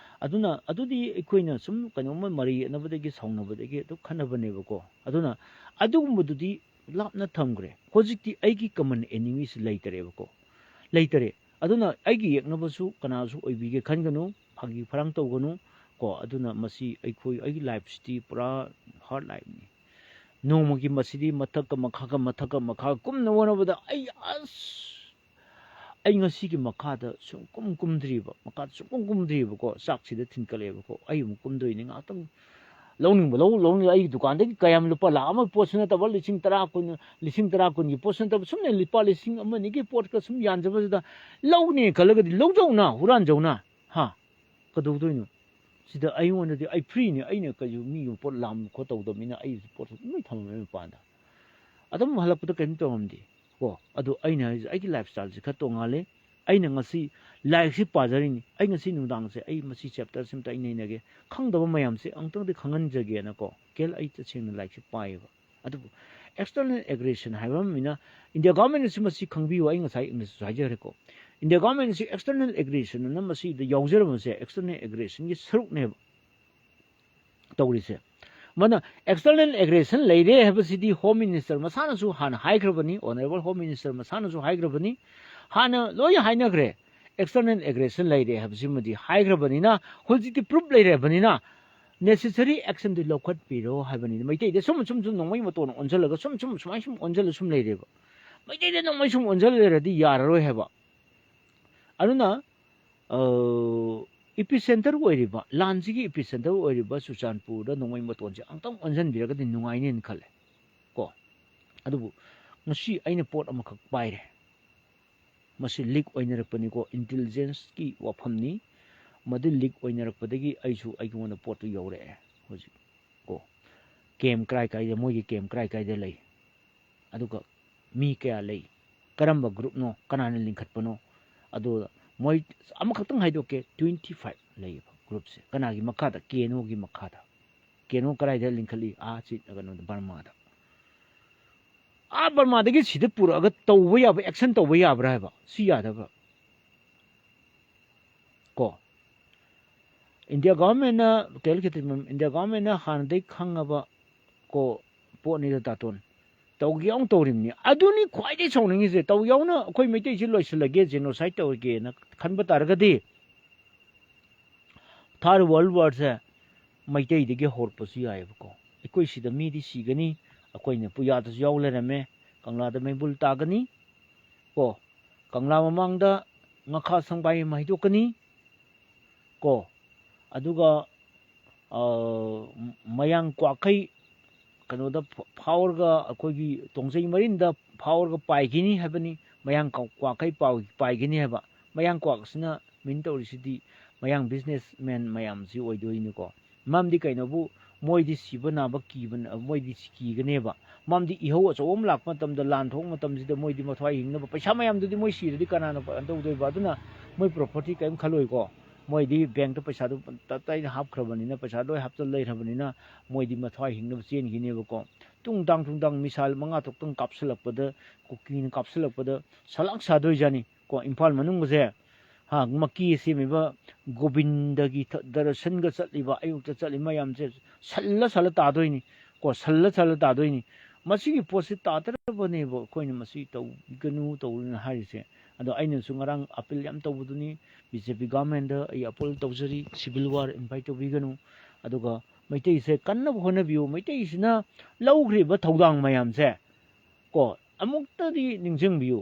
ꯑꯗꯨꯅ ꯑꯗꯨꯗꯤ ꯑꯩꯈꯣꯏꯅ ꯁꯨꯝ ꯀꯩꯅꯣꯝꯃ ꯃꯔꯩ ꯌꯦꯠꯅꯕꯗꯒꯤ, ꯁꯥꯎꯅꯕꯗꯒꯤ ꯑꯗꯨ ꯈꯟꯅꯕꯅꯦꯕꯀꯣ꯫ ꯑꯗꯨꯅ ꯑꯗꯨꯒꯨꯝꯕꯗꯨꯗꯤ ꯂꯥꯞꯅ ꯊꯝꯈ꯭ꯔꯦ꯫ ꯍꯧꯖꯤꯛꯇꯤ ꯑꯩꯒꯤ common enemyꯁꯤ ꯂꯩꯇꯔꯦꯕꯀꯣ, ꯂꯩꯇꯔꯦ꯫ ꯑꯗꯨꯅ ꯑꯩꯒꯤ ꯌꯦꯛꯅꯕꯁꯨ ꯀꯅꯥꯁꯨ ꯑꯣꯏꯕꯤꯒꯦ ꯈꯟꯒꯅꯨ, ꯐꯥꯒꯤ ꯐꯔꯥꯡ ꯇꯧꯒꯅꯨ ꯀꯣ꯫ ꯑꯗꯨꯅ ꯃꯁꯤ ꯑꯩꯈꯣꯏ, ꯑꯩꯒꯤ lifeꯁꯤꯗꯤ ꯄꯨꯔꯥ hard lifeꯅꯤ꯫ ꯅꯣꯡꯃꯒꯤ ꯃꯁꯤꯗꯤ ꯃꯊꯛꯀ ꯃꯈꯥꯒ, ꯃꯊꯛꯀ ꯃꯈꯥꯒ ꯀꯨꯝꯅ ꯍꯣꯠꯅꯕꯗ ꯑꯩ ꯑꯁ, ꯑꯩ ꯉꯁꯤꯒꯤ ꯃꯈꯥꯗ ꯁꯨꯡꯀꯨꯝ ꯀꯨꯝꯗ꯭ꯔꯤꯕ, ꯃꯈꯥꯗ ꯁꯨꯡꯀꯨꯝ ꯀꯨꯝꯗ꯭ꯔꯤꯕꯀꯣ꯫ ꯆꯥꯛꯁꯤꯗ ꯊꯤꯟꯀꯠꯂꯛꯑꯦꯕꯀꯣ, ꯑꯩ ꯑꯃꯨꯛ ꯀꯨꯝꯗꯣꯏꯅꯤ ꯉꯥꯛꯇꯪ꯫ ꯂꯧꯅꯤꯡꯕ ꯂꯧ, ꯂꯧꯅꯤꯡꯕ, ꯑꯩꯒꯤ ꯗꯨꯀꯥꯟꯗꯒꯤ ꯀꯌꯥꯝ, ꯂꯨꯄꯥ ꯂꯥꯈ ꯑꯃꯒꯤ ꯄꯣꯠꯁꯨ ꯅꯠꯇꯕ, ꯂꯤꯁꯤꯡ ꯇꯔꯥ, ꯀꯨꯟ, ꯂꯤꯁꯤꯡ ꯇꯔꯥ, ꯀꯨꯟꯒꯤ ꯄꯣꯠꯁꯨ ꯅꯠꯇꯕ, ꯁꯨꯝꯅ ꯂꯨꯄꯥ ꯂꯤꯁꯤꯡ ꯑꯃ ꯑꯅꯤꯒꯤ ꯄꯣꯠꯀ ꯁꯨꯝ ꯌꯥꯟꯖꯕꯁꯤꯗ ꯂꯧꯅꯦ ꯈꯜꯂꯒꯗꯤ ꯂꯧꯖꯧꯅ, ꯍꯨꯔꯥꯟꯖꯧꯅ꯫ ꯍꯥ? ꯀꯩꯗꯧꯗꯣꯏꯅꯣ? ꯁꯤꯗ ꯑꯩꯉꯣꯟꯗꯗꯤ ꯑꯩ freeꯅꯤ, ꯑꯩꯅ ꯀꯩꯁꯨ ꯃꯤꯒꯤ ꯄꯣꯠ ꯂꯥꯝ ꯈꯣꯠ ꯇꯧꯗꯕꯅꯤꯅ ꯑꯩ ꯄꯣꯠ ꯂꯣꯏ ꯊꯝꯃꯝꯃꯦ ꯃꯄꯥꯟꯗ꯫ ꯑꯗꯨꯝ ꯍꯜꯂꯛꯄꯗ ꯀꯩꯝ ꯇꯧꯔꯝꯗꯦ ꯀꯣ꯫ ꯑꯗꯣ ꯑꯩꯅ ꯍꯥꯏꯁꯦ, ꯑꯩꯒꯤ lifestyleꯁꯦ ꯈꯔ ꯇꯣꯡꯉꯥꯜꯂꯦ꯫ ꯑꯩꯅ ꯉꯁꯤ ꯂꯥꯏꯔꯤꯛꯁꯤ ꯄꯥꯖꯔꯤꯅꯤ, ꯑꯩ ꯉꯁꯤ ꯅꯨꯡꯗꯥꯡꯁꯦ ꯑꯩ ꯃꯁꯤ chapterꯁꯤꯝꯇ ꯑꯩ ꯅꯩꯅꯒꯦ, ꯈꯪꯗꯕ ꯃꯌꯥꯝꯁꯦ ꯑꯃꯨꯛꯇꯪꯗꯤ ꯈꯪꯍꯟꯖꯒꯦꯅꯀꯣ꯫ ꯀꯦꯜ, ꯑꯩ ꯇꯁꯦꯡꯅ ꯂꯥꯏꯔꯤꯛꯁꯤ ꯄꯥꯏꯌꯦꯕ꯫ ꯑꯗꯨꯕꯨ external aggression ꯍꯥꯏꯕ ꯑꯃꯅ, India governmentꯅꯁꯨ ꯃꯁꯤ ꯈꯪꯕꯤꯌꯨ, ꯑꯩ ꯉꯁꯥꯏ Englishꯇꯁꯨ ꯍꯥꯏꯖꯈ꯭ꯔꯦꯀꯣ꯫ India governmentꯅꯁꯨ external aggression ꯑꯅ ꯃꯁꯤꯗ ꯌꯥꯎꯖꯔꯝꯕꯁꯦ external aggressionꯒꯤ ꯁꯔꯨꯛꯅꯦꯕ ꯇꯧꯔꯤꯁꯦ꯫ ꯃꯥꯅ external aggression ꯂꯩꯔꯦ ꯍꯥꯏꯕꯁꯤꯗꯤ Home Minister ꯃꯁꯥꯅꯁꯨ ꯍꯥꯟꯅ ꯍꯥꯏꯈ꯭ꯔꯕꯅꯤ, Honourable Home Minister ꯃꯁꯥꯅꯁꯨ ꯍꯥꯏꯈ꯭ꯔꯕꯅꯤ, ꯍꯥꯟꯅ ꯂꯣꯏ ꯍꯥꯏꯅꯈ꯭ꯔꯦ꯫ External aggression ꯂꯩꯔꯦ ꯍꯥꯏꯕꯁꯤꯃꯗꯤ ꯍꯥꯏꯈ꯭ꯔꯕꯅꯤꯅ, ꯍꯧꯖꯤꯛꯇꯤ proof ꯂꯩꯔꯕꯅꯤꯅ, necessary actionꯗꯤ ꯂꯧꯈꯠꯄꯤꯔꯣ ꯍꯥꯏꯕꯅꯤꯅ꯫ ꯃꯩꯇꯩꯗ ꯁꯨꯝ, ꯁꯨꯝ, ꯁꯨꯝ ꯅꯣꯡꯃꯩ ꯃꯇꯣꯟ ꯑꯣꯟꯁꯤꯜꯂꯒ ꯁꯨꯝ, ꯁꯨꯝ, ꯁꯨꯃꯥꯏꯅ ꯁꯨꯝ ꯑꯣꯟꯁꯤꯜꯂ ꯁꯨꯝ ꯂꯩꯔꯦꯕ꯫ ꯃꯩꯇꯩꯗ ꯅꯣꯡꯃꯩ ꯁꯨꯝ ꯑꯣꯟꯁꯤꯜꯂ ꯂꯩꯔꯗꯤ ꯌꯥꯔꯔꯣꯏ ꯍꯥꯏꯕ꯫ ꯑꯗꯨꯅ, ꯑ, epicenter ꯑꯣꯏꯔꯤꯕ, ꯂꯥꯟꯁꯤꯒꯤ epicenter ꯑꯣꯏꯔꯤꯕ ꯆꯨꯔꯆꯥꯟꯄꯨꯔꯗ ꯅꯣꯡꯃꯩ ꯃꯇꯣꯟꯁꯦ ꯑꯃꯨꯛꯇꯪ ꯑꯣꯟꯁꯤꯟꯕꯤꯔꯒꯗꯤ ꯅꯨꯡꯉꯥꯏꯅꯦꯅ ꯈꯜꯂꯦ ꯀꯣ꯫ ꯑꯗꯨꯕꯨ ꯉꯁꯤ ꯑꯩꯅ ꯄꯣꯠ ꯑꯃꯈꯛ ꯄꯥꯏꯔꯦ꯫ ꯃꯁꯤ ꯂꯤꯛ ꯑꯣꯏꯅꯔꯛꯄꯅꯤꯀꯣ, ꯏꯟꯇꯦꯂꯤꯖꯦꯟꯁꯀꯤ ꯋꯥꯐꯝꯅꯤ꯫ ꯃꯗꯨ ꯂꯤꯛ ꯑꯣꯏꯅꯔꯛꯄꯗꯒꯤ ꯑꯩꯁꯨ ꯑꯩꯉꯣꯟꯗ ꯄꯣꯠꯇꯨ ꯌꯧꯔꯛꯑꯦ꯫ ꯍꯧꯖꯤꯛ ꯀꯣ, ꯀꯦꯝ ꯀꯔꯥꯏ ꯀꯥꯏꯗ, ꯃꯣꯏꯒꯤ ꯀꯦꯝ ꯀꯔꯥꯏ ꯀꯥꯏꯗ ꯂꯩ, ꯑꯗꯨꯒ ꯃꯤ ꯀꯌꯥ ꯂꯩ, ꯀꯔꯝꯕ ꯒ꯭ꯔꯨꯞꯅꯣ, ꯀꯅꯥꯅ ꯂꯤꯡꯈꯠꯄꯅꯣ, ꯑꯗꯨ ꯃꯣꯏ ꯑꯃꯈꯛꯇꯪ ꯍꯥꯏꯗꯣꯛꯀꯦ, ꯇ꯭ꯋꯦꯟꯇꯤ ꯐꯥꯏꯚ ꯂꯩꯌꯦꯕ ꯒ꯭ꯔꯨꯞꯁꯦ꯫ ꯀꯅꯥꯒꯤ ꯃꯈꯥꯗ? ꯀꯦ ꯑꯦꯟ ꯑꯣꯒꯤ ꯃꯈꯥꯗ꯫ ꯀꯦ ꯑꯦꯟ ꯑꯣ ꯀꯗꯥꯏꯗ ꯂꯤꯡꯈꯠꯂꯤ? ꯑꯥ ꯆꯤ-, ꯀꯩꯅꯣꯗ, ꯕꯔꯃꯥꯗ꯫ ꯑꯥ ꯕꯔꯃꯥꯗꯒꯤ ꯁꯤꯗ ꯄꯨꯔꯛꯑꯒ ꯇꯧꯕ ꯌꯥꯕ, ꯑꯦꯛꯁꯟ ꯇꯧꯕ ꯌꯥꯕ꯭ꯔꯥ ꯍꯥꯏꯕ? ꯁꯤ ꯌꯥꯗꯕ꯭ꯔꯥ? ꯀꯣ, ꯏꯟꯗꯤꯌꯥ ꯒꯚꯔꯟꯃꯦꯟꯅ, ꯀꯩ ꯍꯥꯏꯒꯦ, ꯏꯟꯗꯤꯌꯥ ꯒꯚꯔꯟꯃꯦꯟꯅ ꯍꯥꯟꯅꯗꯩ ꯈꯪꯉꯕ ꯀꯣ ꯄꯣꯠꯅꯤꯗ, ꯇꯥꯇꯣꯟ꯫ ꯇꯧꯒꯦ ꯌꯥꯎꯅ ꯇꯧꯔꯤꯕꯅꯤ꯫ ꯑꯗꯨꯅꯤ ꯈ꯭ꯋꯥꯏꯗꯩ ꯁꯥꯎꯅꯤꯡꯉꯤꯁꯦ꯫ ꯇꯧ ꯌꯥꯎꯅ ꯑꯩꯈꯣꯏ ꯃꯩꯇꯩꯁꯤ ꯂꯣꯏꯁꯤꯜꯂꯒꯦ, ꯖꯦꯅꯣꯁꯥꯏꯠ ꯇꯧꯔꯒꯦꯅ ꯈꯟꯕ ꯇꯥꯔꯒꯗꯤ, ꯊꯥꯔꯠ ꯋꯥꯔꯜ ꯋꯥꯔꯁꯦ ꯃꯩꯇꯩꯗꯒꯤ ꯍꯧꯔꯛꯄꯁꯨ ꯌꯥꯏꯑꯕꯀꯣ꯫ ꯑꯩꯈꯣꯏ ꯁꯤꯗ ꯃꯤꯗꯤ ꯁꯤꯒꯅꯤ, ꯑꯩꯈꯣꯏꯅ ꯄꯨꯌꯥꯗꯁꯨ ꯌꯥꯎ ꯂꯩꯔꯝꯃꯦ, ꯀꯪꯂꯥꯗ ꯃꯩꯕꯨꯜ ꯇꯥꯒꯅꯤ ꯀꯣ, ꯀꯪꯂꯥ ꯃꯃꯥꯡꯗ ꯉꯥꯈꯥ ꯁꯪꯕꯥꯏ ꯑꯃ ꯍꯩꯗꯣꯛꯀꯅꯤ ꯀꯣ, ꯑꯗꯨꯒ, ꯑ, ꯃꯌꯥꯡ ꯀ꯭ꯋꯥꯛꯈꯩ ꯀꯩꯅꯣꯗ ꯐ-, ꯐꯥꯎꯔꯒ, ꯑꯩꯈꯣꯏꯒꯤ ꯇꯣꯡꯖꯩ ꯃꯔꯤꯟꯗ ꯐꯥꯎꯔꯒ ꯄꯥꯏꯈꯤꯅꯤ ꯍꯥꯏꯕꯅꯤ꯫ ꯃꯌꯥꯡ ꯀ-, ꯀ꯭ꯋꯥꯛꯈꯩ ꯄꯥꯎ-, ꯄꯥꯏꯈꯤꯅꯤ ꯍꯥꯏꯕ꯫ ꯃꯌꯥꯡ ꯀ꯭ꯋꯥꯛꯁꯤꯅ ꯃꯤꯟ ꯇꯧꯔꯤꯁꯤꯗꯤ ꯃꯌꯥꯡ ꯕꯤꯖꯤꯅꯦꯁꯃꯦꯟ ꯃꯌꯥꯝꯁꯤ ꯑꯣꯏꯗꯣꯏꯅꯤꯀꯣ꯫ ꯃꯔꯝꯗꯤ ꯀꯩꯅꯣꯕꯨ, ꯃꯣꯏꯗꯤ ꯁꯤꯕ ꯅꯥꯕ ꯀꯤꯕ, ꯃꯣꯏꯗꯤ ꯀꯤꯒꯅꯦꯕ꯫ ꯃꯔꯝꯗꯤ ꯏꯍꯧ ꯑꯆꯧꯕ ꯑꯃ ꯂꯥꯛꯄ ꯃꯇꯝꯗ, ꯂꯥꯟ ꯊꯣꯛꯄ ꯃꯇꯝꯁꯤꯗ ꯃꯣꯏꯗꯤ ꯃꯊ꯭ꯋꯥꯏ ꯍꯤꯡꯅꯕ, ꯄꯩꯁꯥ ꯃꯌꯥꯝꯗꯨꯗꯤ ꯃꯣꯏ ꯁꯤꯔꯗꯤ ꯀꯅꯥꯅ ꯄ-, ꯇꯧꯗꯣꯏꯕ? ꯑꯗꯨꯅ ꯃꯣꯏ ꯄ꯭ꯔꯣꯄꯔꯇꯤ ꯀꯔꯤꯝ ꯈꯜꯂꯣꯏꯀꯣ꯫ ꯃꯣꯏꯗꯤ ꯕꯦꯡꯛꯇ ꯄꯩꯁꯥꯗꯨ ꯇꯞ ꯇꯥꯏꯅ ꯍꯥꯞꯈ꯭ꯔꯕꯅꯤꯅ, ꯄꯩꯁꯥ ꯂꯣꯏ ꯍꯥꯞꯆꯜ ꯂꯩꯈ꯭ꯔꯕꯅꯤꯅ, ꯃꯣꯏꯗꯤ ꯃꯊ꯭ꯋꯥꯏ ꯍꯤꯡꯅꯕ ꯆꯦꯟꯈꯤꯅꯦꯕꯀꯣ꯫ ꯇꯨꯡꯗꯥꯡ ꯇꯨꯡꯗꯥꯡ ꯃꯤꯁꯥꯏꯜ ꯃꯉꯥ ꯇꯔꯨꯛꯇꯪ ꯀꯥꯞꯁꯤꯜꯂꯛꯄꯗ, ꯀꯨꯀꯤꯅ ꯀꯥꯞꯁꯤꯜꯂꯛꯄꯗ ꯁꯂꯥꯛ ꯁꯥꯗꯣꯏꯖꯥꯠꯅꯤ ꯀꯣ꯫ ꯏꯝꯐꯥꯜ ꯃꯅꯨꯡꯒꯁꯦ, ꯍꯥ, ꯃꯀꯤ ꯁꯦꯝꯃꯤꯕ ꯒꯣꯕꯤꯟꯗꯒꯤ ꯊ-, ꯗꯔꯁꯟꯒ ꯆꯠꯂꯤꯕ, ꯑꯌꯨꯛꯇ ꯆꯠꯂꯤ ꯃꯌꯥꯝꯁꯦ ꯁꯜꯂ ꯁꯜꯂ ꯇꯥꯗꯣꯏꯅꯤ ꯀꯣ, ꯁꯜꯂ ꯁꯜꯂ ꯇꯥꯗꯣꯏꯅꯤ꯫ ꯃꯁꯤꯒꯤ ꯄꯣꯠꯁꯤ ꯇꯥꯗꯅꯕꯅꯦꯕ ꯑꯩꯈꯣꯏꯅ ꯃꯁꯤ ꯇꯧꯒꯅꯨ, ꯇꯧꯔꯅꯨ ꯍꯥꯏꯔꯤꯁꯦ꯫ ꯑꯗꯣ ꯑꯩꯅꯁꯨ ꯉꯔꯥꯡ ꯑꯄꯤꯜ ꯌꯥꯝ ꯇꯧꯕꯗꯨꯅꯤ, ꯕꯤ ꯖꯦ ꯄꯤ ꯒꯚꯔꯟꯃꯦꯟꯗ ꯑꯩ ꯑꯄꯤꯜ ꯇꯧꯖꯔꯤ, ꯁꯤꯚꯤꯜ ꯋꯥꯔ ꯏꯟꯚꯥꯏꯠ ꯇꯧꯕꯤꯒꯅꯨ꯫ ꯑꯗꯨꯒ ꯃꯩꯇꯩꯁꯦ ꯀꯟꯅꯕ ꯍꯣꯠꯅꯕꯤꯌꯨ꯫ ꯃꯩꯇꯩꯁꯤꯅ ꯂꯧꯈ꯭ꯔꯤꯕ ꯊꯧꯗꯥꯡ ꯃꯌꯥꯝꯁꯦ ꯀꯣ, ꯑꯃꯨꯛꯇꯗꯤ ꯅꯤꯡꯁꯤꯡꯕꯤꯌꯨ꯫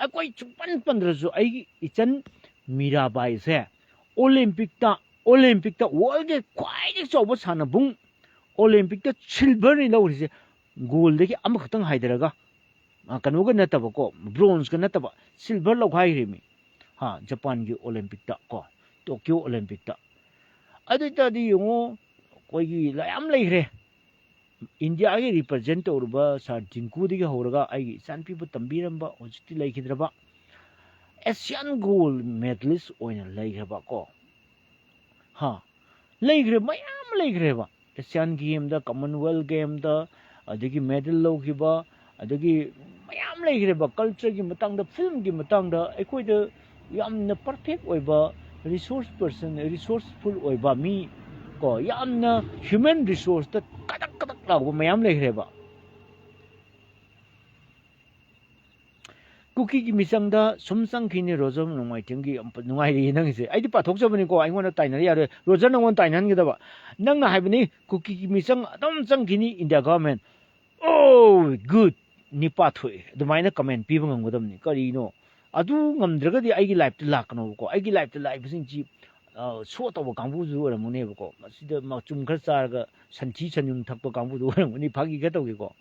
ꯑꯩꯈꯣꯏ ꯁꯨꯡꯄꯟ ꯄꯟꯗ꯭ꯔꯁꯨ, ꯑꯩꯒꯤ ꯏꯆꯟ ꯃꯤꯔꯥꯕꯥꯏꯁꯦ ꯑꯣꯂꯦꯝꯄꯤꯛꯇ, ꯑꯣꯂꯦꯝꯄꯤꯛꯇ ꯋꯥꯔꯜꯒꯤ ꯈ꯭ꯋꯥꯏꯗꯒꯤ ꯆꯥꯎꯕ ꯁꯥꯟꯅꯕꯨꯡ, ꯑꯣꯂꯦꯝꯄꯤꯛꯇ ꯁꯤꯜꯚꯔꯅꯤ ꯂꯧꯔꯤꯁꯦ, ꯒꯣꯜꯗꯒꯤ ꯑꯃꯈꯛꯇꯪ ꯍꯥꯏꯗꯔꯒ꯫ ꯑ, ꯀꯩꯅꯣꯒ ꯅꯠꯇꯕꯀꯣ, ꯕ꯭ꯔꯣꯟꯖꯀ ꯅꯠꯇꯕ, ꯁꯤꯜꯚꯔ ꯂꯧꯈꯥꯏꯈ꯭ꯔꯦꯃꯤ꯫ ꯍꯥ, ꯖꯄꯥꯟꯒꯤ ꯑꯣꯂꯦꯝꯄꯤꯛꯇ ꯀꯣ, ꯇꯣꯀꯤꯌꯣ ꯑꯣꯂꯦꯝꯄꯤꯛꯇ꯫ ꯑꯗꯨ ꯑꯣꯏꯇꯥꯔꯗꯤ ꯌꯦꯡꯉꯣ, ꯑꯩꯈꯣꯏꯒꯤ ꯃꯌꯥꯝ ꯂꯩꯈ꯭ꯔꯦ꯫ ꯏꯟꯗꯤꯌꯥꯒꯤ ꯔꯤꯄ꯭ꯔꯖꯦꯟ ꯇꯧꯔꯨꯕ ꯁꯥꯔ ꯖꯤꯡꯀꯨꯗꯒꯤ ꯍꯧꯔꯒ ꯑꯩꯒꯤ ꯏꯆꯥꯅꯨꯄꯤꯕꯨ ꯇꯝꯕꯤꯔꯝꯕ, ꯍꯧꯖꯤꯛꯇꯤ ꯂꯩꯈꯤꯗ꯭ꯔꯕ, ꯑꯦꯁꯤꯌꯥꯟ ꯒꯣꯜ ꯃꯦꯗꯂꯤꯁ ꯑꯣꯏꯅ ꯂꯩꯈ꯭ꯔꯕ ꯀꯣ꯫ ꯍꯥ, ꯂꯩꯈ꯭ꯔꯦ, ꯃꯌꯥꯝ ꯂꯩꯈ꯭ꯔꯦꯕ꯫ ꯑꯦꯁꯤꯌꯥꯟ ꯒꯦꯝꯗ, ꯀꯃꯟꯋꯦꯜꯊ ꯒꯦꯝꯗ, ꯑꯗꯒꯤ ꯃꯦꯗꯜ ꯂꯧꯈꯤꯕ, ꯑꯗꯒꯤ ꯃꯌꯥꯝ ꯂꯩꯈ꯭ꯔꯦꯕ꯫ ꯀꯜꯆꯔꯒꯤ ꯃꯇꯥꯡꯗ, ꯐꯤꯂꯝꯒꯤ ꯃꯇꯥꯡꯗ ꯑꯩꯈꯣꯏꯗ ꯌꯥꯝꯅ ꯄꯔꯐꯦꯛ ꯑꯣꯏꯕ, ꯔꯤꯁꯣꯔꯁ ꯄꯔꯁꯟ, ꯔꯤꯁꯣꯔꯁꯐꯨꯜ ꯑꯣꯏꯕ ꯃꯤ ꯀꯣ, ꯌꯥꯝꯅ ꯍ꯭ꯌꯨꯃꯦꯟ ꯔꯤꯁꯣꯔꯁꯇ ꯀꯗꯛ ꯀꯗꯛ ꯂꯥꯎꯕ ꯃꯌꯥꯝ ꯂꯩꯈ꯭ꯔꯦꯕ꯫ ꯀꯨꯀꯤꯒꯤ ꯃꯤꯆꯪꯗ ꯁꯨꯝ ꯆꯪꯈꯤꯅꯤ ꯔꯣꯖꯔ ꯅꯣꯡꯃꯥꯏꯊꯦꯝꯒꯤ꯫ ꯅꯨꯡꯉꯥꯏꯔꯤꯌꯦ ꯅꯪꯒꯤꯁꯦ꯫ ꯑꯩꯗꯤ ꯄꯥꯊꯣꯛꯆꯕꯅꯤꯀꯣ, ꯑꯩꯉꯣꯟꯗ ꯇꯥꯏꯅꯔ ꯌꯥꯔꯣꯏ꯫ ꯔꯣꯖꯔ, ꯅꯪꯉꯣꯟꯗ ꯇꯥꯏꯅꯍꯟꯒꯗꯕ꯫ ꯅꯪꯅ ꯍꯥꯏꯕꯅꯤ, "ꯀꯨꯀꯤꯒꯤ ꯃꯤꯆꯪ ꯑꯗꯨꯝ ꯆꯪꯈꯤꯅꯤ ꯏꯟꯗꯤꯌꯥ ꯒꯚꯔꯟꯃꯦꯟ"꯫ ꯑꯣ, ꯒꯨꯗ꯫ ꯅꯤꯄꯥ ꯊꯣꯛꯑꯦ꯫ ꯑꯗꯨꯃꯥꯏꯅ ꯀꯃꯦꯟ ꯄꯤꯕ ꯉꯝꯒꯗꯕꯅꯤ꯫ ꯀꯔꯤꯅꯣ? ꯑꯗꯨ ꯉꯝꯗ꯭ꯔꯒꯗꯤ ꯑꯩꯒꯤ ꯂꯥꯏꯐꯇ ꯂꯥꯛꯀꯅꯣꯕꯀꯣ꯫ ꯑꯩꯒꯤ ꯂꯥꯏꯐꯇ ꯂꯥꯛꯏꯕꯁꯤꯡꯁꯤ, ꯑ, ꯁꯣ ꯇꯧꯕ ꯀꯥꯡꯕꯨꯁꯨ ꯑꯣꯏꯔꯝꯒꯅꯦꯕꯀꯣ꯫ ꯃꯁꯤꯗ ꯃꯆꯨꯝ ꯈꯔ ꯆꯥꯔꯒ ꯁꯟꯊꯤ ꯁꯟꯌꯨꯡ ꯊꯛꯄ ꯀꯥꯡꯕꯨꯗꯨ ꯑꯣꯏꯔꯝꯒꯅꯤ꯫ ꯐꯥꯒꯤ ꯈꯔ ꯇꯧꯒꯦꯀꯣ꯫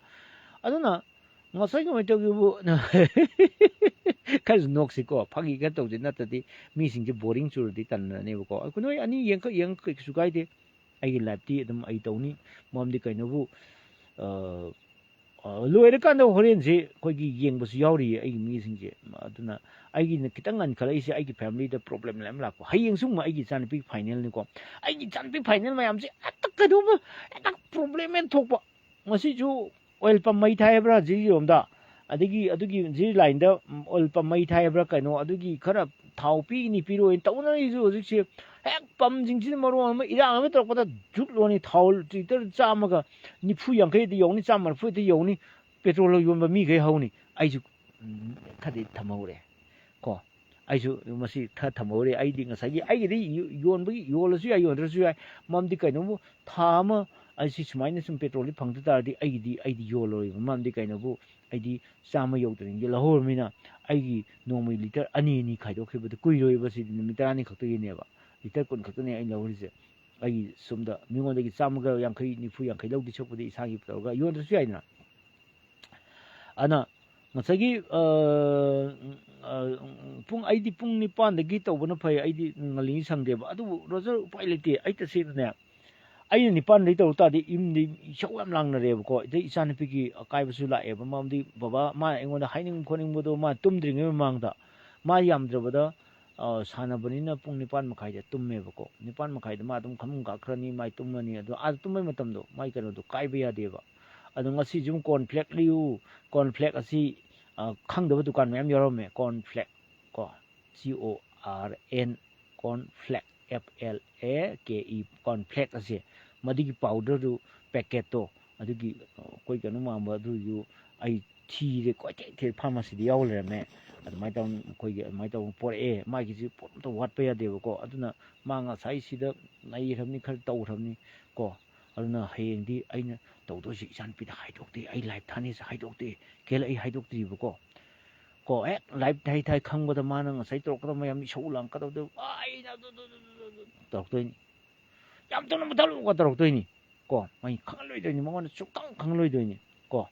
ꯑꯗꯨꯅ ꯉꯁꯥꯏ ꯀꯃꯥꯏꯅ ꯇꯧꯒꯦꯕꯨ, ꯈꯔꯁꯨ ꯅꯣꯛꯁꯤꯀꯣ꯫ ꯐꯥꯒꯤ ꯈꯔ ꯇꯧꯁꯤ, ꯅꯠꯇ꯭ꯔꯗꯤ ꯃꯤꯁꯤꯡꯁꯦ ꯕꯣꯔꯤꯡ ꯆꯨꯔꯗꯤ ꯇꯟꯅꯅꯦꯕꯀꯣ꯫ ꯑꯩꯈꯣꯏ ꯅꯣꯏ ꯑꯅꯤ ꯌꯦꯡꯈꯛ ꯌꯦꯡꯈꯛ ꯀꯩꯁꯨ ꯀꯥꯏꯗꯦ꯫ ꯑꯩꯒꯤ ꯂꯥꯏꯐꯇꯤ ꯑꯗꯨꯝ ꯑꯩ ꯇꯧꯅꯤ꯫ ꯃꯔꯝꯗꯤ ꯀꯩꯅꯣꯕꯨ, ꯑ, ꯑ, ꯂꯣꯏꯔꯀꯥꯟꯗ ꯍꯣꯔꯦꯟꯁꯦ ꯑꯩꯈꯣꯏꯒꯤ ꯌꯦꯡꯕꯁꯨ ꯌꯥꯎꯔꯤꯌꯦ ꯑꯩꯒꯤ ꯃꯤꯁꯤꯡꯁꯦ꯫ ꯑꯗꯨꯅ ꯑꯩꯒꯤꯅ ꯈꯤꯇꯪ ꯉꯟꯈꯠꯂꯛꯏꯁꯦ, ꯑꯩꯒꯤ ꯐꯦꯃꯤꯂꯤꯗ ꯄ꯭ꯔꯣꯕ꯭ꯂꯦꯝ ꯃꯌꯥꯝ ꯂꯥꯛꯄ꯫ ꯍꯌꯦꯡꯁꯨ ꯑꯃꯨꯛ ꯑꯩꯒꯤ ꯏꯆꯥꯅꯨꯄꯤꯒꯤ ꯐꯥꯏꯅꯦꯜꯅꯤꯀꯣ꯫ ꯑꯩꯒꯤ ꯏꯆꯥꯅꯨꯄꯤ ꯐꯥꯏꯅꯦꯜ ꯃꯌꯥꯝꯁꯦ ꯍꯦꯛꯇ ꯀꯩꯅꯣꯝꯃ, ꯍꯦꯛꯇ ꯄ꯭ꯔꯣꯕ꯭ꯂꯦꯝ ꯍꯦꯛ ꯊꯣꯛꯄ꯫ ꯉꯁꯤꯁꯨ ꯑꯣꯏꯜ ꯄꯝ ꯃꯩ ꯊꯥꯏ ꯍꯥꯏꯕ꯭ꯔꯥ ꯖꯤꯔꯤꯔꯣꯝꯗ, ꯑꯗꯒꯤ ꯑꯗꯨꯒꯤ ꯖꯤꯔꯤ ꯂꯥꯏꯟꯗ, ꯎꯝ, ꯑꯣꯏꯜ ꯄꯝ ꯃꯩ ꯊꯥꯏ ꯍꯥꯏꯕ꯭ꯔꯥ ꯀꯩꯅꯣ, ꯑꯗꯨꯒꯤ ꯈꯔ ꯊꯥꯎ ꯄꯤꯒꯅꯤ ꯄꯤꯔꯣꯏꯅ ꯇꯧꯅꯔꯤꯁꯨ ꯍꯧꯖꯤꯛꯁꯦ꯫ ꯍꯦꯛ ꯄꯝꯁꯤꯡꯁꯤꯅ ꯃꯔꯣꯟ ꯑꯃ ꯏꯔꯥꯡ ꯑꯃ ꯇꯧꯔꯛꯄꯗ ꯖꯨꯠ ꯂꯣꯟꯅꯤ꯫ ꯊꯥꯎ ꯂꯤꯇꯔ ꯆꯥꯝꯃꯒ ꯅꯤꯐꯨ ꯌꯥꯡꯈꯩꯗꯤ ꯌꯧꯅꯤ, ꯆꯥꯝꯃ ꯃꯔꯤꯐꯨꯗꯤ ꯌꯧꯅꯤ꯫ ꯄꯦꯇ꯭ꯔꯣꯜ ꯌꯣꯟꯕ ꯃꯤꯈꯩ ꯍꯧꯅꯤ꯫ ꯑꯩꯁꯨ, ꯎꯝ, ꯈꯔꯗꯤ ꯊꯝꯍꯧꯔꯦ ꯀꯣ꯫ ꯑꯩꯁꯨ ꯃꯁꯤ ꯈꯔ ꯊꯝꯍꯧꯔꯦ꯫ ꯑꯩꯗꯤ ꯉꯁꯥꯏꯒꯤ ꯑꯩꯒꯤꯗꯤ ꯌꯣ-, ꯌꯣꯟꯕꯒꯤ, ꯌꯣꯜꯂꯁꯨ ꯌꯥꯏ, ꯌꯣꯟꯗ꯭ꯔꯁꯨ ꯌꯥꯏ꯫ ꯃꯔꯝꯗꯤ ꯀꯩꯅꯣꯕꯨ, ꯊꯥ ꯑꯃ ꯑꯩ ꯁꯤ ꯁꯨꯃꯥꯏꯅ ꯁꯨꯝ ꯄꯦꯇ꯭ꯔꯣꯜꯁꯤ ꯐꯪꯗ ꯇꯥꯔꯗꯤ ꯑꯩꯒꯤꯗꯤ, ꯑꯩꯗꯤ ꯌꯣꯜꯂꯣꯏꯕ꯫ ꯃꯔꯝꯗꯤ ꯀꯩꯅꯣꯕꯨ, ꯑꯩꯗꯤ ꯆꯥꯝꯃ ꯌꯧꯗꯅ ꯌꯣꯜꯍꯧꯔꯕꯅꯤꯅ ꯑꯩꯒꯤ ꯅꯣꯡꯃꯒꯤ ꯂꯤꯇꯔ ꯑꯅꯤ ꯑꯅꯤ ꯈꯥꯏꯗꯣꯛꯈꯤꯕꯗ ꯀꯨꯏꯔꯣꯏꯕ꯫ ꯁꯤꯗꯤ ꯅꯨꯃꯤꯠ ꯇꯔꯥꯅꯤ ꯈꯛꯇꯒꯤꯅꯦꯕ꯫ ꯂꯤꯇꯔ ꯀꯨꯟ ꯈꯛꯇꯅꯦ ꯑꯩꯅ ꯂꯧꯔꯤꯁꯦ꯫ ꯑꯩꯒꯤ ꯁꯣꯝꯗ ꯃꯤꯉꯣꯟꯗꯒꯤ ꯆꯥꯝꯃꯒ ꯌꯥꯡꯈꯩ, ꯅꯤꯐꯨ ꯌꯥꯡꯈꯩ ꯂꯧꯗꯣꯏ ꯁꯔꯨꯛꯄꯨꯗꯤ ꯏꯁꯥꯒꯤ ꯇꯧꯔꯒ ꯌꯣꯟꯗ꯭ꯔꯁꯨ ꯌꯥꯏꯗꯅ꯫ ꯑꯗꯨꯅ ꯉꯁꯥꯏꯒꯤ ꯑ, ꯑ, ꯄꯨꯡ ꯑꯩꯗꯤ ꯄꯨꯡ ꯅꯤꯄꯥꯟꯗꯒꯤ ꯇꯧꯕꯅ ꯐꯩ, ꯑꯩꯗꯤ ꯉꯜꯂꯤꯉꯩ ꯁꯪꯗꯦꯕ꯫ ꯑꯗꯨꯕꯨ ꯔꯣꯖꯔ, ꯎꯄꯥꯏ ꯂꯩꯇꯦ꯫ ꯑꯩ ꯇꯁꯦꯡꯅꯅꯦ, ꯑꯩꯅ ꯅꯤꯄꯥꯟꯗꯩ ꯇꯧꯔꯛ ꯇꯥꯔꯗꯤ ꯌꯨꯝꯗꯤ ꯏꯁꯧ ꯌꯥꯝ ꯂꯥꯡꯅꯔꯦꯕꯀꯣ꯫ ꯑꯗꯩ ꯏꯆꯥꯅꯨꯄꯤꯒꯤ ꯑꯀꯥꯏꯕꯁꯨ ꯂꯥꯛꯑꯦꯕ꯫ ꯃꯔꯝꯗꯤ ꯕꯕꯥ ꯃꯥ ꯑꯩꯉꯣꯟꯗ ꯍꯥꯏꯅꯤꯡ ꯈꯣꯠꯅꯤꯡꯕꯗꯣ, ꯃꯥ ꯇꯨꯝꯗ꯭ꯔꯤꯉꯩ ꯃꯃꯥꯡꯗ, ꯃꯥ ꯌꯥꯝꯗ꯭ꯔꯕꯗ ꯑ, ꯁꯥꯟꯅꯕꯅꯤꯅ ꯄꯨꯡ ꯅꯤꯄꯥꯟ ꯃꯈꯥꯏꯗ ꯇꯨꯝꯃꯦꯕꯀꯣ꯫ ꯅꯤꯄꯥꯟ ꯃꯈꯥꯏꯗ ꯃꯥ ꯑꯗꯨꯝ ꯐꯃꯨꯡ ꯀꯥꯈ꯭ꯔꯅꯤ, ꯃꯥꯏ ꯇꯨꯝꯃꯅꯤ꯫ ꯑꯗꯣ ꯑꯥꯗ ꯇꯨꯝꯕꯩ ꯃꯇꯝꯗꯣ ꯃꯥꯏ ꯀꯩꯅꯣꯗꯣ ꯀꯥꯏꯕ ꯌꯥꯗꯦꯕ꯫ ꯑꯗꯣ ꯉꯁꯤꯁꯨ ꯑꯃꯨꯛ corn flake ꯂꯩꯌꯨ, corn flake ꯑꯁꯤ, ꯑ, ꯈꯪꯗꯕ ꯗꯨꯀꯥꯟ ꯃꯌꯥꯝ ꯌꯥꯎꯔꯝꯃꯦ꯫ Corn flake ꯀꯣ, C O R N, corn flake, F L A K E, corn flake ꯑꯁꯦ, ꯃꯗꯨꯒꯤ powderꯗꯨ, packetꯇꯣ, ꯑꯗꯨꯒꯤ, ꯑ, ꯑꯩꯈꯣꯏ ꯀꯩꯅꯣ ꯃꯥꯟꯕ ꯑꯗꯨꯁꯨ ꯑꯩ ꯊꯤꯔꯦ, ꯀꯣꯏꯊꯤ ꯊꯤꯔꯦ, pharmacyꯗ ꯌꯥꯎ ꯂꯩꯔꯝꯃꯦ꯫ ꯑꯗꯨꯃꯥꯏꯅ ꯇꯧꯅ ꯑꯩꯈꯣꯏꯒꯤ ꯑꯗꯨꯃꯥꯏꯅ ꯇꯧꯅ ꯄꯣꯔꯛꯑꯦ꯫ ꯃꯥꯒꯤꯁꯤ ꯄꯣꯠ ꯑꯝꯇ ꯋꯥꯠꯄ ꯌꯥꯗꯦꯕꯀꯣ꯫ ꯑꯗꯨꯅ ꯃꯥ ꯉꯁꯥꯏ ꯁꯤꯗ ꯅꯩꯈ꯭ꯔꯕꯅꯤ, ꯈꯔ ꯇꯧꯈ꯭ꯔꯕꯅꯤ ꯀꯣ꯫ ꯑꯗꯨꯅ ꯍꯌꯦꯡꯗꯤ ꯑꯩꯅ ꯇꯧꯗꯣꯏꯁꯤ ꯏꯆꯥꯅꯨꯄꯤꯗ ꯍꯥꯏꯗꯣꯛꯇꯦ, ꯑꯩ live ꯊꯥꯅꯤꯁꯦ ꯍꯥꯏꯗꯣꯛꯇꯦ, ꯀꯦꯜ ꯑꯩ ꯍꯥꯏꯗꯣꯛꯇ꯭ꯔꯤꯕꯀꯣ꯫ ꯀꯣ, ꯍꯦꯛ live ꯊꯥꯏ ꯊꯥꯏ ꯈꯪꯕꯗ ꯃꯥꯅ ꯉꯁꯥꯏ ꯇꯧꯔꯛꯀꯗꯕ ꯃꯌꯥꯝ ꯏꯁꯧ ꯂꯥꯡꯀꯗꯕꯗꯣ ꯑꯩꯅ ꯑꯗꯨ, ꯑꯗꯨ, ꯑꯗꯨ, ꯑꯗꯨ, ꯑꯗꯨ ꯇꯧꯔꯛꯇꯣꯏꯅꯤ꯫ ꯌꯥꯝ ꯊꯨꯅ ꯃꯨꯊꯠꯂꯨꯒ ꯇꯧꯔꯛꯇꯣꯏꯅꯤ꯫ ꯀꯣ, ꯃꯩ ꯈꯪꯍꯜꯂꯣꯏꯗꯣꯏꯅꯤ, ꯃꯉꯣꯟꯗ ꯁꯨꯡꯈꯪ ꯈꯪꯍꯜꯂꯣꯏꯗꯣꯏꯅꯤ꯫ ꯀꯣ,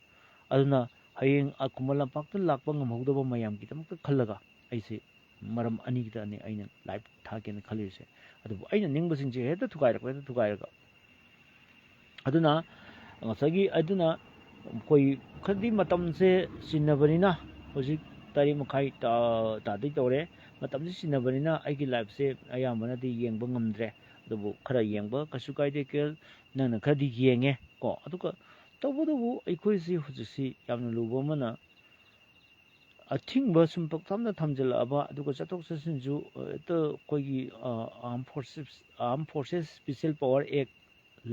ꯑꯗꯨꯅ ꯍꯌꯦꯡ, ꯑ, ꯈꯨꯃꯟ ꯂꯝꯄꯥꯛꯇ ꯂꯥꯛꯄ ꯉꯝꯍꯧꯗꯕ ꯃꯌꯥꯝꯒꯤꯗꯃꯛꯇ ꯈꯜꯂꯒ ꯑꯩꯁꯦ ꯃꯔꯝ ꯑꯅꯤꯒꯤꯗꯅꯤ ꯑꯩꯅ live ꯊꯥꯒꯦꯅ ꯈꯜꯂꯤꯁꯦ꯫ ꯑꯗꯨꯕꯨ ꯑꯩꯅ ꯅꯤꯡꯕꯁꯤꯡꯁꯦ ꯍꯦꯛꯇ ꯊꯨꯒꯥꯏꯔꯛꯄ, ꯍꯦꯛꯇ ꯊꯨꯒꯥꯏꯔꯒ꯫ ꯑꯗꯨꯅ ꯉꯁꯥꯏꯒꯤ, ꯑꯗꯨꯅ ꯑꯩꯈꯣꯏ ꯈꯔꯗꯤ ꯃꯇꯝꯁꯦ ꯆꯤꯟꯅꯕꯅꯤꯅ, ꯍꯧꯖꯤꯛ ꯇꯔꯦꯠ ꯃꯈꯥꯏ ꯇꯥ-, ꯇꯥꯗꯣꯏ ꯇꯧꯔꯦ꯫ ꯃꯇꯝꯁꯦ ꯆꯤꯟꯅꯕꯅꯤꯅ ꯑꯩꯒꯤ liveꯁꯦ ꯑꯌꯥꯝꯕꯅꯗꯤ ꯌꯦꯡꯕ ꯉꯝꯗ꯭ꯔꯦ꯫ ꯑꯗꯨꯕꯨ ꯈꯔ ꯌꯦꯡꯕ ꯀꯩꯁꯨ ꯀꯥꯏꯗꯦ, ꯀꯦꯜ꯫ ꯅꯪꯅ ꯈꯔꯗꯤ ꯌꯦꯡꯉꯦ ꯀꯣ꯫ ꯑꯗꯨꯒ ꯇꯧꯕꯇꯕꯨ ꯑꯩꯈꯣꯏꯁꯤ ꯍꯧꯖꯤꯛꯁꯤ ꯌꯥꯝꯅ ꯂꯨꯕ ꯑꯃꯅ, ꯑꯊꯤꯡꯕ ꯁꯨꯝ ꯄꯪꯊꯝꯗ ꯊꯝꯖꯤꯜꯂꯛꯑꯕ, ꯑꯗꯨꯒ ꯆꯠꯊꯣꯛ ꯆꯠꯁꯤꯟꯁꯨ, ꯑ, ꯍꯦꯛꯇ ꯑꯩꯈꯣꯏꯒꯤ, ꯑ, Armed Forces, Armed Forces Special Power Act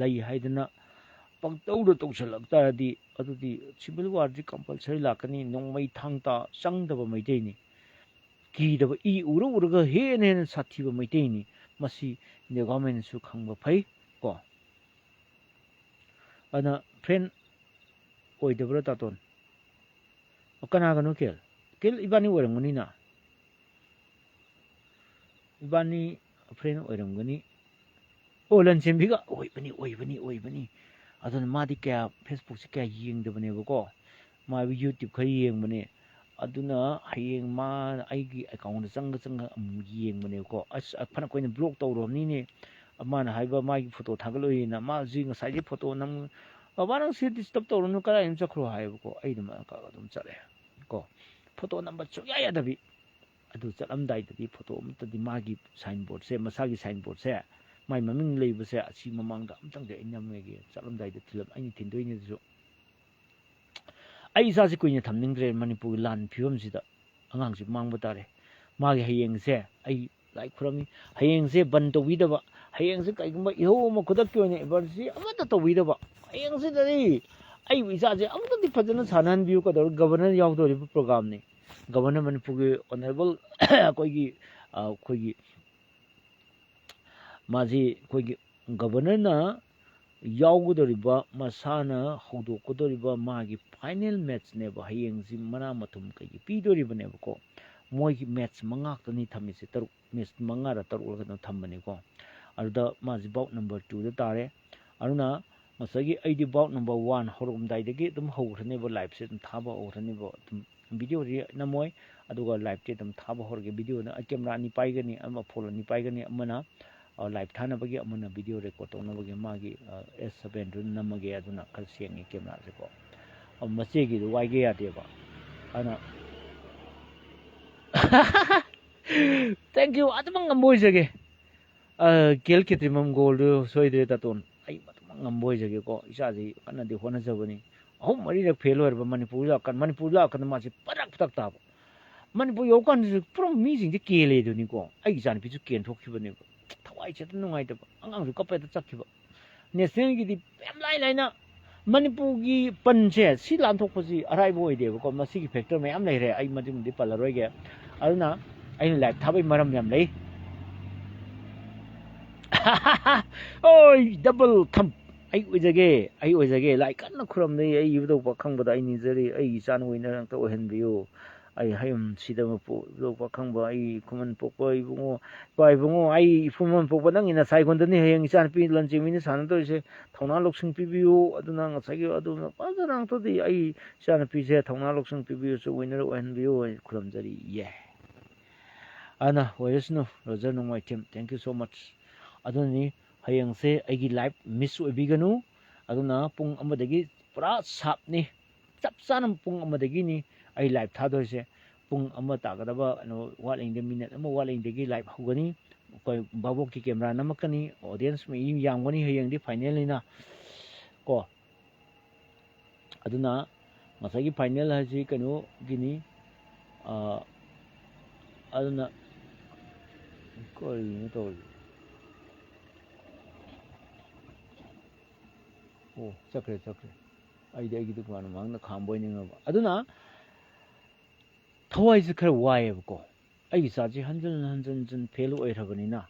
ꯂꯩ ꯍꯥꯏꯗꯅ ꯄꯪꯇꯧꯗ ꯇꯧꯁꯜꯂꯛ ꯇꯥꯔꯗꯤ, ꯑꯗꯨꯗꯤ civil warꯗꯤ compulsory ꯂꯥꯛꯀꯅꯤ꯫ ꯅꯣꯡꯃꯩ ꯊꯥꯡ ꯇꯥ ꯆꯪꯗꯕ ꯃꯩꯇꯩꯅꯤ꯫ ꯀꯤꯗꯕ, ꯏ ꯎꯔ ꯎꯔꯒ ꯍꯦꯟꯅ ꯍꯦꯟꯅ ꯁꯥꯊꯤꯕ ꯃꯩꯇꯩꯅꯤ꯫ ꯃꯁꯤ India governmentꯅꯁꯨ ꯈꯪꯕ ꯐꯩ ꯀꯣ꯫ ꯑꯗꯨꯅ friend ꯑꯣꯏꯗꯕ꯭ꯔꯥ, ꯇꯥꯇꯣꯟ? ꯑꯣ, ꯀꯅꯥꯒꯅꯣ, ꯀꯦꯜ? ꯀꯦꯜ, ꯏꯕꯥꯅꯤ ꯑꯣꯏꯔꯝꯒꯅꯤꯅ꯫ ꯏꯕꯥꯅꯤ friend ꯑꯣꯏꯔꯝꯒꯅꯤ꯫ ꯑꯣ, ꯂꯟꯆꯦꯟꯕꯤꯒ ꯑꯣꯏꯕꯅꯤ, ꯑꯣꯏꯕꯅꯤ, ꯑꯣꯏꯕꯅꯤ꯫ ꯑꯗꯨꯅ ꯃꯥꯗꯤ ꯀꯌꯥ Facebookꯁꯦ ꯀꯌꯥ ꯌꯦꯡꯗꯕꯅꯦꯕꯀꯣ꯫ ꯃꯥ ꯌꯨꯇ꯭ꯌꯨꯕ ꯈꯔ ꯌꯦꯡꯕꯅꯦ꯫ ꯑꯗꯨꯅ ꯍꯌꯦꯡ ꯃꯥ ꯑꯩꯒꯤ ꯑꯦꯀꯥꯎꯟꯗ ꯆꯪꯉ ꯆꯪꯉ ꯑꯃꯨꯛ ꯌꯦꯡꯕꯅꯦꯕꯀꯣ꯫ "ꯑꯁ, ꯐꯅ ꯀꯨꯏꯅ ꯕ꯭ꯂꯣꯛ ꯇꯧꯔꯨꯔꯕꯅꯤꯅꯦ, ꯃꯥꯅ ꯍꯥꯏꯕ ꯃꯥꯒꯤ ꯐꯣꯇꯣ ꯊꯥꯒꯠꯂꯣꯏꯅ꯫ ꯃꯥ ꯍꯧꯖꯤꯛ ꯉꯁꯥꯏꯗꯤ ꯐꯣꯇꯣ ꯅꯝ-, ꯕꯕꯥ, ꯅꯪ ꯁꯤ ꯗꯤꯁꯇꯔꯕ ꯇꯧꯔꯨꯅꯨ, ꯀꯗꯥꯏꯗ ꯆꯠꯈ꯭ꯔꯣ" ꯍꯥꯏꯌꯦꯕꯀꯣ꯫ ꯑꯩ ꯑꯗꯨꯝ ꯑꯗꯨꯝ ꯆꯠꯂꯦ ꯀꯣ꯫ ꯐꯣꯇꯣ ꯅꯝꯕ ꯁꯨꯡꯌꯥ ꯌꯥꯗꯕꯤ꯫ ꯑꯗꯨ ꯆꯠꯂꯝꯗꯥꯏꯗꯗꯤ ꯐꯣꯇꯣ ꯑꯃꯠꯇꯗꯤ, ꯃꯥꯒꯤ ꯁꯥꯏꯟ ꯕꯣꯔꯗꯁꯦ, ꯃꯁꯥꯒꯤ ꯁꯥꯏꯟ ꯕꯣꯔꯗꯁꯦ, ꯃꯥꯏ ꯃꯃꯤꯡ ꯂꯩꯕꯁꯦ, ꯑꯁꯤ ꯃꯃꯥꯡꯗ ꯑꯝꯇꯪꯗꯤ ꯑꯩ ꯅꯝꯃꯒꯦ꯫ ꯆꯠꯂꯝꯗꯥꯏꯗ ꯊꯤꯜꯂꯝ-, ꯑꯩꯅ ꯊꯤꯟꯗꯣꯏꯅꯦ ꯑꯗꯨꯁꯨ꯫ ꯑꯩ ꯏꯆꯥꯁꯤ ꯀꯨꯏꯅ ꯊꯝꯅꯤꯡꯗ꯭ꯔꯦ ꯃꯅꯤꯄꯨꯔꯒꯤ ꯂꯥꯟ ꯐꯤꯕꯝꯁꯤꯗ꯫ ꯑꯉꯥꯡꯁꯤ ꯃꯥꯡꯕ ꯇꯥꯔꯦ꯫ ꯃꯥꯒꯤ ꯍꯌꯦꯡꯁꯦ ꯑꯩ ꯂꯥꯏ ꯈꯨꯔꯝꯃꯤ꯫ ꯍꯌꯦꯡꯁꯦ ꯕꯟ ꯇꯧꯕꯤꯗꯕ, ꯍꯌꯦꯡꯁꯦ ꯀꯩꯒꯨꯝꯕ ꯏꯍꯧ ꯑꯃ ꯈꯨꯗꯛꯀꯤ ꯑꯣꯏꯅ ꯏꯃꯔꯖꯦꯟꯁꯤ ꯑꯃꯠꯇ ꯇꯧꯕꯤꯗꯕ, ꯍꯌꯦꯡꯁꯤꯗꯗꯤ ꯑꯩꯕꯨ ꯏꯆꯥꯁꯦ ꯑꯃꯨꯛꯇꯪꯗꯤ ꯐꯖꯅ ꯁꯥꯟꯅꯍꯟꯕꯤꯌꯨ꯫ ꯀꯩꯗꯧꯔꯦ, ꯒꯕꯔꯅꯔ ꯌꯥꯎꯗꯧꯔꯤꯕ ꯄ꯭ꯔꯣꯒꯥꯝꯅꯤ꯫ ꯒꯕꯔꯅꯔ ꯃꯅꯤꯄꯨꯔꯒꯤ ꯑꯣꯅꯔꯦꯕꯜ ꯑꯩꯈꯣꯏꯒꯤ, ꯑ, ꯑꯩꯈꯣꯏꯒꯤ ꯃꯥꯁꯤ ꯑꯩꯈꯣꯏꯒꯤ ꯒꯕꯔꯅꯔꯅ ꯌꯥꯎꯒꯗꯧꯔꯤꯕ, ꯃꯁꯥꯅ ꯍꯧꯗꯣꯛꯀꯗꯧꯔꯤꯕ ꯃꯥꯒꯤ ꯐꯥꯏꯅꯦꯜ ꯃꯦꯠꯆꯅꯦꯕ꯫ ꯍꯌꯦꯡꯁꯤ ꯃꯅꯥ ꯃꯊꯨꯝ ꯀꯩꯒꯤ ꯄꯤꯗꯣꯔꯤꯕꯅꯦꯕꯀꯣ꯫ ꯃꯣꯏꯒꯤ ꯃꯦꯠꯆ ꯃꯉꯥ ꯈꯛꯇꯅꯤ ꯊꯝꯃꯤꯁꯦ, ꯇꯔꯨꯛ, ꯃꯦꯠꯆ ꯃꯉꯥꯔ ꯇꯔꯨꯛꯂ ꯀꯩꯅꯣ ꯊꯝꯕꯅꯤꯀꯣ꯫ ꯑꯗꯨꯗ ꯃꯥꯁꯤ ꯕꯥꯎꯠ ꯅꯝꯕꯔ ꯇꯨꯗ ꯇꯥꯔꯦ꯫ ꯑꯗꯨꯅ ꯉꯁꯥꯏꯒꯤ ꯑꯩꯗꯤ ꯕꯥꯎꯠ ꯅꯝꯕꯔ ꯋꯥꯟ ꯍꯧꯔꯝꯗꯥꯏꯗꯒꯤ ꯑꯗꯨꯝ ꯍꯧꯈ꯭ꯔꯅꯦꯕ, ꯂꯥꯏꯞꯁꯦ ꯑꯗꯨꯝ ꯊꯥꯕ ꯍꯧꯈ꯭ꯔꯅꯦꯕ꯫ ꯑꯗꯨꯝ ꯚꯤꯗꯤꯑꯣꯗꯤ ꯅꯝꯃꯣꯏ, ꯑꯗꯨꯒ ꯂꯥꯏꯞꯇꯤ ꯑꯗꯨꯝ ꯊꯥꯕ ꯍꯧꯔꯒꯦ꯫ ꯚꯤꯗꯤꯑꯣꯅ ꯑꯩ ꯀꯦꯃꯦꯔꯥ ꯑꯅꯤ ꯄꯥꯏꯒꯅꯤ, ꯑꯃ ꯐꯣꯟ ꯑꯅꯤ ꯄꯥꯏꯒꯅꯤ, ꯑꯃꯅ, ꯑ, ꯂꯥꯏꯞ ꯊꯥꯅꯕꯒꯤ, ꯑꯃꯅ ꯚꯤꯗꯤꯑꯣ ꯔꯦꯀꯣꯔꯠ ꯇꯧꯅꯕꯒꯤ꯫ ꯃꯥꯒꯤ, ꯑ, ꯑꯦꯁ ꯁꯚꯦꯟꯗꯨ ꯅꯝꯃꯒꯦ, ꯑꯗꯨꯅ ꯈꯔ ꯁꯦꯡꯉꯤ ꯀꯦꯃꯦꯔꯥꯁꯦꯀꯣ꯫ ꯑ, ꯃꯆꯦꯒꯤꯗꯨ ꯋꯥꯏꯒꯦ ꯌꯥꯗꯦꯕ꯫ ꯑꯗꯨꯅ thank you, ꯑꯗꯨꯃꯛ ꯉꯝꯕ ꯑꯣꯏꯖꯒꯦ꯫ ꯑ, ꯀꯦꯜ ꯀꯦꯇ꯭ꯔꯤꯃꯝ ꯒꯣꯜꯗꯨ ꯁꯣꯏꯗ꯭ꯔꯦ ꯇꯥꯇꯣꯟ꯫ ꯑꯩ ꯃꯗꯨꯃꯛ ꯉꯝꯕ ꯑꯣꯏꯖꯒꯦꯀꯣ꯫ ꯏꯆꯥꯁꯤ ꯀꯟꯅꯗꯤ ꯍꯣꯠꯅꯖꯕꯅꯤ꯫ ꯑꯍꯨꯝ ꯃꯔꯤꯔꯛ ꯐꯦꯜ ꯑꯣꯏꯔꯕ ꯃꯅꯤꯄꯨꯔ ꯂꯥꯛꯀꯥꯟꯗ, ꯃꯅꯤꯄꯨꯔ ꯂꯥꯛꯀꯥꯟꯗ ꯃꯥꯁꯤ ꯄꯔꯛ ꯄꯔꯛ ꯇꯥꯕ꯫ ꯃꯅꯤꯄꯨꯔ ꯌꯧꯔꯀꯥꯟꯗꯁꯨ ꯄꯨꯔꯥ ꯃꯤꯁꯤꯡꯁꯦ ꯀꯦꯜꯂꯦ ꯑꯗꯨꯅꯤꯀꯣ꯫ ꯑꯩꯒꯤ ꯏꯆꯥꯅꯨꯄꯤꯁꯨ ꯀꯦꯟꯊꯣꯛꯈꯤꯕꯅꯦꯕ꯫ ꯊꯋꯥꯏꯁꯦ ꯍꯦꯛꯇ ꯅꯨꯡꯉꯥꯏꯇꯕ꯫ ꯑꯉꯥꯡꯁꯨ ꯀꯞꯄ ꯍꯦꯛꯇ ꯆꯠꯈꯤꯕ꯫ ꯅꯦꯁꯅꯦꯜꯒꯤꯗꯤ ꯌꯥꯝ ꯂꯥꯏ ꯂꯥꯏꯅ ꯃꯅꯤꯄꯨꯔꯒꯤ ꯄꯟꯁꯦ ꯁꯤ ꯂꯥꯟꯊꯣꯛꯄꯁꯤ ꯑꯔꯥꯏꯕ ꯑꯣꯏꯗꯦꯕꯀꯣ꯫ ꯃꯁꯤꯒꯤ ꯐꯦꯛꯇꯔ ꯃꯌꯥꯝ ꯂꯩꯔꯦ, ꯑꯩ ꯃꯗꯨꯃꯗꯤ ꯄꯜꯂꯔꯣꯏꯒꯦ꯫ ꯑꯗꯨꯅ ꯑꯩꯅ ꯂꯥꯏꯞ ꯊꯥꯕꯩ ꯃꯔꯝ ꯌꯥꯝ ꯂꯩ꯫ ꯑꯣꯏ, ꯗꯕꯜ ꯊꯝ꯫ ꯑꯩ ꯑꯣꯏꯖꯒꯦ, ꯑꯩ ꯑꯣꯏꯖꯒꯦ꯫ ꯂꯥꯏ ꯀꯟꯅ ꯈꯨꯔꯝꯅꯩ꯫ ꯑꯩ ꯏꯕꯨꯙꯧ ꯄꯥꯈꯪꯕꯗ ꯑꯩ ꯅꯤꯖꯔꯤ, ꯑꯩꯒꯤ ꯏꯆꯥ ꯅꯨꯡ ꯑꯣꯏꯅ ꯑꯝꯇ ꯑꯣꯏꯍꯟꯕꯤꯌꯨ꯫ ꯑꯩ ꯍꯌꯨꯝ ꯁꯤꯗꯕ ꯄꯣꯛꯄ ꯈꯪꯕ ꯑꯩ ꯈꯨꯃꯟ ꯄꯣꯛꯄ ꯏꯕꯨꯡꯉꯣ, ꯏꯄꯥ ꯏꯕꯨꯡꯉꯣ, ꯑꯩ ꯏꯐꯨꯟ ꯃꯟ ꯄꯣꯛꯄ ꯅꯪꯒꯤ ꯅꯁꯥꯏꯒꯣꯟꯗꯅꯤ ꯍꯌꯦꯡ ꯏꯆꯥꯅꯨꯄꯤ ꯂꯟꯆꯦꯟꯕꯤꯅ ꯁꯥꯟꯅꯗꯧꯔꯤꯁꯦ꯫ ꯊꯧꯅꯥ ꯂꯧꯁꯤꯡ ꯄꯤꯕꯤꯌꯨ꯫ ꯑꯗꯨꯅ ꯉꯁꯥꯏꯒꯤ ꯑꯗꯨꯅ ꯐꯖꯅ ꯉꯥꯡꯊꯣꯛꯇꯦ꯫ ꯑꯩ ꯏꯆꯥꯅꯨꯄꯤꯁꯦ ꯊꯧꯅꯥ ꯂꯧꯁꯤꯡ ꯄꯤꯕꯤꯌꯨ, ꯆꯨꯝ ꯑꯣꯏꯅꯔ ꯑꯣꯏꯍꯟꯕꯤꯌꯨ ꯍꯥꯏꯅ ꯈꯨꯔꯨꯝꯖꯔꯤꯌꯦ꯫ ꯑꯅ ꯑꯣꯏꯔꯁꯅꯨ, Roger Nongmaithem, thank you so much꯫ ꯑꯗꯨꯅꯅꯤ ꯍꯌꯦꯡꯁꯦ ꯑꯩꯒꯤ ꯂꯥꯏꯐ ꯃꯤꯁ ꯑꯣꯏꯕꯤꯒꯅꯨ꯫ ꯑꯗꯨꯅ ꯄꯨꯡ ꯑꯃꯗꯒꯤ ꯄꯨꯔꯥ ꯁꯥꯞꯅꯤ, ꯆꯞ ꯆꯥꯅ ꯄꯨꯡ ꯑꯃꯗꯒꯤꯅꯤ ꯑꯩ ꯂꯥꯏꯐ ꯊꯥꯗꯣꯏꯁꯦ꯫ ꯄꯨꯡ ꯑꯃ ꯇꯥꯒꯗꯕ ꯀꯩꯅꯣ ꯋꯥꯠꯂꯤꯉꯩꯗ, ꯃꯤꯅꯠ ꯑꯃ ꯋꯥꯠꯂꯤꯉꯩꯗꯒꯤ ꯂꯥꯏꯐ ꯍꯧꯒꯅꯤ꯫ ꯑꯩꯈꯣꯏ ꯚꯥꯕꯣꯛꯀꯤ ꯀꯦꯃꯦꯔꯥ ꯅꯝꯃꯛꯀꯅꯤ, ꯑꯣꯗꯤꯌꯦꯟꯁ ꯃꯤ ꯌꯥꯝꯒꯅꯤ ꯍꯌꯦꯡꯗꯤ ꯐꯥꯏꯅꯦꯜꯅꯤꯅ ꯀꯣ꯫ ꯑꯗꯨꯅ ꯉꯁꯥꯏꯒꯤ ꯐꯥꯏꯅꯦꯜ ꯍꯥꯏꯁꯤ ꯀꯩꯅꯣꯒꯤꯅꯤ꯫ ꯑꯥ, ꯑꯗꯨꯅ ꯀꯔꯤꯅꯣ ꯇꯧꯔꯤꯁꯦ? ꯑꯣ, ꯆꯠꯈ꯭ꯔꯦ, ꯆꯠꯈ꯭ꯔꯦ꯫ ꯑꯩꯗꯤ ꯑꯩꯒꯤ ꯗꯨꯀꯥꯟ ꯃꯃꯥꯡꯗ ꯈꯥꯝꯕ ꯑꯣꯏ ꯅꯤꯡꯉꯕ꯫ ꯑꯗꯨꯅ ꯊꯋꯥꯏꯁꯦ ꯈꯔ ꯋꯥꯏꯑꯦꯕꯀꯣ꯫ ꯑꯩꯒꯤ ꯏꯆꯥꯁꯦ ꯍꯟꯖꯤꯟ ꯍꯟꯖꯤꯟ ꯍꯟꯖꯤꯟ ꯐꯦꯜ ꯑꯣꯏꯈ꯭ꯔꯕꯅꯤꯅ,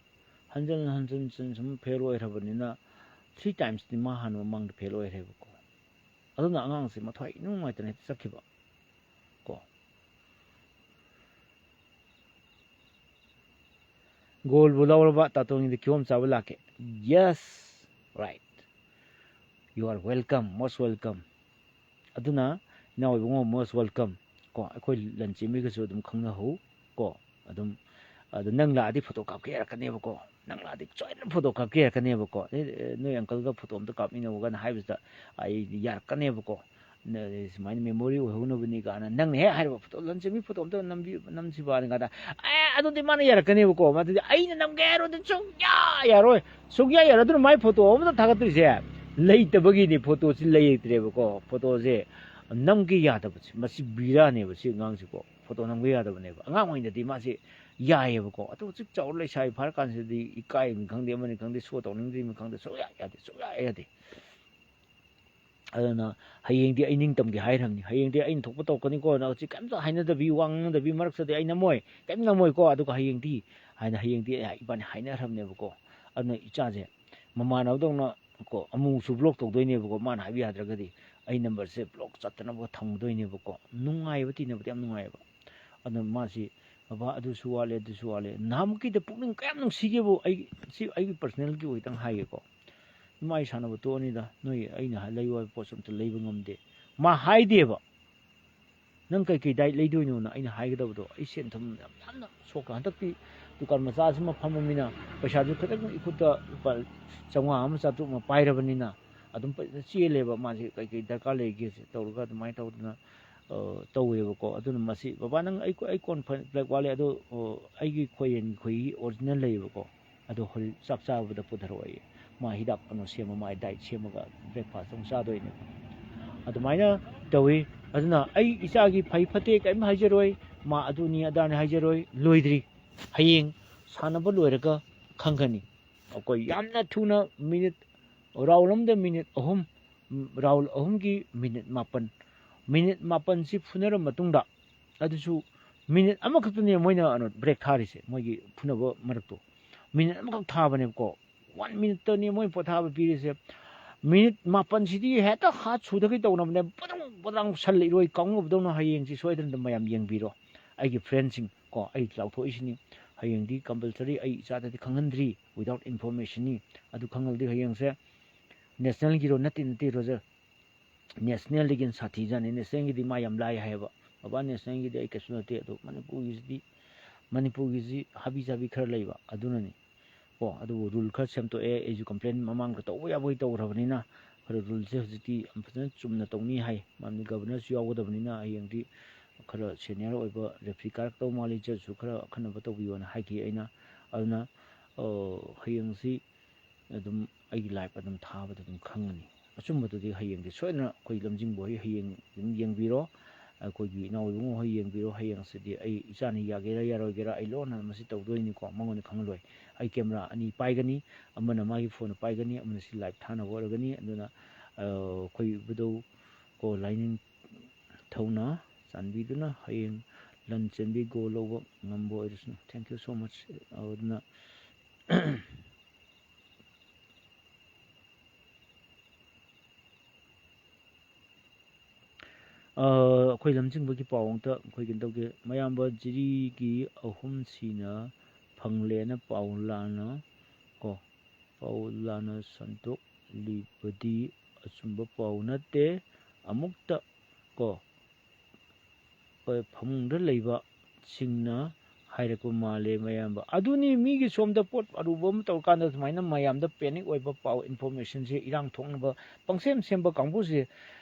ꯍꯟꯖꯤꯟ ꯍꯟꯖꯤꯟ ꯍꯟꯖꯤꯟ ꯁꯨꯝ ꯐꯦꯜ ꯑꯣꯏꯈ꯭ꯔꯕꯅꯤꯅ, ꯊ꯭ꯔꯤ ꯇꯥꯏꯝꯁꯇꯤ ꯃꯥ ꯍꯥꯟꯅ ꯃꯃꯥꯡꯗ ꯐꯦꯜ ꯑꯣꯏꯈ꯭ꯔꯦꯕꯀꯣ꯫ ꯑꯗꯨꯅ ꯑꯉꯥꯡꯁꯦ ꯃꯊ꯭ꯋꯥꯏ ꯏꯅꯨꯡ ꯅꯨꯡꯉꯥꯏꯇꯅ ꯍꯦꯛꯇ ꯆꯠꯈꯤꯕ ꯀꯣ꯫ ꯒꯣꯜꯕꯨ ꯂꯧꯔꯕ ꯇꯥꯇꯣꯟꯒꯤꯗ ꯀꯤꯍꯣꯝ ꯆꯥꯕ ꯂꯥꯛꯀꯦ꯫ Yes, right, you are welcome, most welcome꯫ ꯑꯗꯨꯅ ꯏꯅꯥꯎ ꯏꯕꯨꯡꯉꯣ, most welcome꯫ ꯀꯣ, ꯑꯩꯈꯣꯏ ꯂꯟꯆꯦꯟꯕꯤꯒꯁꯨ ꯑꯗꯨꯝ ꯈꯪꯅꯍꯧ ꯀꯣ꯫ ꯑꯗꯨꯝ ꯑꯗꯨ ꯅꯪ ꯂꯥꯛꯑꯗꯤ ꯐꯣꯇꯣ ꯀꯥꯞꯀꯦ ꯍꯥꯏꯔꯛꯀꯅꯦꯕꯀꯣ꯫ ꯅꯪ ꯂꯥꯛꯑꯗꯤ ꯁꯣꯏꯗꯅ ꯐꯣꯇꯣ ꯀꯥꯞꯀꯦ ꯍꯥꯏꯔꯛꯀꯅꯦꯕꯀꯣ꯫ "ꯑꯦ, ꯑꯦ, ꯅꯣꯏ ꯑꯪꯀꯜꯒ ꯐꯣꯇꯣ ꯑꯝꯇ ꯀꯥꯞꯃꯤꯟꯅꯧꯒꯅ" ꯍꯥꯏꯕꯁꯤꯗ ꯑꯩ ꯌꯥꯔꯛꯀꯅꯦꯕꯀꯣ꯫ ꯅ-, ꯁꯨꯃꯥꯏꯅ ꯃꯦꯃꯣꯔꯤ ꯑꯣꯏꯍꯧꯅꯕꯅꯤ ꯀꯥꯏꯅ ꯅꯪꯅ ꯍꯦꯛ ꯍꯥꯏꯔꯕ, "ꯐꯣꯇꯣ ꯂꯟꯆꯦꯟꯕꯤ ꯐꯣꯇꯣ ꯑꯝꯇ ꯅꯝꯕꯤ-, ꯅꯝꯁꯤꯕꯅ" ꯀꯥꯏꯅ, ꯑꯦ, ꯑꯗꯨꯗꯤ ꯃꯥꯅ ꯌꯥꯔꯛꯀꯅꯦꯕꯀꯣ꯫ ꯃꯗꯨꯗꯤ ꯑꯩꯅ ꯅꯝꯒꯦ ꯍꯥꯏꯔꯨꯔꯗꯤ ꯁꯨꯡꯌꯥ ꯌꯥꯔꯣꯏ꯫ ꯁꯨꯡꯌꯥ ꯌꯥꯔꯣꯏ꯫ ꯑꯗꯨꯅ ꯃꯥꯏ ꯐꯣꯇꯣ ꯑꯃꯇ ꯊꯥꯒꯠꯇ꯭ꯔꯤꯁꯦ ꯂꯩꯇꯕꯒꯤꯅꯤ꯫ ꯐꯣꯇꯣꯁꯤ ꯂꯩꯇ꯭ꯔꯦꯕꯀꯣ꯫ ꯐꯣꯇꯣꯁꯦ ꯅꯝꯒꯦ ꯌꯥꯗꯕꯁꯦ, ꯃꯁꯤ ꯕꯤꯔꯥꯅꯦꯕ ꯁꯤ ꯑꯉꯥꯡꯁꯤꯀꯣ꯫ ꯐꯣꯇꯣ ꯅꯝꯕ ꯌꯥꯗꯕꯅꯦꯕ꯫ ꯑꯉꯥꯡ ꯑꯣꯏꯅꯗꯤ ꯃꯥꯁꯦ ꯌꯥꯏꯌꯦꯕꯀꯣ꯫ ꯑꯗꯣ ꯍꯧꯖꯤꯛ ꯆꯥꯎꯔ ꯂꯩꯁꯥꯕꯤ ꯐꯥꯔꯀꯥꯟꯁꯤꯗꯗꯤ ꯏꯀꯥꯏꯕꯅꯤ ꯈꯪꯗꯦ, ꯑꯃꯅꯤ ꯈꯪꯗꯦ, ꯁꯣ ꯇꯧꯅꯤꯡꯗ꯭ꯔꯤꯕꯅꯤ ꯈꯪꯗꯦ, ꯁꯨꯡꯌꯥ ꯌꯥꯗꯦ, ꯁꯨꯡꯌꯥ ꯌꯥꯗꯦ꯫ ꯑꯗꯨꯅ ꯍꯌꯦꯡꯗꯤ ꯑꯩ ꯅꯤꯡꯇꯝꯒꯦ ꯍꯥꯏꯈ꯭ꯔꯕꯅꯤ꯫ "ꯍꯌꯦꯡꯗꯤ ꯑꯩꯅ ꯊꯣꯛꯄ ꯇꯧꯔꯛꯀꯅꯤꯀꯣ, ꯅꯪ ꯍꯧꯖꯤꯛ ꯀꯩꯝꯇ ꯍꯥꯏꯅꯗꯕꯤ, ꯋꯥ ꯉꯥꯡꯅꯗꯕꯤ, ꯃꯔꯛꯁꯤꯗ ꯑꯩ ꯅꯝꯃꯣꯏ, ꯀꯩꯝ ꯅꯝꯃꯣꯏꯀꯣ꯫ ꯑꯗꯨꯒ ꯍꯌꯦꯡꯗꯤ" ꯍꯥꯏꯅ ꯍꯌꯦꯡꯗꯤ ꯏꯕꯥꯅꯤ ꯍꯥꯏꯅꯈ꯭ꯔꯕꯅꯦꯕꯀꯣ꯫ ꯑꯗꯨꯅ ꯏꯆꯥꯁꯦ ꯃꯃꯥꯟꯅꯕꯗꯧꯅ ꯀꯣ, ꯑꯃꯨꯛꯁꯨ ꯕ꯭ꯂꯣꯛ ꯇꯧꯗꯣꯏꯅꯦꯕꯀꯣ꯫ ꯃꯥꯅ ꯍꯥꯏꯕ ꯌꯥꯗ꯭ꯔꯒꯗꯤ ꯑꯩ ꯅꯝꯕꯔꯁꯦ ꯕ꯭ꯂꯣꯛ ꯆꯠꯇꯅꯕ ꯊꯝꯒꯗꯣꯏꯅꯦꯕꯀꯣ꯫ ꯅꯨꯡꯉꯥꯏꯕ, ꯇꯤꯟꯅꯕꯗꯤ ꯌꯥꯝ ꯅꯨꯡꯉꯥꯏꯌꯦꯕ꯫ ꯑꯗꯨꯅ ꯃꯥꯁꯤ, "ꯕꯕꯥ, ꯑꯗꯨꯁꯨ ꯋꯥꯠꯂꯦ, ꯑꯗꯨꯁꯨ ꯋꯥꯠꯂꯦ"꯫ ꯅꯍꯥꯟꯃꯨꯛꯀꯤꯗ ꯄꯨꯛꯅꯤꯡ ꯀꯌꯥꯝ ꯅꯨꯡꯁꯤꯒꯦꯕꯨ, ꯑꯩ, ꯁꯤ ꯑꯩꯒꯤ personalꯒꯤ ꯑꯣꯏꯗꯪ ꯍꯥꯏꯒꯦꯀꯣ꯫ ꯏꯃꯥ, ꯑꯩ ꯁꯥꯟꯅꯕ ꯇꯣꯛꯑꯅꯤꯗ, ꯅꯣꯏ ꯑꯩꯅ ꯍꯥꯏ-, ꯂꯩꯌꯨ ꯍꯥꯏꯕ ꯄꯣꯠꯁꯨ ꯑꯝꯇ ꯂꯩꯕ ꯉꯝꯗꯦ꯫ ꯃꯥ ꯍꯥꯏꯗꯦꯕ, "ꯅꯪ ꯀꯩꯀꯩ diet ꯂꯩꯗꯣꯏꯅꯣꯅ?" ꯑꯩꯅ ꯍꯥꯏꯒꯗꯕꯗꯣ, ꯑꯩ ꯁꯦꯟ ꯊꯨꯝ ꯌꯥꯝ ꯌꯥꯝꯅ ꯁꯣꯛꯈ꯭ꯔꯦ꯫ ꯍꯟꯗꯛꯇꯤ ꯗꯨꯀꯥꯟ ꯃꯆꯥꯁꯤꯃ ꯐꯝꯃꯃꯤꯅ ꯄꯩꯁꯥꯁꯨ ꯈꯤꯇꯪ ꯏꯈꯨꯠꯇ ꯂꯨꯄꯥ ꯆꯥꯝꯃꯉꯥ ꯑꯃ ꯆꯥꯇ꯭ꯔꯨꯛ ꯑꯃ ꯄꯥꯏꯔꯕꯅꯤꯅ ꯑꯗꯨꯝ ꯐꯖꯅ ꯆꯦꯜꯂꯦꯕ꯫ ꯃꯥꯁꯦ ꯀꯩꯀꯩ ꯗꯔꯀꯥꯔ ꯂꯩꯒꯦꯁꯦ ꯇꯧꯔꯒ ꯑꯗꯨꯃꯥꯏꯅ ꯇꯧꯗꯅ, ꯑ, ꯇꯧꯋꯦꯕꯀꯣ꯫ ꯑꯗꯨꯅ ꯃꯁꯤ, "ꯕꯕꯥ, ꯅꯪ ꯑꯩ, ꯑꯩ corn flake ꯋꯥꯠꯂꯦ, ꯑꯗꯣ, ꯑ, ꯑꯩꯒꯤ ꯈꯣꯏꯌꯦꯟ ꯈꯣꯏꯍꯤ original ꯂꯩꯌꯦꯕꯀꯣ, ꯑꯗꯣ ꯍꯧꯖꯤꯛ ꯆꯥꯛ ꯆꯥꯕꯗ ꯄꯨꯊꯔꯛꯑꯣ" ꯑꯩ꯫ ꯃꯥ ꯍꯤꯗꯥꯛ ꯀꯩꯅꯣ ꯁꯦꯝꯃ, ꯃꯥ diet ꯁꯦꯝꯃꯒ breakfast ꯑꯃꯨꯛ ꯆꯥꯗꯣꯏꯅꯦꯕ꯫ ꯑꯗꯨꯃꯥꯏꯅ ꯇꯧꯋꯤ꯫ ꯑꯗꯨꯅ ꯑꯩ ꯏꯆꯥꯒꯤ ꯐꯩ ꯐꯠꯇꯦ ꯀꯔꯤꯝ ꯍꯥꯏꯖꯔꯣꯏ, ꯃꯥ ꯑꯗꯨꯅꯤ ꯑꯗꯥꯅꯤ ꯍꯥꯏꯖꯔꯣꯏ, ꯂꯣꯏꯗ꯭ꯔꯤ꯫ ꯍꯌꯦꯡ ꯁꯥꯟꯅꯕ ꯂꯣꯏꯔꯒ ꯈꯪꯒꯅꯤ꯫ ꯑꯩꯈꯣꯏ ꯌꯥꯝꯅ ꯊꯨꯅ minute, round ꯑꯃꯗ minute ꯑꯍꯨꯝ, round ꯑꯍꯨꯝꯒꯤ minute ꯃꯥꯄꯟ, minute ꯃꯥꯄꯟꯁꯤ ꯐꯨꯅꯔ ꯃꯇꯨꯡꯗ, ꯑꯗꯨꯁꯨ minute ꯑꯃꯈꯛꯇꯅꯦ ꯃꯣꯏꯅ, ꯀꯩꯅꯣ, break ꯊꯥꯔꯤꯁꯦ, ꯃꯣꯏꯒꯤ ꯐꯨꯅꯕ ꯃꯔꯛꯇꯣ minute ꯑꯃꯈꯛ ꯊꯥꯕꯅꯦꯕꯀꯣ꯫ One minuteꯇꯅꯦ ꯃꯣꯏ ꯄꯣꯊꯥꯕ ꯄꯤꯔꯤꯁꯦ꯫ Minute ꯃꯥꯄꯟꯁꯤꯗꯤ ꯍꯦꯛꯇ ꯍꯥꯠ ꯁꯨꯗꯈꯩ ꯇꯧꯅꯕꯅꯦ, ꯕꯗꯪ ꯕꯗꯪ ꯁꯜ ꯏꯔꯣꯏ ꯀꯥꯎꯅꯕꯗꯧꯅ꯫ ꯍꯌꯦꯡꯁꯤ ꯁꯣꯏꯗꯅ ꯑꯗꯨꯝ ꯃꯌꯥꯝ ꯌꯦꯡꯕꯤꯔꯣ, ꯑꯩꯒꯤ friendꯁꯤꯡ ꯀꯣ꯫ ꯑꯩ ꯂꯥꯎꯊꯣꯛꯏꯁꯤꯅꯤ, ꯍꯌꯦꯡꯗꯤ compulsory ꯑꯩ ꯏꯆꯥꯗꯗꯤ ꯈꯪꯍꯟꯗ꯭ꯔꯤ without informationꯅꯤ꯫ ꯑꯗꯨ ꯈꯪꯍꯜꯂꯗꯤ ꯍꯌꯦꯡꯁꯦ nationalꯒꯤꯔꯣ? ꯅꯠꯇꯦ, ꯅꯠꯇꯦ ꯔꯣꯖꯔ, nationalꯗꯒꯤ ꯍꯦꯟꯅ ꯁꯥꯊꯤꯖꯥꯠꯅꯤ꯫ Nationalꯒꯤꯗꯤ ꯃꯥ ꯌꯥꯝ ꯂꯥꯏ ꯍꯥꯏꯌꯦꯕ, "ꯕꯕꯥ, nationalꯒꯤꯗꯤ ꯑꯩ ꯀꯩꯁꯨ ꯅꯠꯇꯦ, ꯑꯗꯣ ꯃꯅꯤꯄꯨꯔꯒꯤꯁꯤꯗꯤ, ꯃꯅꯤꯄꯨꯔꯒꯤꯁꯤ ꯍꯥꯕꯤ ꯆꯥꯕꯤ ꯈꯔ ꯂꯩꯕ ꯑꯗꯨꯅꯅꯤ"꯫ ꯀꯣ, ꯑꯗꯨꯕꯨ rule ꯈꯔ ꯁꯦꯝꯗꯣꯛꯑꯦ꯫ ꯑꯩꯁꯨ complain ꯃꯃꯥꯡꯗ ꯇꯧꯕ ꯌꯥꯕꯒꯤ ꯇꯧꯈ꯭ꯔꯕꯅꯤꯅ, ꯈꯔ ruleꯁꯦ ꯍꯧꯖꯤꯛꯇꯤ ꯌꯥꯝ ꯐꯖꯅ ꯆꯨꯝꯅ ꯇꯧꯅꯤ ꯍꯥꯏ꯫ ꯃꯔꯝꯗꯤ governorꯁꯨ ꯌꯥꯎꯒꯗꯕꯅꯤꯅ, ꯍꯌꯦꯡꯗꯤ ꯈꯔ senior ꯑꯣꯏꯕ referee ꯀꯥꯔꯛꯇꯧ ꯃꯥꯜꯂꯤ, judgeꯁꯨ ꯈꯔ ꯑꯈꯟꯅꯕ ꯇꯧꯕꯤꯌꯣꯅ ꯍꯥꯏꯈꯤ ꯑꯩꯅ꯫ ꯑꯗꯨꯅ, ꯑ, ꯍꯌꯦꯡꯁꯤ ꯑꯗꯨꯝ ꯑꯩꯒꯤ live ꯑꯗꯨꯝ ꯊꯥꯕꯗ ꯑꯗꯨꯝ ꯈꯪꯒꯅꯤ꯫ ꯑꯆꯨꯝꯕꯗꯨꯗꯤ ꯍꯌꯦꯡꯗꯤ ꯁꯣꯏꯗꯅ ꯑꯩꯈꯣꯏ ꯂꯝꯖꯤꯡꯕ ꯍꯣꯏ ꯍꯌꯦꯡ ꯑꯗꯨꯝ ꯌꯦꯡꯕꯤꯔꯣ, ꯑꯩꯈꯣꯏꯒꯤ ꯏꯅꯥꯎ ꯏꯕꯨꯡꯉꯣ ꯍꯣꯏ ꯌꯦꯡꯕꯤꯔꯣ꯫ ꯍꯌꯦꯡꯁꯤꯗꯤ ꯑꯩ ꯏꯆꯥꯅ ꯌꯥꯒꯦꯔꯥ ꯌꯥꯔꯣꯏꯒꯦꯔꯥ ꯑꯩ ꯂꯣꯟꯅ ꯃꯁꯤ ꯇꯧꯗꯣꯏꯅꯤꯀꯣ, ꯃꯉꯣꯟꯗ ꯈꯪꯍꯜꯂꯣꯏ꯫ ꯑꯩ camera ꯑꯅꯤ ꯄꯥꯏꯒꯅꯤ, ꯑꯃꯅ ꯃꯥꯒꯤ phoneꯗ ꯄꯥꯏꯒꯅꯤ, ꯑꯃꯅ ꯁꯤ live ꯊꯥꯅꯕ ꯑꯣꯏꯔꯒꯅꯤ꯫ ꯑꯗꯨꯅ, ꯑ, ꯑꯩꯈꯣꯏ ꯏꯕꯨꯙꯧ ꯀꯣ ꯂꯥꯏꯅꯤꯡꯊꯧꯅ ꯆꯥꯟꯕꯤꯗꯨꯅ ꯍꯌꯦꯡ ꯂꯟ ꯆꯦꯟꯕꯤ goal ꯂꯧꯕ ꯉꯝꯕ ꯑꯣꯏꯔꯁꯅꯨ꯫ Thank you so much꯫ ꯑꯗꯨꯅ ꯑꯩꯈꯣꯏ ꯂꯝꯖꯤꯡꯕꯒꯤ ꯄꯥꯎ ꯑꯝꯇ ꯑꯩꯈꯣꯏ ꯀꯩꯅꯣ ꯇꯧꯒꯦ꯫ ꯃꯌꯥꯝꯕ ꯖꯤꯔꯤꯒꯤ ꯑꯍꯨꯝꯁꯤꯅ ꯐꯪꯂꯦꯅ ꯄꯥꯎ ꯂꯥꯟꯅ ꯀꯣ, ꯄꯥꯎ ꯂꯥꯟꯅ ꯁꯟꯗꯣꯛꯂꯤꯕꯗꯤ ꯑꯆꯨꯝꯕ ꯄꯥꯎ ꯅꯠꯇꯦ꯫ ꯑꯃꯨꯛꯇ ꯀꯣ, ꯐꯃꯨꯡꯗ ꯂꯩꯕꯁꯤꯡꯅ ꯍꯥꯏꯔꯛꯄ ꯃꯥꯜꯂꯦ ꯃꯌꯥꯝꯕ꯫ ꯑꯗꯨꯅꯤ, ꯃꯤꯒꯤ ꯁꯣꯝꯗ ꯄꯣꯠ ꯑꯔꯨꯕ ꯑꯃ ꯇꯧꯔꯀꯥꯟꯗ ꯁꯨꯃꯥꯏꯅ ꯃꯌꯥꯝꯗ panic ꯑꯣꯏꯕ ꯄꯥꯎ, informationꯁꯦ ꯏꯔꯥꯡ ꯊꯣꯛꯅꯕ ꯄꯪꯁꯦꯝ ꯁꯦꯝꯕ ꯀꯥꯡꯕꯨꯁꯦ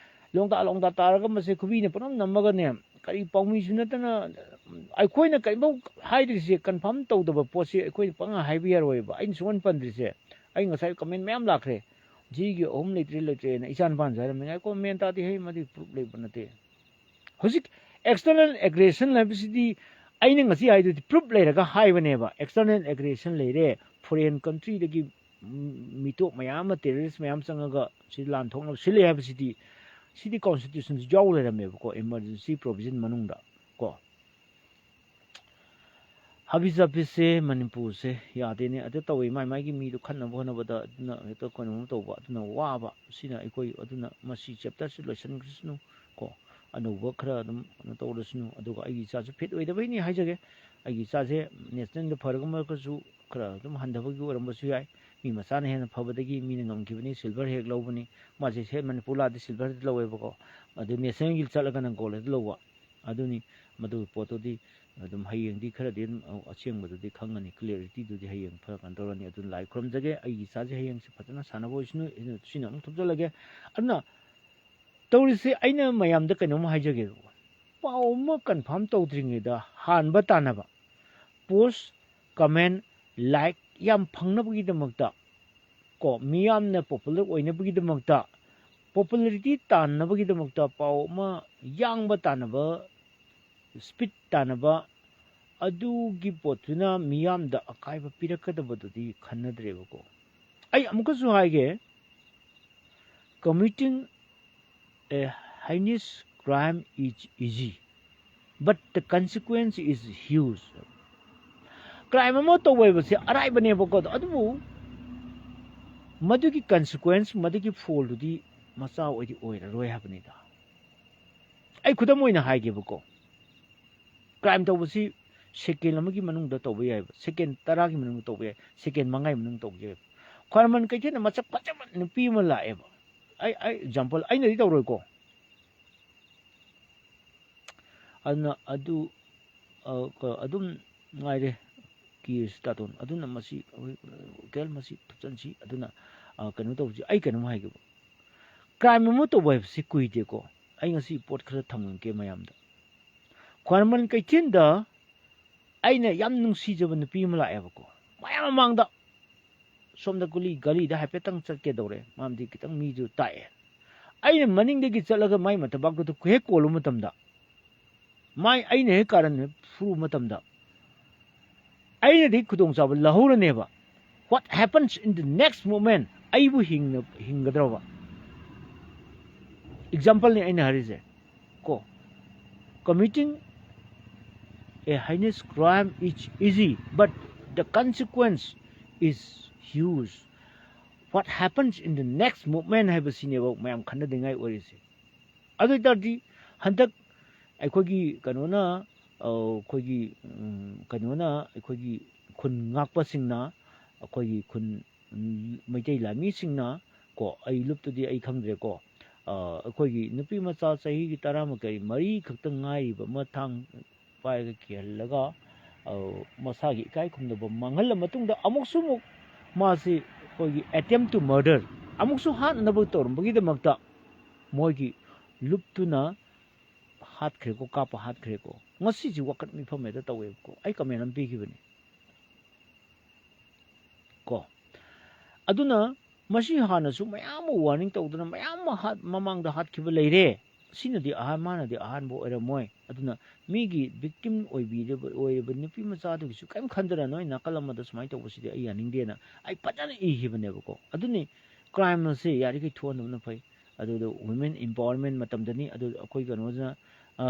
ꯂꯣꯡꯗꯥ ꯂꯣꯡꯗꯥ ꯇꯥꯔꯒ ꯃꯁꯦ ꯈꯨꯕꯤꯅ ꯄꯪꯅꯝ ꯅꯝꯃꯒꯅꯦ, ꯀꯔꯤ ꯄꯥꯎꯃꯤꯁꯨ ꯅꯠꯇꯅ ꯑꯩꯈꯣꯏꯅ ꯀꯔꯤꯝꯐꯥꯎ ꯍꯥꯏꯗ꯭ꯔꯤꯁꯦ, confirm ꯇꯧꯗꯕ ꯄꯣꯠꯁꯦ ꯑꯩꯈꯣꯏꯅ ꯄꯪꯍꯥꯏ ꯍꯥꯏꯕ ꯌꯥꯔꯣꯏꯕ꯫ ꯑꯩꯅ ꯁꯨꯡꯄꯟ ꯄꯟꯗ꯭ꯔꯤꯁꯦ, ꯑꯩ ꯉꯁꯥꯏ comment ꯃꯌꯥꯝ ꯂꯥꯛꯈ꯭ꯔꯦ, "ꯖꯤꯒꯤ ꯑꯍꯨꯝ ꯂꯩꯇ꯭ꯔꯦ, ꯂꯩꯇ꯭ꯔꯦꯅ" ꯏꯆꯥ ꯅꯨꯄꯥꯅꯁꯨ ꯍꯥꯏꯔꯝꯃꯤ꯫ ꯉꯥꯏꯈꯣ, ꯃꯦꯟ ꯇꯥꯗꯦ ꯍꯦ, ꯃꯗꯨꯒꯤ proof ꯂꯩꯕ ꯅꯠꯇꯦ꯫ ꯍꯧꯖꯤꯛ external aggression ꯍꯥꯏꯕꯁꯤꯗꯤ ꯑꯩꯅ ꯉꯁꯤ ꯍꯥꯏꯗꯨꯗꯤ proof ꯂꯩꯔꯒ ꯍꯥꯏꯕꯅꯦꯕ꯫ External aggression ꯂꯩꯔꯦ, foreign countryꯗꯒꯤ ꯃꯤꯇꯣꯞ ꯃꯌꯥꯝ ꯑꯃ, terrorist ꯃꯌꯥꯝ ꯆꯪꯉꯒ ꯁꯤ ꯂꯥꯟ ꯊꯣꯛꯅꯕ ꯁꯤꯜꯂꯦ ꯍꯥꯏꯕꯁꯤꯗꯤ, ꯁꯤꯗꯤ constitutionꯁꯤ ꯌꯥꯎ ꯂꯩꯔꯝꯃꯦꯕꯀꯣ, emergency provision ꯃꯅꯨꯡꯗ ꯀꯣ꯫ ꯍꯥꯕꯤ ꯖꯥꯕꯤꯁꯦ ꯃꯅꯤꯄꯨꯔꯁꯦ ꯌꯥꯗꯦꯅꯦ꯫ ꯑꯗꯨ ꯇꯧꯋꯤ, ꯃꯥꯏ ꯃꯥꯏꯒꯤ ꯃꯤꯗꯣ ꯈꯟꯅꯕ ꯍꯣꯠꯅꯕꯗ ꯑꯗꯨꯅ ꯍꯦꯛꯇ ꯀꯩꯅꯣꯝ ꯇꯧꯕ, ꯑꯗꯨꯅ ꯋꯥꯕ꯫ ꯁꯤꯅ ꯑꯩꯈꯣꯏ, ꯑꯗꯨꯅ ꯃꯁꯤ chapterꯁꯤ ꯂꯣꯏꯁꯤꯟꯈ꯭ꯔꯁꯅꯨ ꯀꯣ, ꯑꯅꯧꯕ ꯈꯔ ꯑꯗꯨꯝ ꯀꯩꯅꯣ ꯇꯧꯔꯁꯅꯨ꯫ ꯑꯗꯨꯒ ꯑꯩꯒꯤ ꯏꯆꯥꯁꯨ fit ꯑꯣꯏꯗꯕꯩꯅꯤ ꯍꯥꯏꯖꯒꯦ꯫ ꯑꯩꯒꯤ ꯏꯆꯥꯁꯦ nationalꯗ ꯐꯔꯒ ꯃꯔꯛꯇꯁꯨ ꯈꯔ ꯑꯗꯨꯝ ꯍꯟꯊꯕꯒꯤ ꯑꯣꯏꯔꯝꯕꯁꯨ ꯌꯥꯏ꯫ ꯃꯤ ꯃꯆꯥꯅ ꯍꯦꯟꯅ ꯐꯕꯗꯒꯤ ꯃꯤꯅ ꯉꯝꯈꯤꯕꯅꯤ, silver ꯍꯦꯛ ꯂꯧꯕꯅꯤ꯫ ꯃꯥꯁꯦ ꯁꯦ ꯃꯅꯤꯄꯨꯔ ꯂꯥꯛꯑꯗꯤ silverꯗꯤ ꯂꯧꯋꯦꯕꯀꯣ꯫ ꯑꯗꯨ nationalꯒꯤ ꯆꯠꯂꯒꯅ gold ꯍꯦꯛꯇ ꯂꯧꯕ꯫ ꯑꯗꯨꯅꯤ, ꯃꯗꯨꯒꯤ ꯄꯣꯠꯇꯨꯗꯤ ꯑꯗꯨꯝ ꯍꯌꯦꯡꯗꯤ ꯈꯔꯗꯤ ꯑꯗꯨꯝ ꯑꯁꯦꯡꯕꯗꯨꯗꯤ ꯈꯪꯉꯅꯤ, clarityꯗꯨꯗꯤ ꯍꯌꯦꯡ ꯈꯔ ꯀꯩꯅꯣ ꯇꯧꯔꯅꯤ꯫ ꯑꯗꯨꯅ ꯂꯥꯏ ꯈꯨꯔꯨꯝꯖꯒꯦ, ꯑꯩꯒꯤ ꯏꯆꯥꯁꯦ ꯍꯌꯦꯡꯁꯦ ꯐꯖꯅ ꯁꯥꯟꯅꯕ ꯑꯣꯏꯁꯅꯨ꯫ ꯑꯩꯅ ꯁꯤꯅ ꯑꯃꯨꯛ ꯊꯨꯞꯆꯜꯂꯒꯦ꯫ ꯑꯗꯨꯅ ꯇꯧꯔꯤꯁꯦ, ꯑꯩꯅ ꯃꯌꯥꯝꯗ ꯀꯩꯅꯣꯝ ꯍꯥꯏꯖꯒꯦ, ꯄꯥꯎ ꯑꯃ confirm ꯇꯧꯗ꯭ꯔꯤꯉꯩꯗ ꯍꯥꯟꯕ ꯇꯥꯟꯅꯕ, post, comment, like ꯌꯥꯝ ꯐꯪꯅꯕꯒꯤꯗꯃꯛꯇ ꯀꯣ, ꯃꯤꯌꯥꯝꯅ popular ꯑꯣꯏꯅꯕꯒꯤꯗꯃꯛꯇ, popularity ꯇꯥꯟꯅꯕꯒꯤꯗꯃꯛꯇ, ꯄꯥꯎ ꯑꯃ ꯌꯥꯡꯕ ꯇꯥꯟꯅꯕ, speed ꯇꯥꯟꯅꯕ, ꯑꯗꯨꯒꯤ ꯄꯣꯠꯇꯨꯅ ꯃꯤꯌꯥꯝꯗ ꯑꯀꯥꯏꯕ ꯄꯤꯔꯛꯀꯗꯕꯗꯨꯗꯤ ꯈꯟꯅꯗ꯭ꯔꯦꯕꯀꯣ꯫ ꯑꯩ ꯑꯃꯨꯛꯀꯁꯨ ꯍꯥꯏꯒꯦ, committing a heinous crime is easy, but the consequence is huge. Crime ꯑꯃ ꯇꯧꯕ ꯍꯥꯏꯕꯁꯦ ꯑꯔꯥꯏꯕꯅꯦꯕꯀꯣ, ꯑꯗꯨꯕꯨ ꯃꯗꯨꯒꯤ consequence, ꯃꯗꯨꯒꯤ ꯐꯣꯜꯗꯨꯗꯤ ꯃꯆꯥ ꯑꯣꯏꯗꯤ ꯑꯣꯏꯔꯔꯣꯏ ꯍꯥꯏꯕꯅꯤꯗ꯫ ꯑꯩ ꯈꯨꯗꯝ ꯑꯣꯏꯅ ꯍꯥꯏꯒꯦꯕꯀꯣ, ꯀ꯭ꯔꯥꯏꯝ ꯇꯧꯕꯁꯤ ꯁꯦꯀꯦꯟ ꯑꯃꯒꯤ ꯃꯅꯨꯡꯗ ꯇꯧꯕ ꯌꯥꯏꯕ, ꯁꯦꯀꯦꯟ ꯇꯔꯥꯒꯤ ꯃꯅꯨꯡꯗ ꯇꯧꯕ ꯌꯥꯏ, ꯁꯦꯀꯦꯟ ꯃꯉꯥꯒꯤ ꯃꯅꯨꯡꯗ ꯇꯧꯕ ꯌꯥꯏꯕ꯫ ꯈ꯭ꯋꯥꯏꯔꯝꯕꯟ ꯀꯩꯊꯦꯜꯗ ꯃꯁꯛ ꯐꯖꯕ ꯅꯨꯄꯤ ꯑꯃ ꯂꯥꯛꯑꯦꯕ꯫ ꯑꯩ ꯑꯩ ꯑꯦꯛꯖꯥꯝꯄꯜ ꯑꯩꯅꯗꯤ ꯇꯧꯔꯣꯏꯀꯣ꯫ ꯑꯗꯨꯅ ꯑꯗꯨ ꯑ, ꯀ- ꯑꯗꯨꯝ ꯉꯥꯏꯔꯦ꯫ ꯀꯦꯁ ꯇꯥꯇꯣꯟ ꯑꯗꯨꯅ ꯃꯁꯤ ꯑꯩꯈꯣꯏ ꯀꯩ ꯍꯥꯏ ꯃꯁꯤ ꯊꯨꯞꯆꯟꯁꯤ꯫ ꯑꯗꯨꯅ ꯑ, ꯀꯩꯅꯣ ꯇꯧꯕꯁꯤ ꯑꯩ ꯀꯩꯅꯣꯝ ꯍꯥꯏꯒꯦꯕ꯫ ꯀ꯭ꯔꯥꯏꯝ ꯑꯃ ꯇꯧꯕ ꯍꯥꯏꯕꯁꯤ ꯀꯨꯏꯗꯦꯀꯣ꯫ ꯑꯩ ꯉꯁꯤ ꯄꯣꯠ ꯈꯔ ꯊꯝꯃꯝꯒꯦ ꯃꯌꯥꯝꯗ꯫ ꯈ꯭ꯋꯥꯏꯔꯝꯕꯟ ꯀꯩꯊꯦꯜꯗ ꯑꯩꯅ ꯌꯥꯝ ꯅꯨꯡꯁꯤꯖꯕ ꯅꯨꯄꯤ ꯑꯃ ꯂꯥꯛꯑꯦꯕꯀꯣ, ꯃꯌꯥꯝ ꯃꯃꯥꯡꯗ꯫ ꯁꯣꯝꯗ ꯒꯨꯂꯤ ꯒꯥꯔꯤꯗ ꯍꯥꯏꯐꯦꯠꯇꯪ ꯆꯠꯀꯦ ꯇꯧꯔꯦ, ꯃꯔꯝꯗꯤ ꯈꯤꯇꯪ ꯃꯤꯗꯨ ꯇꯥꯛꯑꯦ꯫ ꯑꯩꯅ ꯃꯅꯤꯡꯗꯒꯤ ꯆꯠꯂꯒ ꯃꯥꯏ ꯃꯊꯕꯥꯛꯇꯨꯗ ꯍꯦꯛ ꯀꯣꯜꯂꯨꯕ ꯃꯇꯝꯗ, ꯃꯥꯏ ꯑꯩꯅ ꯍꯦꯛ ꯀꯥꯔꯟ ꯍꯦꯛ ꯐꯨꯔꯨꯕ ꯃꯇꯝꯗ, ꯑꯩꯅꯗꯤ ꯈꯨꯗꯣꯡꯆꯥꯕ ꯂꯧꯍꯧꯔꯅꯦꯕ꯫ What happens in the next moment? ꯑꯩꯕꯨ ꯍꯤꯡꯅ ꯍꯤꯡꯒꯗ꯭ꯔꯕ? ꯑꯦꯛꯖꯥꯝꯄꯜꯅꯤ ꯑꯩꯅ ꯍꯥꯏꯔꯤꯁꯦ ꯀꯣ꯫ Committing a heinous crime is easy, but the consequence is huge. What happens in the next moment ꯍꯥꯏꯕꯁꯤꯅꯦꯕ ꯃꯌꯥꯝ ꯈꯟꯅꯗ꯭ꯔꯤꯉꯥꯏ ꯑꯣꯏꯔꯤꯁꯦ꯫ ꯑꯗꯨ ꯑꯣꯏ ꯇꯥꯔꯗꯤ ꯍꯟꯗꯛ ꯑꯩꯈꯣꯏꯒꯤ ꯀꯩꯅꯣꯅ ꯑ, ꯑꯩꯈꯣꯏꯒꯤ ꯎꯝ, ꯀꯩꯅꯣꯅ ꯑꯩꯈꯣꯏꯒꯤ ꯈꯨꯟ ꯉꯥꯛꯄꯁꯤꯡꯅ, ꯑꯩꯈꯣꯏꯒꯤ ꯈꯨꯟ ꯎꯝ, ꯃꯩꯇꯩ ꯂꯥꯟꯃꯤꯁꯤꯡꯅ ꯀꯣ, ꯑꯩ ꯂꯨꯞꯇꯨꯗꯤ ꯑꯩ ꯈꯪꯗ꯭ꯔꯦꯀꯣ꯫ ꯑ, ꯑꯩꯈꯣꯏꯒꯤ ꯅꯨꯄꯤ ꯃꯆꯥ ꯆꯍꯤꯒꯤ ꯇꯔꯥꯃꯥꯊꯣꯏ ꯃꯔꯤ ꯈꯛꯇ ꯉꯥꯏꯔꯤꯕ ꯑꯃ ꯊꯥꯡ ꯄꯥꯏꯔꯒ ꯀꯤꯍꯜꯂꯒ ꯑ, ꯃꯁꯥꯒꯤ ꯏꯀꯥꯏ ꯈꯨꯝꯅꯕ ꯃꯥꯡꯍꯜꯂ ꯃꯇꯨꯡꯗ ꯑꯃꯨꯛꯁꯨ ꯑꯃꯨꯛ ꯃꯥꯁꯤ ꯑꯩꯈꯣꯏꯒꯤ attempt to murder ꯑꯃꯨꯛꯁꯨ ꯍꯥꯠꯅꯅꯕ ꯇꯧꯔꯝꯕꯒꯤꯗꯃꯛꯇ ꯃꯣꯏꯒꯤ ꯂꯨꯞꯇꯨꯅ ꯍꯥꯠꯈ꯭ꯔꯦꯀꯣ, ꯀꯥꯞꯄ ꯍꯥꯠꯈ꯭ꯔꯦꯀꯣ꯫ ꯉꯁꯤꯁꯤ ꯋꯥꯀꯠ ꯃꯤꯐꯝ ꯍꯦꯛꯇ ꯇꯧꯋꯦꯕꯀꯣ꯫ ꯑꯩ ꯀꯃꯦꯟ ꯑꯃ ꯄꯤꯈꯤꯕꯅꯤ ꯀꯣ꯫ ꯑꯗꯨꯅ ꯃꯁꯤ ꯍꯥꯟꯅꯁꯨ ꯃꯌꯥꯝ ꯑꯃ ꯋꯥꯔꯅꯤꯡ ꯇꯧꯗꯅ ꯃꯌꯥꯝ ꯑꯃ ꯍꯥꯠ-, ꯃꯃꯥꯡꯗ ꯍꯥꯠꯈꯤꯕ ꯂꯩꯔꯦ꯫ ꯁꯤꯅꯗꯤ ꯑꯍꯥꯟ-, ꯃꯥꯅꯗꯤ ꯑꯍꯥꯟꯕ ꯑꯣꯏꯔꯝꯃꯣꯏ꯫ ꯑꯗꯨꯅ ꯃꯤꯒꯤ victim ꯑꯣꯏꯕꯤꯔꯤꯕ, ꯑꯣꯏꯔꯤꯕ ꯅꯨꯄꯤ ꯃꯆꯥꯗꯨꯒꯤꯁꯨ ꯀꯔꯤꯝ ꯈꯟꯗꯅ ꯅꯣꯏ ꯅꯥꯀꯜ ꯑꯃꯗ ꯁꯨꯃꯥꯏꯅ ꯇꯧꯕꯁꯤꯗꯤ ꯑꯩ ꯌꯥꯅꯤꯡꯗꯦꯅ ꯑꯩ ꯐꯖꯅ ꯏꯈꯤꯕꯅꯦꯕꯀꯣ꯫ ꯑꯗꯨꯅꯤ ꯀ꯭ꯔꯥꯏꯝ ꯑꯁꯦ ꯌꯥꯔꯤꯈꯩ ꯊꯣꯛꯍꯟꯗꯕꯅ ꯐꯩ꯫ ꯑꯗꯨꯗ women empowerment ꯃꯇꯝꯗꯅꯤ꯫ ꯑꯗꯨ ꯑꯩꯈꯣꯏ ꯀꯩꯅꯣꯁꯤꯅ, ꯑ,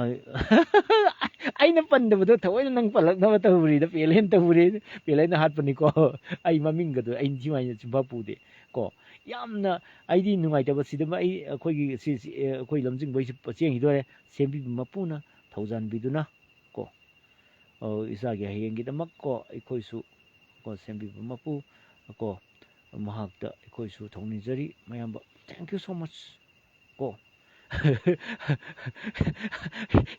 ꯑꯩꯅ ꯄꯟꯗꯕꯗꯣ ꯊꯑꯣꯏꯅ ꯅꯪ ꯄꯜꯂꯛꯅꯕ ꯇꯧꯔꯤꯗ, ꯄꯦꯂꯦꯟ ꯇꯧꯔꯤ, ꯄꯦꯂꯦꯟꯅ ꯍꯥꯠꯄꯅꯤꯀꯣ꯫ ꯑꯩ ꯃꯃꯤꯡꯒꯗꯣ ꯑꯩ ꯁꯨꯃꯥꯏꯅ ꯆꯤꯟꯐꯥ ꯄꯨꯗꯦ ꯀꯣ꯫ ꯌꯥꯝꯅ ꯑꯩꯗꯤ ꯅꯨꯡꯉꯥꯏꯇꯕ ꯁꯤꯗꯃꯛ ꯑꯩ ꯑꯩꯈꯣꯏꯒꯤ ꯁꯤ, ꯁꯤ, ꯑꯦ, ꯑꯩꯈꯣꯏ ꯂꯝꯖꯤꯡꯕꯩꯁꯤ ꯆꯦꯟꯈꯤꯗꯣꯔꯦ꯫ ꯁꯦꯝꯕꯤꯕ ꯃꯄꯨꯅ ꯊꯧꯖꯥꯟꯕꯤꯗꯨꯅ ꯀꯣ, ꯑ, ꯏꯆꯥꯒꯤ ꯍꯌꯦꯡꯒꯤꯗꯃꯛ ꯀꯣ, ꯑꯩꯈꯣꯏꯁꯨ ꯀꯣ, ꯁꯦꯝꯕꯤꯕ ꯃꯄꯨ ꯀꯣ, ꯃꯍꯥꯛꯇ ꯑꯩꯈꯣꯏꯁꯨ ꯊꯧꯅꯤꯖꯔꯤ꯫ ꯃꯌꯥꯝꯕ, thank you so much ꯀꯣ꯫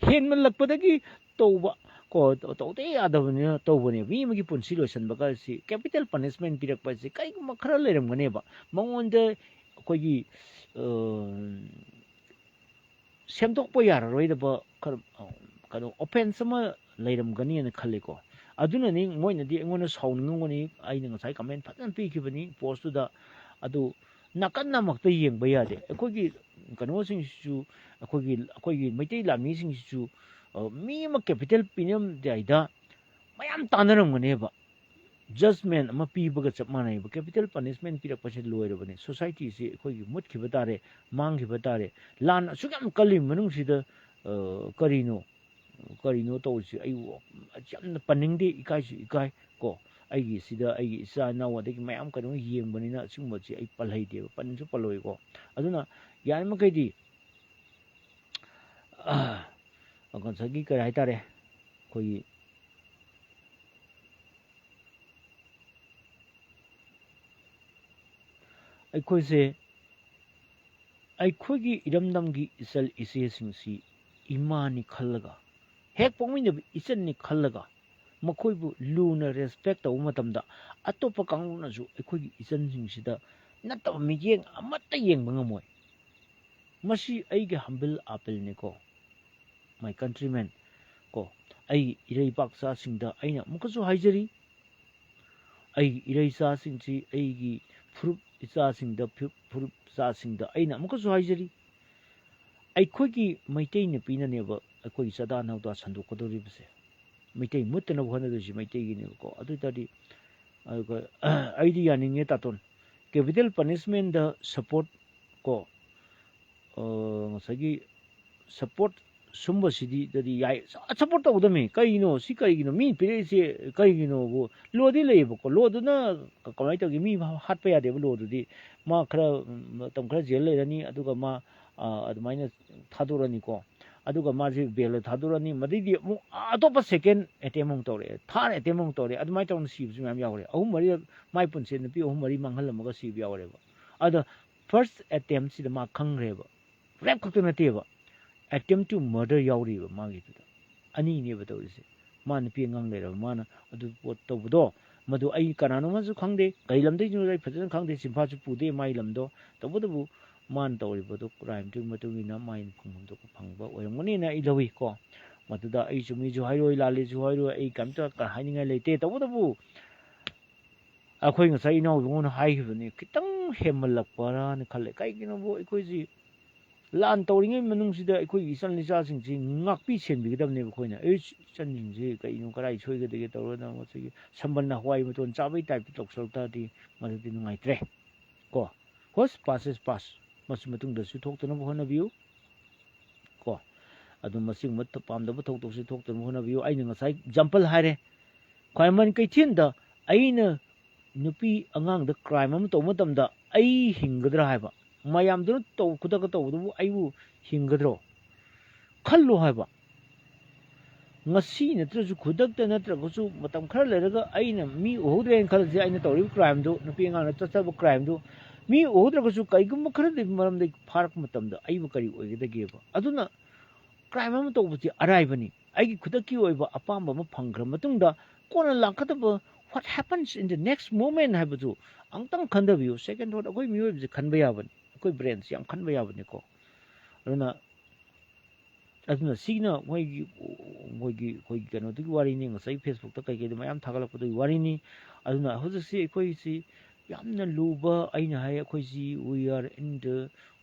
ꯍꯦꯟꯃꯜꯂꯛꯄꯗꯒꯤ ꯇꯧꯕ ꯀꯣ, ꯇꯧꯗ ꯌꯥꯗꯕꯅꯤꯅ ꯇꯧꯕꯅꯦ꯫ ꯃꯤ ꯑꯃꯒꯤ ꯄꯨꯟꯁꯤ ꯂꯣꯏꯁꯤꯟꯕꯒ ꯁꯤ capital punishment ꯄꯤꯔꯛꯄ ꯍꯥꯏꯁꯦ ꯀꯩꯒꯨꯝꯕ ꯈꯔ ꯂꯩꯔꯝꯒꯅꯦꯕ꯫ ꯃꯉꯣꯟꯗ ꯑꯩꯈꯣꯏꯒꯤ, ꯑ, ꯁꯦꯝꯗꯣꯛꯄ ꯌꯥꯔꯔꯣꯏꯗꯕ ꯈꯔ, ꯑ, ꯀꯩꯅꯣ, offence ꯑꯃ ꯂꯩꯔꯝꯒꯅꯤꯅ ꯈꯜꯂꯤꯀꯣ꯫ ꯑꯗꯨꯅꯅꯤ ꯃꯣꯏꯅꯗꯤ ꯑꯩꯉꯣꯟꯗ ꯁꯥꯎꯅꯤꯡꯉꯝꯒꯅꯤ꯫ ꯑꯩꯅ ꯉꯁꯥꯏ comment ꯐꯖꯅ ꯄꯤꯈꯤꯕꯅꯤ post ꯇꯨꯗ꯫ ꯑꯗꯨ ꯅꯥꯀꯟ ꯑꯃꯈꯛꯇ ꯌꯦꯡꯕ ꯌꯥꯗꯦ꯫ ꯑꯩꯈꯣꯏꯒꯤ ꯀꯩꯅꯣꯁꯤꯡꯁꯤꯁꯨ, ꯑꯩꯈꯣꯏꯒꯤ, ꯑꯩꯈꯣꯏꯒꯤ ꯃꯩꯇꯩ ꯂꯥꯟꯃꯤꯁꯤꯡꯁꯤꯁꯨ, ꯑ, ꯃꯤ ꯑꯃ capital ꯄꯤꯔꯝꯗꯥꯏꯗ ꯃꯌꯥꯝ ꯇꯥꯟꯅꯔꯝꯒꯅꯦꯕ꯫ Judgment ꯑꯃ ꯄꯤꯕꯒ ꯆꯞ ꯃꯥꯟꯅꯩꯕ꯫ Capital punishment ꯄꯤꯔꯛꯄꯁꯦ ꯂꯣꯏꯔꯕꯅꯦ꯫ Society ꯁꯤ ꯑꯩꯈꯣꯏꯒꯤ ꯃꯨꯠꯈꯤꯕ ꯇꯥꯔꯦ, ꯃꯥꯡꯈꯤꯕ ꯇꯥꯔꯦ꯫ ꯂꯥꯟ ꯑꯁꯨꯛ ꯌꯥꯝ ꯀꯜꯂꯤ ꯃꯅꯨꯡꯁꯤꯗ, ꯑ, ꯀꯔꯤꯅꯣ? ꯀꯔꯤꯅꯣ ꯇꯧꯔꯤꯁꯤ? ꯑꯩ ꯌꯥꯝꯅ ꯄꯟꯅꯤꯡꯗꯦ, ꯏꯀꯥꯏꯁꯨ ꯏꯀꯥꯏ ꯀꯣ꯫ ꯑꯩꯒꯤ ꯁꯤꯗ ꯑꯩꯒꯤ ꯏꯆꯥ ꯏꯅꯥꯎ ꯑꯗꯒꯤ ꯃꯌꯥꯝ ꯀꯩꯅꯣ ꯌꯦꯡꯕꯅꯤꯅ ꯁꯤꯒꯨꯝꯕꯁꯤ ꯑꯩ ꯄꯜꯍꯩꯗꯦꯕ, ꯄꯟꯁꯨ ꯄꯜꯂꯣꯏꯀꯣ꯫ ꯑꯗꯨꯅ ꯌꯥꯔꯤꯃꯈꯩꯗꯤ, ꯑ, ꯉꯁꯥꯏꯒꯤ ꯀꯔꯤ ꯍꯥꯏꯇꯥꯔꯦ, ꯑꯩꯈꯣꯏꯒꯤ ꯑꯩꯈꯣꯏꯁꯦ, ꯑꯩꯈꯣꯏꯒꯤ ꯏꯔꯝꯗꯝꯒꯤ ꯏꯆꯜ ꯏꯆꯦꯁꯤꯡꯁꯤ ꯏꯃꯥꯅꯤ ꯈꯜꯂꯒ, ꯍꯦꯛ ꯄꯣꯛꯃꯤꯟꯅꯕ ꯏꯆꯟꯅꯤ ꯈꯜꯂꯒ, ꯃꯈꯣꯏꯕꯨ ꯂꯨꯅ respect ꯇꯧꯕ ꯃꯇꯝꯗ, ꯑꯇꯣꯞꯄ ꯀꯥꯡꯂꯨꯞꯅꯁꯨ ꯑꯩꯈꯣꯏꯒꯤ ꯏꯆꯟꯁꯤꯡꯁꯤꯗ ꯅꯠꯇꯕ ꯃꯤꯠꯌꯦꯡ ꯑꯃꯠꯇ ꯌꯦꯡꯕ ꯉꯝꯃꯣꯏ꯫ ꯃꯁꯤ ꯑꯩꯒꯤ humble appeal ꯅꯤꯀꯣ, my countrymen ꯀꯣ, ꯑꯩꯒꯤ ꯏꯔꯩꯄꯥꯛꯆꯥꯁꯤꯡꯗ ꯑꯩꯅ ꯑꯃꯨꯛꯀꯁꯨ ꯍꯥꯏꯖꯔꯤ, ꯑꯩꯒꯤ ꯏꯔꯩꯆꯥꯁꯤꯡꯁꯤ, ꯑꯩꯒꯤ ꯐꯨꯔꯨꯞ ꯏꯆꯥꯁꯤꯡꯗ, ꯐꯨ-, ꯐꯨꯔꯨꯞ ꯏꯆꯥꯁꯤꯡꯗ ꯑꯩꯅ ꯑꯃꯨꯛꯀꯁꯨ ꯍꯥꯏꯖꯔꯤ, ꯑꯩꯈꯣꯏꯒꯤ ꯃꯩꯇꯩ ꯅꯨꯄꯤꯅꯅꯦꯕ ꯑꯩꯈꯣꯏꯒꯤ ꯆꯥꯗꯥ ꯅꯥꯎꯗꯥ ꯁꯟꯗꯣꯛꯀꯗꯧꯔꯤꯕꯁꯦ꯫ ꯃꯩꯇꯩ ꯃꯨꯠꯇꯅꯕ ꯍꯣꯠꯅꯗꯣꯏꯁꯤ ꯃꯩꯇꯩꯒꯤꯅꯦꯕꯀꯣ꯫ ꯑꯗꯨ ꯑꯣꯏ ꯇꯥꯔꯗꯤ, ꯑꯗꯨꯒ, ꯑꯩꯗꯤ ꯌꯥꯅꯤꯡꯉꯦ ꯇꯥꯇꯣꯟ, capital punishment ꯗ support ꯀꯣ, ꯑ, ꯉꯁꯥꯏꯒꯤ support ꯁꯨꯝꯕꯁꯤꯗꯤ ꯗꯗꯤ ꯌꯥꯏ, ꯁꯞꯄꯣꯔꯠ ꯇꯧꯒꯗꯕꯅꯤ꯫ ꯀꯩꯒꯤꯅꯣ ꯁꯤ, ꯀꯩꯒꯤꯅꯣ ꯃꯤ ꯄꯤꯔꯛꯏꯁꯦ? ꯀꯩꯒꯤꯅꯣꯕꯨ? ꯂꯣꯗꯤ ꯂꯩꯌꯦꯕꯀꯣ, ꯂꯣꯗꯨꯅ ꯀ- ꯀꯃꯥꯏꯅ ꯇꯧꯒꯦ? ꯃꯤ ꯍꯥꯠꯄ ꯌꯥꯗꯦꯕ ꯂꯣꯗꯨꯗꯤ꯫ ꯃꯥ ꯈꯔ, ꯎꯝ, ꯃꯇꯝ ꯈꯔ ꯖꯦꯜ ꯂꯩꯔꯅꯤ, ꯑꯗꯨꯒ ꯃꯥ, ꯑ, ꯑꯗꯨꯃꯥꯏꯅ ꯊꯥꯗꯣꯔꯛꯑꯅꯤꯀꯣ꯫ ꯑꯗꯨꯒ ꯃꯥꯁꯦ ꯕꯦꯜꯗ ꯊꯥꯗꯣꯔꯛꯑꯅꯤ꯫ ꯃꯗꯩꯗꯤ ꯑꯃꯨꯛ ꯑꯇꯣꯞꯄ ꯁꯦꯀꯦꯟ ꯑꯦꯇꯦꯝ ꯑꯃꯨꯛ ꯇꯧꯔꯛꯑꯦ, ꯊꯥꯔꯠ ꯑꯦꯇꯦꯝ ꯑꯃꯨꯛ ꯇꯧꯔꯛꯑꯦ꯫ ꯑꯗꯨꯃꯥꯏꯅ ꯇꯧꯅ ꯁꯤꯕꯁꯨ ꯃꯌꯥꯝ ꯌꯥꯎꯔꯦ꯫ ꯑꯍꯨꯝ ꯃꯔꯤ ꯃꯥꯏ ꯄꯨꯟꯁꯤ ꯅꯨꯄꯤ ꯑꯍꯨꯝ ꯃꯔꯤ ꯃꯥꯡꯍꯜꯂꯝꯃꯒ ꯁꯤꯕ ꯌꯥꯎꯔꯦꯕ꯫ ꯑꯗꯣ ꯐꯥꯔꯁ ꯑꯦꯇꯦꯝꯁꯤꯗ ꯃꯥ ꯈꯪꯈ꯭ꯔꯦꯕ꯫ ꯔꯦꯞ ꯈꯛꯇ ꯅꯠꯇꯦꯕ, attempt to murder ꯌꯥꯎꯔꯤꯕ ꯃꯥꯒꯤꯗꯨꯗ꯫ ꯑꯅꯤꯅꯦꯕ ꯇꯧꯔꯤꯁꯦ꯫ ꯃꯥ ꯅꯨꯄꯤ ꯑꯉꯥꯡ ꯂꯩꯔꯕ, ꯃꯥꯅ ꯑꯗꯨ ꯄꯣꯠ ꯇꯧꯕꯗꯣ, ꯃꯗꯨ ꯑꯩ ꯀꯅꯥꯅꯣꯃꯁꯨ ꯈꯪꯗꯦ, ꯀꯩ ꯂꯝꯗꯩꯅꯣ ꯑꯩ ꯐꯖꯅ ꯈꯪꯗꯦ, ꯁꯤꯟꯐꯥꯁꯨ ꯄꯨꯗꯦ ꯃꯥꯒꯤ ꯂꯝꯗꯣ꯫ ꯇꯧꯕꯇꯕꯨ ꯃꯥꯅ ꯇꯧꯔꯤꯕꯗꯣ ꯀ꯭ꯔꯥꯏꯝꯗꯨꯒꯤ ꯃꯇꯨꯡ ꯏꯟꯅ ꯃꯥꯒꯤ ꯐꯪꯐꯝ ꯊꯣꯛꯄ ꯐꯪꯕ ꯑꯣꯏꯔꯝꯒꯅꯤꯅ ꯑꯩ ꯂꯧꯏ ꯀꯣ꯫ ꯃꯗꯨꯗ ꯑꯩ ꯆꯨꯝꯃꯤꯁꯨ ꯍꯥꯏꯔꯣꯏ, ꯂꯥꯜꯂꯤꯁꯨ ꯍꯥꯏꯔꯣꯏ, ꯑꯩ ꯀꯩꯝꯇ ꯍꯥꯏꯅꯤꯡꯉꯥꯏ ꯂꯩꯇꯦ꯫ ꯇꯧꯕꯇꯕꯨ ꯑꯩꯈꯣꯏ ꯉꯁꯥꯏ ꯏꯅꯥꯎ ꯏꯕꯨꯡꯉꯣꯅ ꯍꯥꯏꯈꯤꯕꯅꯤ, ꯈꯤꯇꯪ ꯍꯦꯟꯃꯜꯂꯛꯄ꯭ꯔꯥꯅ ꯈꯜꯂꯦ꯫ ꯀꯩꯒꯤꯅꯣꯕꯨ ꯑꯩꯈꯣꯏꯁꯤ ꯂꯥꯟ ꯇꯧꯔꯤꯉꯩ ꯃꯅꯨꯡꯁꯤꯗ ꯑꯩꯈꯣꯏꯒꯤ ꯏꯆꯜ ꯏꯆꯥꯁꯤꯡꯁꯤ ꯉꯥꯛꯄꯤ ꯁꯦꯟꯕꯤꯒꯗꯕꯅꯦꯕ ꯑꯩꯈꯣꯏꯅ꯫ ꯑꯩ ꯏꯆꯟꯁꯤꯡꯁꯤ ꯀꯩꯅꯣ ꯀꯔꯥꯏ ꯁꯣꯏꯒꯗꯒꯦ ꯇꯧꯔꯒ ꯃꯁꯤꯒꯤ ꯁꯝꯕꯜꯅ ꯍꯋꯥꯏ ꯃꯇꯣꯟ ꯆꯥꯕꯩ ꯇꯥꯏꯞꯇ ꯇꯧꯁꯜꯂꯛ ꯇꯥꯔꯗꯤ ꯃꯗꯨꯗꯤ ꯅꯨꯡꯉꯥꯏꯇ꯭ꯔꯦ ꯀꯣ꯫ ꯍꯣꯏ, past is past, ꯃꯁꯤ ꯃꯇꯨꯡꯗꯁꯨ ꯊꯣꯛꯇꯅꯕ ꯍꯣꯠꯅꯕꯤꯌꯨ ꯀꯣ꯫ ꯑꯗꯨ ꯃꯁꯤꯒꯨꯝꯕ ꯊ-, ꯄꯥꯝꯗꯕ ꯊꯧꯗꯣꯛꯁꯤ ꯊꯣꯛꯇꯅꯕ ꯍꯣꯠꯅꯕꯤꯌꯨ꯫ ꯑꯩꯅ ꯉꯁꯥꯏ ꯑꯦꯛꯖꯥꯝꯄꯜ ꯍꯥꯏꯔꯦ, ꯈ꯭ꯋꯥꯏꯔꯝꯕꯟ ꯀꯩꯊꯦꯜꯗ ꯑꯩꯅ ꯅꯨꯄꯤ ꯑꯉꯥꯡꯗ ꯀ꯭ꯔꯥꯏꯝ ꯑꯃ ꯇꯧꯕ ꯃꯇꯝꯗ ꯑꯩ ꯍꯤꯡꯒꯗ꯭ꯔꯥ ꯍꯥꯏꯕ꯫ ꯃꯌꯥꯝꯗꯨꯅ ꯇꯧ-, ꯈꯨꯗꯛꯇ ꯇꯧꯕꯗꯨꯕꯨ ꯑꯩꯕꯨ ꯍꯤꯡꯒꯗ꯭ꯔꯣ? ꯈꯜꯂꯣ ꯍꯥꯏꯕ꯫ ꯉꯁꯤ ꯅꯠꯇ꯭ꯔꯁꯨ, ꯈꯨꯗꯛꯇ ꯅꯠꯇ꯭ꯔꯒꯁꯨ, ꯃꯇꯝ ꯈꯔ ꯂꯩꯔꯒ ꯑꯩꯅ ꯃꯤ ꯎꯍꯧꯗ꯭ꯔꯦꯅ ꯈꯜꯂꯁꯦ, ꯑꯩꯅ ꯇꯧꯔꯤꯕ ꯀ꯭ꯔꯥꯏꯝꯗꯨ, ꯅꯨꯄꯤ ꯑꯉꯥꯡꯗ ꯆꯠꯆꯕ ꯀ꯭ꯔꯥꯏꯝꯗꯨ ꯃꯤ ꯎꯍꯧꯗ꯭ꯔꯒꯁꯨ ꯀꯔꯤꯒꯨꯝꯕ ꯈꯔꯗꯤ ꯃꯔꯝꯗꯒꯤ ꯐꯥꯔꯛꯄ ꯃꯇꯝꯗ ꯑꯩꯕꯨ ꯀꯔꯤ ꯑꯣꯏꯒꯗꯒꯦꯕ? ꯑꯗꯨꯅ ꯀ꯭ꯔꯥꯏꯝ ꯑꯃ ꯇꯧꯕꯁꯤ ꯑꯔꯥꯏꯕꯅꯤ꯫ ꯑꯩꯒꯤ ꯈꯨꯗꯛꯀꯤ ꯑꯣꯏꯕ ꯑꯄꯥꯝꯕ ꯑꯃ ꯐꯪꯈ꯭ꯔ ꯃꯇꯨꯡꯗ ꯀꯣꯟꯅ ꯂꯥꯛꯀꯗꯕ what happens in the next moment ꯍꯥꯏꯕꯗꯨ ꯑꯃꯨꯛꯇꯪ ꯈꯟꯊꯕꯤꯌꯨ꯫ ꯁꯦꯀꯦꯟ ꯊꯣꯠ ꯑꯩꯈꯣꯏ ꯃꯤꯑꯣꯏꯕꯁꯤ ꯈꯟꯕ ꯌꯥꯕꯅꯤ, ꯑꯩꯈꯣꯏ ꯕ꯭ꯔꯦꯟꯁꯤ ꯌꯥꯝ ꯈꯟꯕ ꯌꯥꯕꯅꯤꯀꯣ꯫ ꯑꯗꯨꯅ, ꯑꯗꯨꯅ ꯁꯤꯅ ꯃꯣꯏꯒꯤ, ꯃꯣꯏꯒꯤ, ꯑꯩꯈꯣꯏꯒꯤ ꯀꯩꯅꯣꯗꯨꯒꯤ ꯋꯥꯔꯤꯅꯤ, ꯉꯁꯥꯏ ꯐꯦꯁꯕꯨꯛꯇ ꯀꯩꯀꯩꯗ ꯃꯌꯥꯝ ꯊꯥꯒꯠꯂꯛꯄꯗꯨꯒꯤ ꯋꯥꯔꯤꯅꯤ꯫ ꯑꯗꯨꯅ ꯍꯧꯖꯤꯛꯁꯤ ꯑꯩꯈꯣꯏꯁꯤ ꯌꯥꯝꯅ ꯂꯨꯕ, ꯑꯩꯅ ꯍꯥꯏ, ꯑꯩꯈꯣꯏꯁꯤ we are in the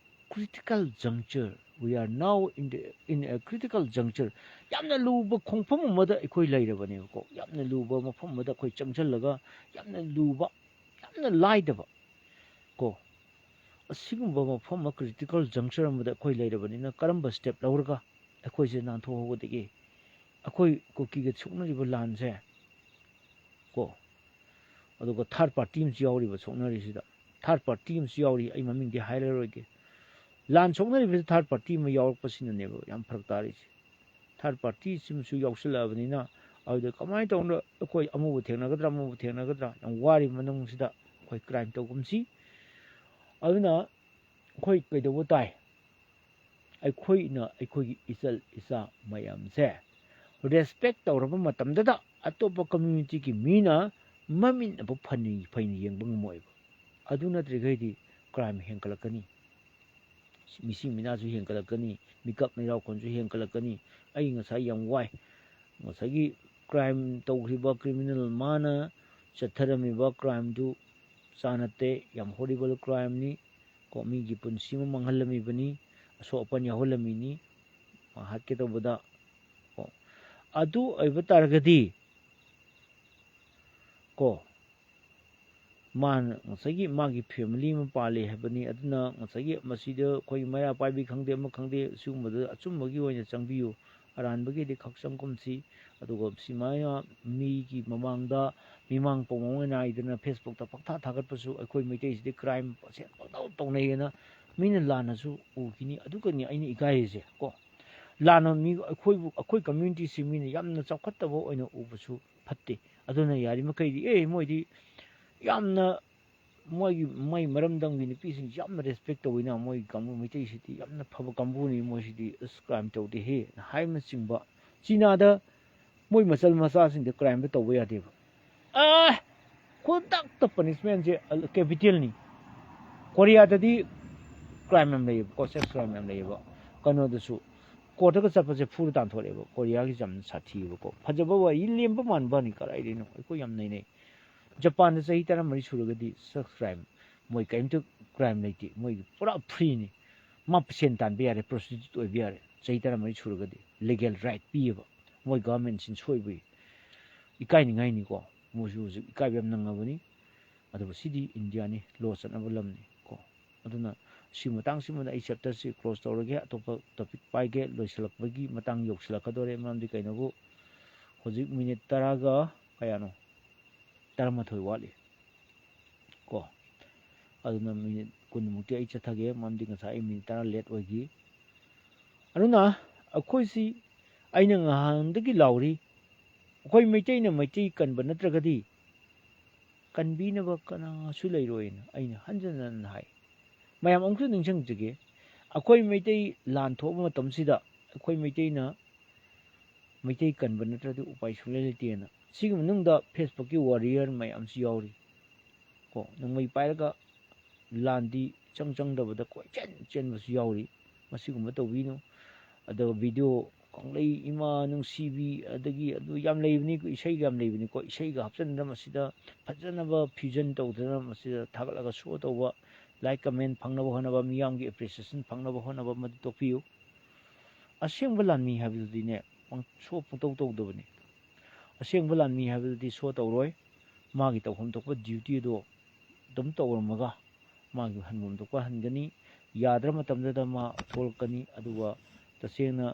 critical juncture, we are now in the, in a critical juncture, ꯌꯥꯝꯅ ꯂꯨꯕ ꯈꯣꯡꯐꯝ ꯑꯃꯗ ꯑꯩꯈꯣꯏ ꯂꯩꯔꯕꯅꯦꯕꯀꯣ꯫ ꯌꯥꯝꯅ ꯂꯨꯕ ꯃꯐꯝ ꯑꯃꯗ ꯑꯩꯈꯣꯏ ꯆꯪꯁꯤꯜꯂꯒ ꯌꯥꯝꯅ ꯂꯨꯕ, ꯌꯥꯝꯅ ꯂꯥꯏꯗꯕ ꯀꯣ, ꯑꯁꯤꯒꯨꯝꯕ ꯃꯐꯝ ꯑꯃ, ꯀ꯭ꯔꯤꯇꯤꯀꯦꯜ ꯖꯪꯆꯔ ꯑꯃꯗ ꯑꯩꯈꯣꯏ ꯂꯩꯔꯕꯅꯤꯅ ꯀꯔꯝꯕ ꯁ꯭ꯇꯦꯞ ꯂꯧꯔꯒ ꯑꯩꯈꯣꯏꯁꯦ ꯅꯥꯟꯊꯣꯛꯍꯧꯒꯗꯒꯦ? ꯑꯩꯈꯣꯏ ꯀꯨꯀꯤꯒ ꯁꯣꯛꯅꯔꯤꯕ ꯂꯥꯟꯁꯦ ꯀꯣ, ꯑꯗꯨꯒ ꯊꯥꯔꯠ ꯄꯥꯔꯇꯤ ꯑꯃꯁꯨ ꯌꯥꯎꯔꯤꯕ ꯁꯣꯛꯅꯔꯤꯁꯤꯗ꯫ ꯊꯥꯔꯠ ꯄꯥꯔꯇꯤ ꯑꯃꯁꯨ ꯌꯥꯎꯔꯤ, ꯑꯩ ꯃꯃꯤꯡꯗꯤ ꯍꯥꯏꯔꯔꯣꯏꯒꯦ꯫ ꯂꯥꯟ ꯁꯣꯛꯅꯔꯤꯕꯁꯤ ꯊꯥꯔꯠ ꯄꯥꯔꯇꯤ ꯑꯃ ꯌꯥꯎꯔꯛꯄꯁꯤꯅꯁꯨ ꯌꯥꯝ ꯐꯔꯛ ꯇꯥꯔꯤꯁꯦ꯫ ꯊꯥꯔꯠ ꯄꯥꯔꯇꯤ ꯁꯤꯃꯁꯨ ꯌꯥꯎꯁꯜꯂꯛꯑꯕꯅꯤꯅ, ꯑꯗꯨꯗ ꯀꯃꯥꯏꯅ ꯇꯧꯅ ꯑꯩꯈꯣꯏ ꯑꯃꯕꯨ ꯊꯦꯡꯅꯒꯗ꯭ꯔꯥ, ꯑꯃꯕꯨ ꯊꯦꯡꯅꯒꯗ꯭ꯔꯥ, ꯌꯥꯝ ꯋꯥꯔꯤꯕ ꯃꯅꯨꯡꯁꯤꯗ ꯑꯩꯈꯣꯏ ꯀ꯭ꯔꯥꯏꯝ ꯇꯧꯒꯨꯝꯁꯤ꯫ ꯑꯗꯨꯅ ꯑꯩꯈꯣꯏ ꯀꯩꯗꯧꯕ ꯇꯥꯏ? ꯑꯩꯈꯣꯏꯅ ꯑꯩꯈꯣꯏꯒꯤ ꯏꯆꯜ ꯏꯆꯥ ꯃꯌꯥꯝꯁꯦ ꯔꯦꯁꯄꯦꯛ ꯇꯧꯔꯕ ꯃꯇꯝꯗꯗ ꯑꯇꯣꯞꯄ ꯀꯝꯃ꯭ꯌꯨꯅꯤꯇꯤꯒꯤ ꯃꯤꯅ ꯃꯃꯤꯠꯅꯕꯨ ꯐꯅ ꯐꯩꯅ ꯌꯦꯡꯕ ꯉꯝꯃꯣꯏꯕ꯫ ꯑꯗꯨ ꯅꯠꯇ꯭ꯔꯤꯈꯩꯗꯤ ꯀ꯭ꯔꯥꯏꯝ ꯍꯦꯟꯒꯠꯂꯛꯀꯅꯤ, ꯃꯤꯁꯤ ꯃꯤꯅꯥꯁꯨ ꯍꯦꯟꯒꯠꯂꯛꯀꯅꯤ, ꯃꯤꯀꯞ ꯃꯤꯔꯥꯎꯈꯣꯟꯁꯨ ꯍꯦꯟꯒꯠꯂꯛꯀꯅꯤ꯫ ꯑꯩ ꯉꯁꯥꯏ ꯌꯥꯝ ꯋꯥꯏ꯫ ꯉꯁꯥꯏꯒꯤ ꯀ꯭ꯔꯥꯏꯝ ꯇꯧꯈ꯭ꯔꯤꯕ ꯀ꯭ꯔꯤꯃꯤꯅꯦꯜ ꯃꯥꯅ ꯆꯠꯊꯔꯝꯃꯤꯕ ꯀ꯭ꯔꯥꯏꯝꯗꯨ ꯆꯥꯅꯠꯇꯦ, ꯌꯥꯝ ꯍꯣꯔꯤꯕꯜ ꯀ꯭ꯔꯥꯏꯝꯅꯤ꯫ ꯀꯣ, ꯃꯤꯒꯤ ꯄꯨꯟꯁꯤ ꯑꯃ ꯃꯥꯡꯍꯜꯂꯝꯃꯤꯕꯅꯤ, ꯑꯁꯣꯛ ꯑꯄꯟ ꯌꯥꯎꯍꯜꯂꯝꯃꯤꯅꯤ꯫ ꯃꯥ ꯍꯥꯠꯀꯦ ꯇꯧꯕꯗ ꯀꯣ, ꯑꯗꯨ ꯑꯣꯏꯕ ꯇꯥꯔꯒꯗꯤ ꯀꯣ, ꯃꯥꯅ ꯉꯁꯥꯏꯒꯤ ꯃꯥꯒꯤ ꯐꯦꯃꯤꯂꯤ ꯑꯃ ꯄꯥꯜꯂꯤ ꯍꯥꯏꯕꯅꯤ꯫ ꯑꯗꯨꯅ ꯉꯁꯥꯏꯒꯤ ꯃꯁꯤꯗ ꯑꯩꯈꯣꯏ ꯃꯩꯔꯥ ꯄꯥꯏꯕꯤ ꯈꯪꯗꯦ, ꯑꯃ ꯈꯪꯗꯦ, ꯁꯤꯒꯨꯝꯕꯗ ꯑꯆꯨꯝꯕꯒꯤ ꯑꯣꯏꯅ ꯆꯪꯕꯤꯌꯨ, ꯑꯔꯥꯟꯕꯒꯤꯗꯤ ꯈꯛ ꯆꯪꯒꯨꯝꯁꯤ꯫ ꯑꯗꯨꯒ ꯁꯨꯃꯥꯏꯅ ꯃꯤꯒꯤ ꯃꯃꯥꯡꯗ ꯃꯤꯃꯥꯡ ꯄꯣꯡꯃꯣꯡ ꯅꯥꯏꯗꯅ ꯐꯦꯁꯕꯨꯛꯇ ꯄꯪꯊꯥ ꯊꯥꯒꯠꯄꯁꯨ ꯑꯩꯈꯣꯏ ꯃꯩꯇꯩꯁꯤꯗꯤ ꯀ꯭ꯔꯥꯏꯝ ꯄꯪꯇꯧ ꯇꯧꯅꯩꯌꯦꯅ ꯃꯤꯅ ꯂꯥꯟꯅꯁꯨ ꯎꯈꯤꯅꯤ꯫ ꯑꯗꯨꯒꯅꯤ ꯑꯩꯅ ꯏꯀꯥꯏꯔꯤꯁꯦ ꯀꯣ, ꯂꯥꯟꯅ ꯃꯤ ꯑꯩꯈꯣꯏꯕꯨ, ꯑꯩꯈꯣꯏ ꯀꯝꯃ꯭ꯌꯨꯅꯤꯇꯤꯁꯤ ꯃꯤꯅ ꯌꯥꯝꯅ ꯆꯥꯎꯈꯠꯇꯕ ꯑꯣꯏꯅ ꯎꯕꯁꯨ ꯐꯠꯇꯦ꯫ ꯑꯗꯨꯅ ꯌꯥꯔꯤꯃꯈꯩꯗꯤ ꯑꯦ ꯃꯣꯏꯗꯤ ꯌꯥꯝꯅ ꯃꯣꯏꯒꯤ, ꯃꯣꯏ ꯃꯔꯝꯗꯝꯒꯤ ꯅꯨꯄꯤꯁꯤꯡꯁꯤ ꯌꯥꯝꯅ ꯔꯦꯁꯄꯦꯛ ꯇꯧꯋꯤꯅ, ꯃꯣꯏ ꯀꯥꯡꯕꯨ ꯃꯩꯇꯩꯁꯤꯗꯤ ꯌꯥꯝꯅ ꯐꯕ ꯀꯥꯡꯕꯨꯅꯤ, ꯃꯣꯏꯁꯤꯗꯤ ꯑꯁ ꯀ꯭ꯔꯥꯏꯝ ꯇꯧꯗꯦꯍꯦ ꯍꯥꯏꯕꯅꯆꯤꯡꯕ꯫ ꯆꯤꯅꯥꯗ ꯃꯣꯏ ꯃꯆꯜ ꯃꯆꯥꯁꯤꯡꯗ ꯀ꯭ꯔꯥꯏꯝꯗ ꯇꯧꯕ ꯌꯥꯗꯦꯕ꯫ ꯑ ꯈꯨꯗꯛꯇ ꯄꯅꯤꯁꯃꯦꯟꯁꯦ ꯀꯦꯄꯤꯇꯦꯜꯅꯤ꯫ ꯀꯣꯔꯤꯌꯥꯗꯗꯤ ꯀ꯭ꯔꯥꯏꯝ ꯌꯥꯝ ꯂꯩꯌꯦꯕꯀꯣ, ꯁꯦꯛꯁ ꯀ꯭ꯔꯥꯏꯝ ꯌꯥꯝ ꯂꯩꯌꯦꯕ꯫ ꯀꯩꯅꯣꯗꯁꯨ ꯀꯣꯔꯠꯇꯒ ꯆꯠꯄꯁꯦ ꯐꯨꯔ ꯇꯥꯟꯊꯣꯔꯛꯑꯦꯕ꯫ ꯀꯣꯔꯤꯌꯥꯒꯤꯁꯦ ꯌꯥꯝ ꯁꯥꯊꯤꯑꯕꯀꯣ, ꯐꯖꯕ ꯋꯥꯔꯤ ꯂꯦꯝꯕ ꯃꯥꯟꯕꯅꯤ, ꯀꯗꯥꯏꯗꯩꯅꯣ, ꯑꯩꯈꯣꯏ ꯌꯥꯝ ꯅꯩꯅꯩ꯫ ꯖꯄꯥꯟꯗ ꯆꯍꯤ ꯇꯔꯥꯃꯔꯤ ꯁꯨꯔꯒꯗꯤ ꯁꯦꯛꯁ ꯀ꯭ꯔꯥꯏꯝ, ꯃꯣꯏ ꯀꯔꯤꯝꯇ ꯀ꯭ꯔꯥꯏꯝ ꯂꯩꯇꯦ, ꯃꯣꯏ ꯄꯨꯔꯥ ꯐ꯭ꯔꯤꯅꯤ꯫ ꯃꯥ ꯁꯦꯟ ꯇꯥꯟꯕ ꯌꯥꯔꯦ, ꯄ꯭ꯔꯣꯁꯇꯤꯇ꯭ꯌꯨꯠ ꯑꯣꯏꯕ ꯌꯥꯔꯦ, ꯆꯍꯤ ꯇꯔꯥꯃꯔꯤ ꯁꯨꯔꯒꯗꯤ ꯂꯤꯒꯦꯜ ꯔꯥꯏꯠ ꯄꯤꯌꯦꯕ꯫ ꯃꯣꯏ ꯒꯚꯔꯟꯃꯦꯟꯠꯁꯤꯅ ꯁꯣꯏꯕꯒꯤ꯫ ꯏꯀꯥꯏꯅꯤꯡꯉꯥꯏꯅꯤꯀꯣ, ꯃꯣꯏꯁꯨ ꯍꯧꯖꯤꯛ ꯏꯀꯥꯏꯕ ꯌꯥꯝ ꯅꯪꯉꯕꯅꯤ꯫ ꯑꯗꯨꯕꯨ ꯁꯤꯗꯤ ꯏꯟꯗꯤꯌꯥꯅꯤ, ꯂꯣ ꯆꯠꯅꯕ ꯂꯝꯅꯤ ꯀꯣ꯫ ꯑꯗꯨꯅ ꯁꯤ ꯃꯇꯥꯡꯁꯤꯃꯗ ꯑꯩ ꯆꯦꯞꯇꯔꯁꯤ ꯀ꯭ꯂꯣꯖ ꯇꯧꯔꯒꯦ꯫ ꯑꯇꯣꯞꯄ ꯇꯣꯄꯤꯛ ꯄꯥꯏꯒꯦ꯫ ꯂꯣꯏꯁꯤꯜꯂꯛꯄꯒꯤ ꯃꯇꯥꯡ ꯌꯧꯁꯤꯜꯂꯛꯀꯗꯣꯔꯦ꯫ ꯃꯔꯝꯗꯤ ꯀꯩꯅꯣꯕꯨ ꯍꯧꯖꯤꯛ ꯃꯤꯅꯤꯠ ꯇꯔꯥꯒ ꯀꯌꯥꯅꯣ? ꯇꯔꯥꯃꯥꯊꯣꯏ ꯋꯥꯠꯂꯤ ꯀꯣ꯫ ꯑꯗꯨꯅ ꯃꯤꯅꯤꯠ ꯀꯨꯟꯃꯨꯛꯇꯤ ꯑꯩ ꯆꯠꯊꯒꯦ, ꯃꯔꯝꯗꯤ ꯉꯁꯥꯏ ꯑꯩ ꯃꯤꯅꯤꯠ ꯇꯔꯥ ꯂꯦꯠ ꯑꯣꯏꯈꯤ꯫ ꯑꯗꯨꯅ ꯑꯩꯈꯣꯏꯁꯤ, ꯑꯩꯅ ꯉꯍꯥꯟꯗꯒꯤ ꯂꯥꯎꯔꯤ, ꯑꯩꯈꯣꯏ ꯃꯩꯇꯩꯅ ꯃꯩꯇꯩ ꯀꯟꯕ ꯅꯠꯇ꯭ꯔꯒꯗꯤ ꯀꯟꯕꯤꯅꯕ ꯀꯅꯥꯁꯨ ꯂꯩꯔꯣꯏꯅ ꯑꯩꯅ ꯍꯟꯖꯟ ꯍꯟꯖꯟ ꯍꯥꯏ꯫ ꯃꯌꯥꯝ ꯑꯃꯨꯛꯁꯨ ꯅꯤꯡꯁꯤꯡꯖꯒꯦ, ꯑꯩꯈꯣꯏ ꯃꯩꯇꯩ ꯂꯥꯟ ꯊꯣꯛꯄ ꯃꯇꯝꯁꯤꯗ ꯑꯩꯈꯣꯏ ꯃꯩꯇꯩꯅ ꯃꯩꯇꯩ ꯀꯟꯕ ꯅꯠꯇ꯭ꯔꯗꯤ ꯎꯄꯥꯏ ꯁꯨꯡꯂꯩ ꯂꯩꯇꯦꯅ꯫ ꯁꯤꯒꯤ ꯃꯅꯨꯡꯗ ꯐꯦꯁꯕꯨꯛꯀꯤ ꯋꯥꯔꯤꯌꯔ ꯃꯌꯥꯝꯁꯨ ꯌꯥꯎꯔꯤ ꯀꯣ꯫ ꯅꯣꯡꯃꯩ ꯄꯥꯏꯔꯒ ꯂꯥꯟꯗꯤ ꯆꯪ ꯆꯪꯗꯕꯗ ꯀꯣꯏꯆꯦꯟ ꯆꯦꯟꯕꯁꯨ ꯌꯥꯎꯔꯤ꯫ ꯃꯁꯤꯒꯨꯝꯕ ꯇꯧꯕꯤꯅꯨ꯫ ꯑꯗꯨꯒ ꯚꯤꯗꯤꯑꯣ ꯀꯪꯂꯩ ꯏꯃꯥ ꯅꯨꯡꯁꯤꯕꯤ, ꯑꯗꯒꯤ ꯑꯗꯨ ꯌꯥꯝ ꯂꯩꯕꯅꯤ, ꯏꯁꯩꯒ ꯌꯥꯝ ꯂꯩꯕꯅꯤꯀꯣ꯫ ꯏꯁꯩꯒ ꯍꯥꯞꯆꯤꯟꯗꯅ ꯃꯁꯤꯗ ꯐꯖꯅꯕ ꯐ꯭ꯌꯨꯖꯟ ꯇꯧꯗꯅ ꯃꯁꯤꯗ ꯊꯥꯒꯠꯂꯒ ꯁꯣ ꯇꯧꯕ, ꯂꯥꯏꯛ ꯀꯃꯦꯟ ꯐꯪꯅꯕ ꯍꯣꯠꯅꯕ, ꯃꯤꯌꯥꯝꯒꯤ ꯑꯦꯄ꯭ꯔꯤꯁꯤꯌꯦꯁꯟ ꯐꯪꯅꯕ ꯍꯣꯠꯅꯕ, ꯃꯗꯨ ꯇꯣꯛꯄꯤꯌꯨ꯫ ꯑꯁꯦꯡꯕ ꯂꯥꯟꯃꯤ ꯍꯥꯏꯕꯗꯨꯗꯤꯅꯦ, ꯄꯪ-, ꯁꯣ ꯄꯪꯇꯧ ꯇꯧꯗꯕꯅꯤ꯫ ꯑꯁꯦꯡꯕ ꯂꯥꯟꯃꯤ ꯍꯥꯏꯕꯗꯨꯗꯤ ꯁꯣ ꯇꯧꯔꯣꯏ, ꯃꯥꯒꯤ ꯇꯧꯐꯝ ꯊꯣꯛꯄ ꯗ꯭ꯌꯨꯇꯤ ꯑꯗꯣ ꯑꯗꯨꯝ ꯇꯧꯔꯝꯃꯒ ꯃꯥꯒꯤ ꯍꯟꯐꯝ ꯊꯣꯛꯄ ꯍꯟꯒꯅꯤ꯫ ꯌꯥꯗ꯭ꯔ ꯃꯇꯝꯗꯨꯗ ꯃꯥ ꯊꯣꯛꯂꯛꯀꯅꯤ꯫ ꯑꯗꯨꯒ ꯇꯁꯦꯡꯅ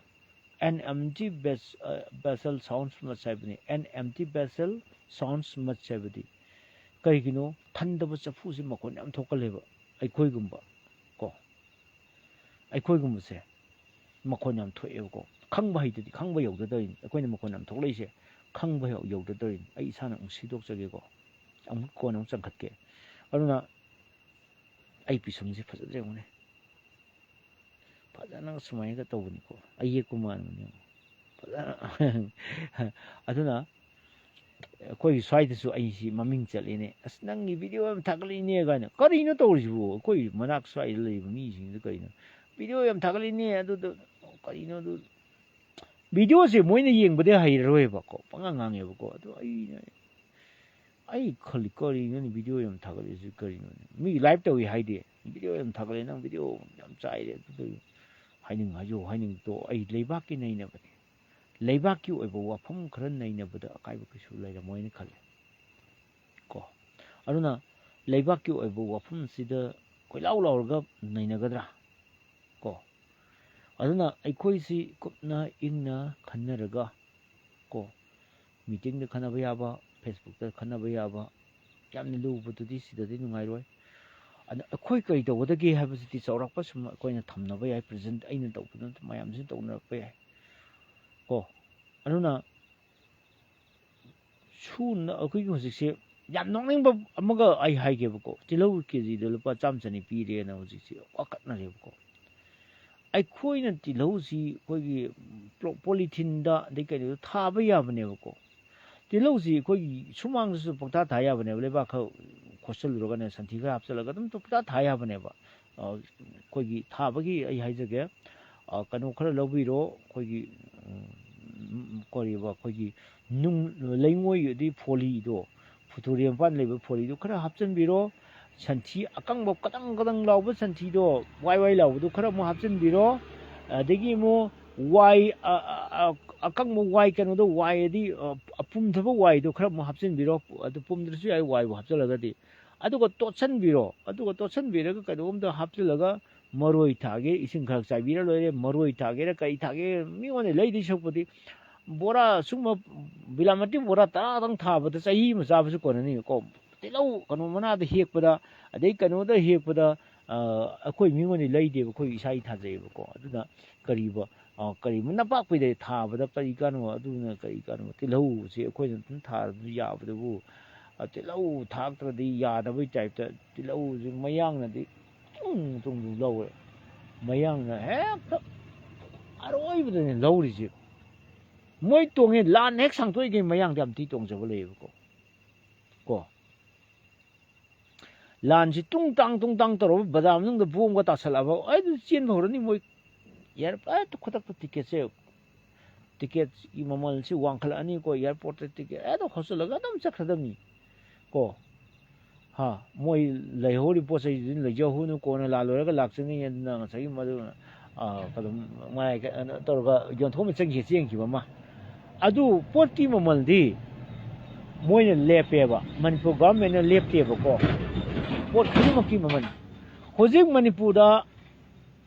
an empty ves-, ꯑ, vessel sounds much ꯍꯥꯏꯕꯅꯤ꯫ An empty vessel sounds much ꯍꯥꯏꯕꯗꯤ ꯀꯩꯒꯤꯅꯣ? ꯊꯟꯗꯕ ꯆꯐꯨꯁꯤ ꯃꯈꯣꯟ ꯌꯥꯝ ꯊꯣꯛꯀꯜꯂꯦꯕ꯫ ꯑꯩꯈꯣꯏꯒꯨꯝꯕ ꯀꯣ, ꯑꯩꯈꯣꯏꯒꯨꯝꯕꯁꯦ ꯃꯈꯣꯟ ꯌꯥꯝ ꯊꯣꯛꯑꯦꯕꯀꯣ꯫ ꯈꯪꯕ ꯍꯩꯇꯗꯤ, ꯈꯪꯕ ꯌꯧꯗꯗꯧꯔꯤꯅꯤ꯫ ꯑꯩꯈꯣꯏꯅ ꯃꯈꯣꯟ ꯌꯥꯝ ꯊꯣꯛꯂꯛꯏꯁꯦ ꯈꯪꯕ ꯌꯧ-, ꯌꯧꯗꯗꯧꯔꯤꯅꯤ꯫ ꯑꯩ ꯏꯁꯥꯅ ꯑꯃꯨꯛ ꯁꯤꯗꯣꯛꯆꯒꯦꯀꯣ꯫ ꯑꯃꯨꯛ ꯀꯣꯟꯅ ꯑꯃꯨꯛ ꯆꯪꯈꯠꯀꯦ꯫ ꯑꯗꯨꯅ ꯑꯩ ꯄꯤꯁꯨꯝꯁꯦ ꯐꯖꯗ꯭ꯔꯥ ꯌꯦꯡꯉꯨꯅꯦ꯫ ꯐꯖꯅ ꯁꯨꯃꯥꯏꯅꯒ ꯇꯧꯕꯅꯤꯀꯣ꯫ ꯑꯩ ꯌꯦꯛꯄ ꯃꯥꯟꯕꯅꯦ꯫ ꯐꯖꯅ꯫ ꯑꯗꯨꯅ ꯑꯩꯈꯣꯏꯒꯤ ꯁ꯭ꯋꯥꯏꯗꯁꯨ ꯑꯩꯁꯤ ꯃꯃꯤꯡ ꯆꯠꯂꯤꯅꯦ꯫ "ꯑꯁ, ꯅꯪꯒꯤ ꯚꯤꯗꯤꯑꯣ ꯌꯥꯝ ꯊꯥꯒꯠꯂꯛꯏꯅꯦ" ꯀꯥꯏꯅ꯫ ꯀꯔꯤꯅꯣ ꯇꯧꯔꯤꯁꯤꯕꯨ? ꯑꯩꯈꯣꯏ ꯃꯅꯥꯛ ꯁ꯭ꯋꯥꯏꯗ ꯂꯩꯕ ꯃꯤꯁꯤꯡꯁꯤꯗ ꯀꯔꯤꯅꯣ? "ꯚꯤꯗꯤꯑꯣ ꯌꯥꯝ ꯊꯥꯒꯠꯂꯛꯏꯅꯦ", ꯑꯗꯨꯗ ꯀꯔꯤꯅꯣ ꯑꯗꯨ? ꯚꯤꯗꯤꯑꯣꯁꯦ ꯃꯣꯏꯅ ꯌꯦꯡꯕꯗꯤ ꯍꯩꯔꯔꯣꯏꯕꯀꯣ, ꯄꯉꯥꯡ ꯉꯥꯡꯉꯦꯕꯀꯣ꯫ ꯑꯗꯣ ꯑꯩꯅ, ꯑꯩ ꯈꯜꯂꯤ, "ꯀꯔꯤꯅꯣꯅꯦ ꯚꯤꯗꯤꯑꯣ ꯌꯥꯝ ꯊꯥꯒꯠꯂꯛꯏꯁꯤ ꯀꯔꯤꯅꯣꯅꯦ? ꯃꯤ ꯂꯥꯏꯚ ꯇꯧꯏ ꯍꯥꯏꯗꯦ, ꯚꯤꯗꯤꯑꯣ ꯌꯥꯝ ꯊꯥꯒꯠꯂꯛꯑꯦ, ꯅꯪ ꯚꯤꯗꯤꯑꯣ ꯌꯥꯝ ꯆꯥꯏꯔꯦ", ꯑꯗꯨ ꯇꯧꯏ꯫ ꯍꯥꯏꯅꯤꯡ ꯍꯥꯏꯖꯧ, ꯍꯥꯏꯅꯤꯡ ꯇꯣꯛ꯫ ꯑꯩ ꯂꯩꯕꯥꯛꯀꯤ ꯅꯩꯅꯕꯅꯤ꯫ ꯂꯩꯕꯥꯛꯀꯤ ꯑꯣꯏꯕ ꯋꯥꯐꯝ ꯈꯔ ꯅꯩꯅꯕꯗ ꯑꯀꯥꯏꯕ ꯀꯩꯁꯨ ꯂꯩꯔꯝꯃꯣꯏꯅ ꯈꯜꯂꯤ ꯀꯣ꯫ ꯑꯗꯨꯅ ꯂꯩꯕꯥꯛꯀꯤ ꯑꯣꯏꯕ ꯋꯥꯐꯝꯁꯤꯗ ꯀꯣꯏꯂꯥꯎ ꯂꯥꯎꯔꯒ ꯅꯩꯅꯒꯗ꯭ꯔꯥ? ꯀꯣ, ꯑꯗꯨꯅ ꯑꯩꯈꯣꯏꯁꯤ ꯀꯨꯞꯅ ꯏꯪꯅ ꯈꯟꯅꯔꯒ, ꯀꯣ, ꯃꯤꯇꯤꯡꯗ ꯈꯟꯅꯕ ꯌꯥꯕ, ꯐꯦꯁꯕꯨꯛꯇ ꯈꯟꯅꯕ ꯌꯥꯕ, ꯌꯥꯝꯅ ꯂꯨꯕꯗꯨꯗꯤ ꯁꯤꯗꯗꯤ ꯅꯨꯡꯉꯥꯏꯔꯣꯏ꯫ ꯑꯗ ꯑꯩꯈꯣꯏ ꯀꯔꯤ ꯇꯧꯒꯗꯒꯦ ꯍꯥꯏꯕꯁꯤꯗꯤ ꯆꯥꯎꯔꯥꯛꯄ ꯁꯨꯝ ꯑꯩꯈꯣꯏꯅ ꯊꯝꯅꯕ ꯌꯥꯏ, ꯄ꯭ꯔꯖꯦꯟ ꯑꯩꯅ ꯇꯧꯕꯗ ꯅꯠꯇꯅ ꯃꯌꯥꯝꯁꯤꯅ ꯇꯧꯅꯔꯛꯄ ꯌꯥꯏ꯫ ꯀꯣ, ꯑꯗꯨꯅ ꯁꯨꯅ ꯑꯩꯈꯣꯏꯒꯤ ꯍꯧꯖꯤꯛꯁꯦ ꯌꯥꯝ ꯅꯣꯛꯅꯤꯡꯕ ꯑꯃꯒ ꯑꯩ ꯍꯥꯏꯒꯦꯕꯀꯣ, ꯇꯤꯜꯍꯧ ꯀꯦ ꯖꯤꯗ ꯂꯨꯄꯥ ꯆꯥꯝꯃ ꯆꯅꯤ ꯄꯤꯔꯦꯅ ꯍꯧꯖꯤꯛꯁꯦ ꯋꯥꯀꯠꯅꯔꯦꯕꯀꯣ꯫ ꯑꯩꯈꯣꯏꯅ ꯇꯤꯜꯍꯧꯁꯤ ꯑꯩꯈꯣꯏꯒꯤ ꯄꯣꯂꯤꯊꯤꯟꯗ ꯑꯗꯩ ꯀꯩꯅꯣꯗ ꯊꯥꯕ ꯌꯥꯕꯅꯦꯕꯀꯣ꯫ ꯇꯤꯜꯍꯧꯁꯤ ꯑꯩꯈꯣꯏꯒꯤ ꯁꯨꯃꯥꯡꯗꯁꯨ ꯄꯪꯊꯥ ꯊꯥ ꯌꯥꯕꯅꯦꯕ, ꯂꯩꯕꯥꯛ ꯈꯔ ꯈꯣꯠꯆꯜꯂꯨꯔꯒꯅꯦ, ꯁꯟꯊꯤ ꯈꯔ ꯍꯥꯞꯆꯤꯜꯂꯒ ꯑꯗꯨꯝ ꯄꯪꯊꯥ ꯊꯥ ꯌꯥꯕꯅꯦꯕ꯫ ꯑꯩꯈꯣꯏꯒꯤ ꯊꯥꯕꯒꯤ ꯑꯩ ꯍꯥꯏꯖꯒꯦ, ꯀꯩꯅꯣ ꯈꯔ ꯂꯧꯕꯤꯔꯣ, ꯑꯩꯈꯣꯏꯒꯤ ꯀꯔꯤꯕ, ꯑꯩꯈꯣꯏꯒꯤ ꯅꯨꯡ, ꯂꯩꯉꯣꯏ ꯑꯗꯩ ꯐꯣꯂꯤꯗꯣ, ꯐꯨꯇꯨꯔꯤ ꯃꯄꯥꯟ ꯂꯩꯕ ꯐꯣꯂꯤꯗꯣ ꯈꯔ ꯍꯥꯞꯆꯤꯟꯕꯤꯔꯣ꯫ ꯁꯟꯊꯤ ꯑꯀꯪꯕ ꯀꯗꯪ ꯀꯗꯪ ꯂꯥꯎꯕ ꯁꯟꯊꯤꯗꯣ, ꯋꯥꯏ ꯋꯥꯏ ꯂꯥꯎꯕꯗꯣ ꯈꯔ ꯑꯃꯨꯛ ꯍꯥꯞꯆꯤꯟꯕꯤꯔꯣ꯫ ꯑꯗꯒꯤ ꯑꯃꯨꯛ ꯋꯥꯏ, ꯑ, ꯑ, ꯑ, ꯑꯀꯪꯕ ꯋꯥꯏ, ꯀꯩꯅꯣꯗꯣ, ꯋꯥꯏ ꯑꯗꯤ, ꯑ, ꯑꯄꯨꯝꯊꯕ ꯋꯥꯏꯗꯣ ꯈꯔ ꯑꯃꯨꯛ ꯍꯥꯞꯆꯤꯟꯕꯤꯔꯣ꯫ ꯑꯗꯨ ꯄꯨꯝꯗ꯭ꯔꯁꯨ ꯌꯥꯏ, ꯋꯥꯏꯕꯨ ꯍꯥꯞꯆꯤꯜꯂꯒꯗꯤ꯫ ꯑꯗꯨꯒ ꯇꯣꯠꯁꯟꯕꯤꯔꯣ꯫ ꯑꯗꯨꯒ ꯇꯣꯠꯁꯟꯕꯤꯔꯒ ꯀꯩꯅꯣꯝꯗ ꯍꯥꯞꯆꯤꯜꯂꯒ ꯃꯔꯣꯏ ꯊꯥꯒꯦ, ꯏꯁꯤꯡ ꯈꯔ ꯆꯥꯏꯕꯤꯔ ꯂꯣꯏꯔꯦ꯫ ꯃꯔꯣꯏ ꯊꯥꯒꯦꯔꯥ ꯀꯔꯤ ꯊꯥꯒꯦ, ꯃꯤꯉꯣꯟꯗ ꯂꯩꯗꯣꯏ ꯁꯔꯨꯛꯄꯨꯗꯤ ꯕꯣꯔꯥ ꯁꯨꯝꯕ ꯕꯤꯂꯥꯃꯇꯤ ꯕꯣꯔꯥ ꯇꯔꯥꯗꯪ ꯊꯥꯕꯗ ꯆꯍꯤ ꯑꯃ ꯆꯥꯕꯁꯨ ꯀꯣꯟꯅꯅꯤꯀꯣ꯫ ꯇꯤꯜꯍꯧ ꯀꯩꯅꯣ ꯃꯅꯥꯗ ꯍꯦꯛꯄꯗ, ꯑꯗꯩ ꯀꯩꯅꯣꯗ ꯍꯦꯛꯄꯗ, ꯑ, ꯑꯩꯈꯣꯏ ꯃꯤꯉꯣꯟꯗ ꯂꯩꯗꯦꯕ, ꯑꯩꯈꯣꯏ ꯏꯁꯥꯒꯤ ꯊꯥꯖꯩꯌꯦꯕꯀꯣ꯫ ꯑꯗꯨꯅ ꯀꯔꯤꯕ, ꯑ, ꯀꯔꯤꯕ ꯅꯄꯥꯛꯄꯤꯗ ꯊꯥꯕꯗ ꯀꯔꯤ ꯀꯥꯟꯅꯕ, ꯑꯗꯨꯅ ꯀꯔꯤ ꯀꯥꯟꯅꯕ? ꯇꯤꯜꯍꯧꯁꯦ ꯑꯩꯈꯣꯏꯅ ꯑꯗꯨꯝ ꯊꯥꯕꯗ ꯌꯥꯕꯗꯨꯕꯨ, ꯑ, ꯇꯤꯜꯍꯧ ꯊꯥꯛꯇ꯭ꯔꯗꯤ ꯌꯥꯗꯕꯩ ꯇꯥꯏꯞꯇ ꯇꯤꯜꯍꯧꯁꯦ ꯃꯌꯥꯡꯅꯗꯤ ꯇꯨꯡ ꯇꯨꯡ ꯇꯨꯡ ꯂꯧꯔꯦ꯫ ꯃꯌꯥꯡꯅ ꯍꯦꯛꯇ ꯑꯔꯣꯏꯕꯗꯅꯦ ꯂꯧꯔꯤꯁꯦ꯫ ꯃꯣꯏ ꯇꯣꯡꯉꯦ, ꯂꯥꯟ ꯍꯦꯛ ꯁꯥꯡꯗꯣꯛꯏꯈꯩ ꯃꯌꯥꯡꯗ ꯌꯥꯝ ꯊꯤ ꯇꯣꯡꯖꯕ ꯂꯩꯌꯦꯕꯀꯣ꯫ ꯀꯣ, ꯂꯥꯟꯁꯤ ꯇꯨꯡ ꯇꯥꯡ ꯇꯨꯡ ꯇꯥꯡ ꯇꯧꯔꯕ, ꯕꯖꯥꯔ ꯃꯅꯨꯡꯗ ꯕꯣꯝꯒ ꯇꯥꯁꯜꯂꯛꯑꯕ, ꯑꯩ ꯑꯗꯨ ꯆꯦꯟꯕ ꯍꯧꯔꯅꯤ ꯃꯣꯏ꯫ ꯌꯥꯔ-, ꯍꯦꯛꯇ ꯈꯨꯗꯛꯇ ꯇꯤꯀꯦꯠꯁꯦ, ꯇꯤꯀꯦꯠꯀꯤ ꯃꯃꯜꯁꯤ ꯋꯥꯡꯈꯠꯂꯛꯑꯅꯤꯀꯣ, ꯑꯦꯌꯥꯔꯄꯣꯔꯠꯇ ꯇꯤꯀꯦꯠ ꯍꯦꯛꯇ ꯍꯣꯠꯆꯜꯂꯒ ꯑꯗꯨꯝ ꯆꯠꯈ꯭ꯔꯗꯕꯅꯤ꯫ ꯀꯣ, ꯍꯥ, ꯃꯣꯏ ꯂꯩꯍꯧꯔꯤ ꯄꯣꯠ ꯆꯩꯗꯨꯗꯤ ꯂꯩꯖꯍꯧꯅꯨ, ꯀꯣꯟꯅ ꯂꯥꯜꯂꯣꯏꯔꯒ ꯂꯥꯛꯆꯅꯤ꯫ ꯑꯗꯨꯅ ꯉꯁꯥꯏꯒꯤ ꯃꯗꯨ, ꯑ, ꯑꯗꯨꯝ ꯃꯌꯥꯏ ꯀ-, ꯀꯩꯅꯣ ꯇꯧꯔꯒ ꯌꯣꯟꯊꯣꯛꯑꯝꯃ ꯆꯪꯈꯤ-, ꯆꯦꯟꯈꯤꯕ ꯑꯃ꯫ ꯑꯗꯨ ꯄꯣꯠꯀꯤ ꯃꯃꯜꯗꯤ ꯃꯣꯏꯅ ꯂꯦꯞꯄꯦꯕ, ꯃꯅꯤꯄꯨꯔ ꯒꯚꯔꯟꯃꯦꯟꯅ ꯂꯦꯞꯇꯦꯕꯀꯣ꯫ ꯄꯣꯠ ꯈꯨꯗꯤꯡꯃꯛꯀꯤ ꯃꯃꯜ, ꯍꯧꯖꯤꯛ ꯃꯅꯤꯄꯨꯔꯗ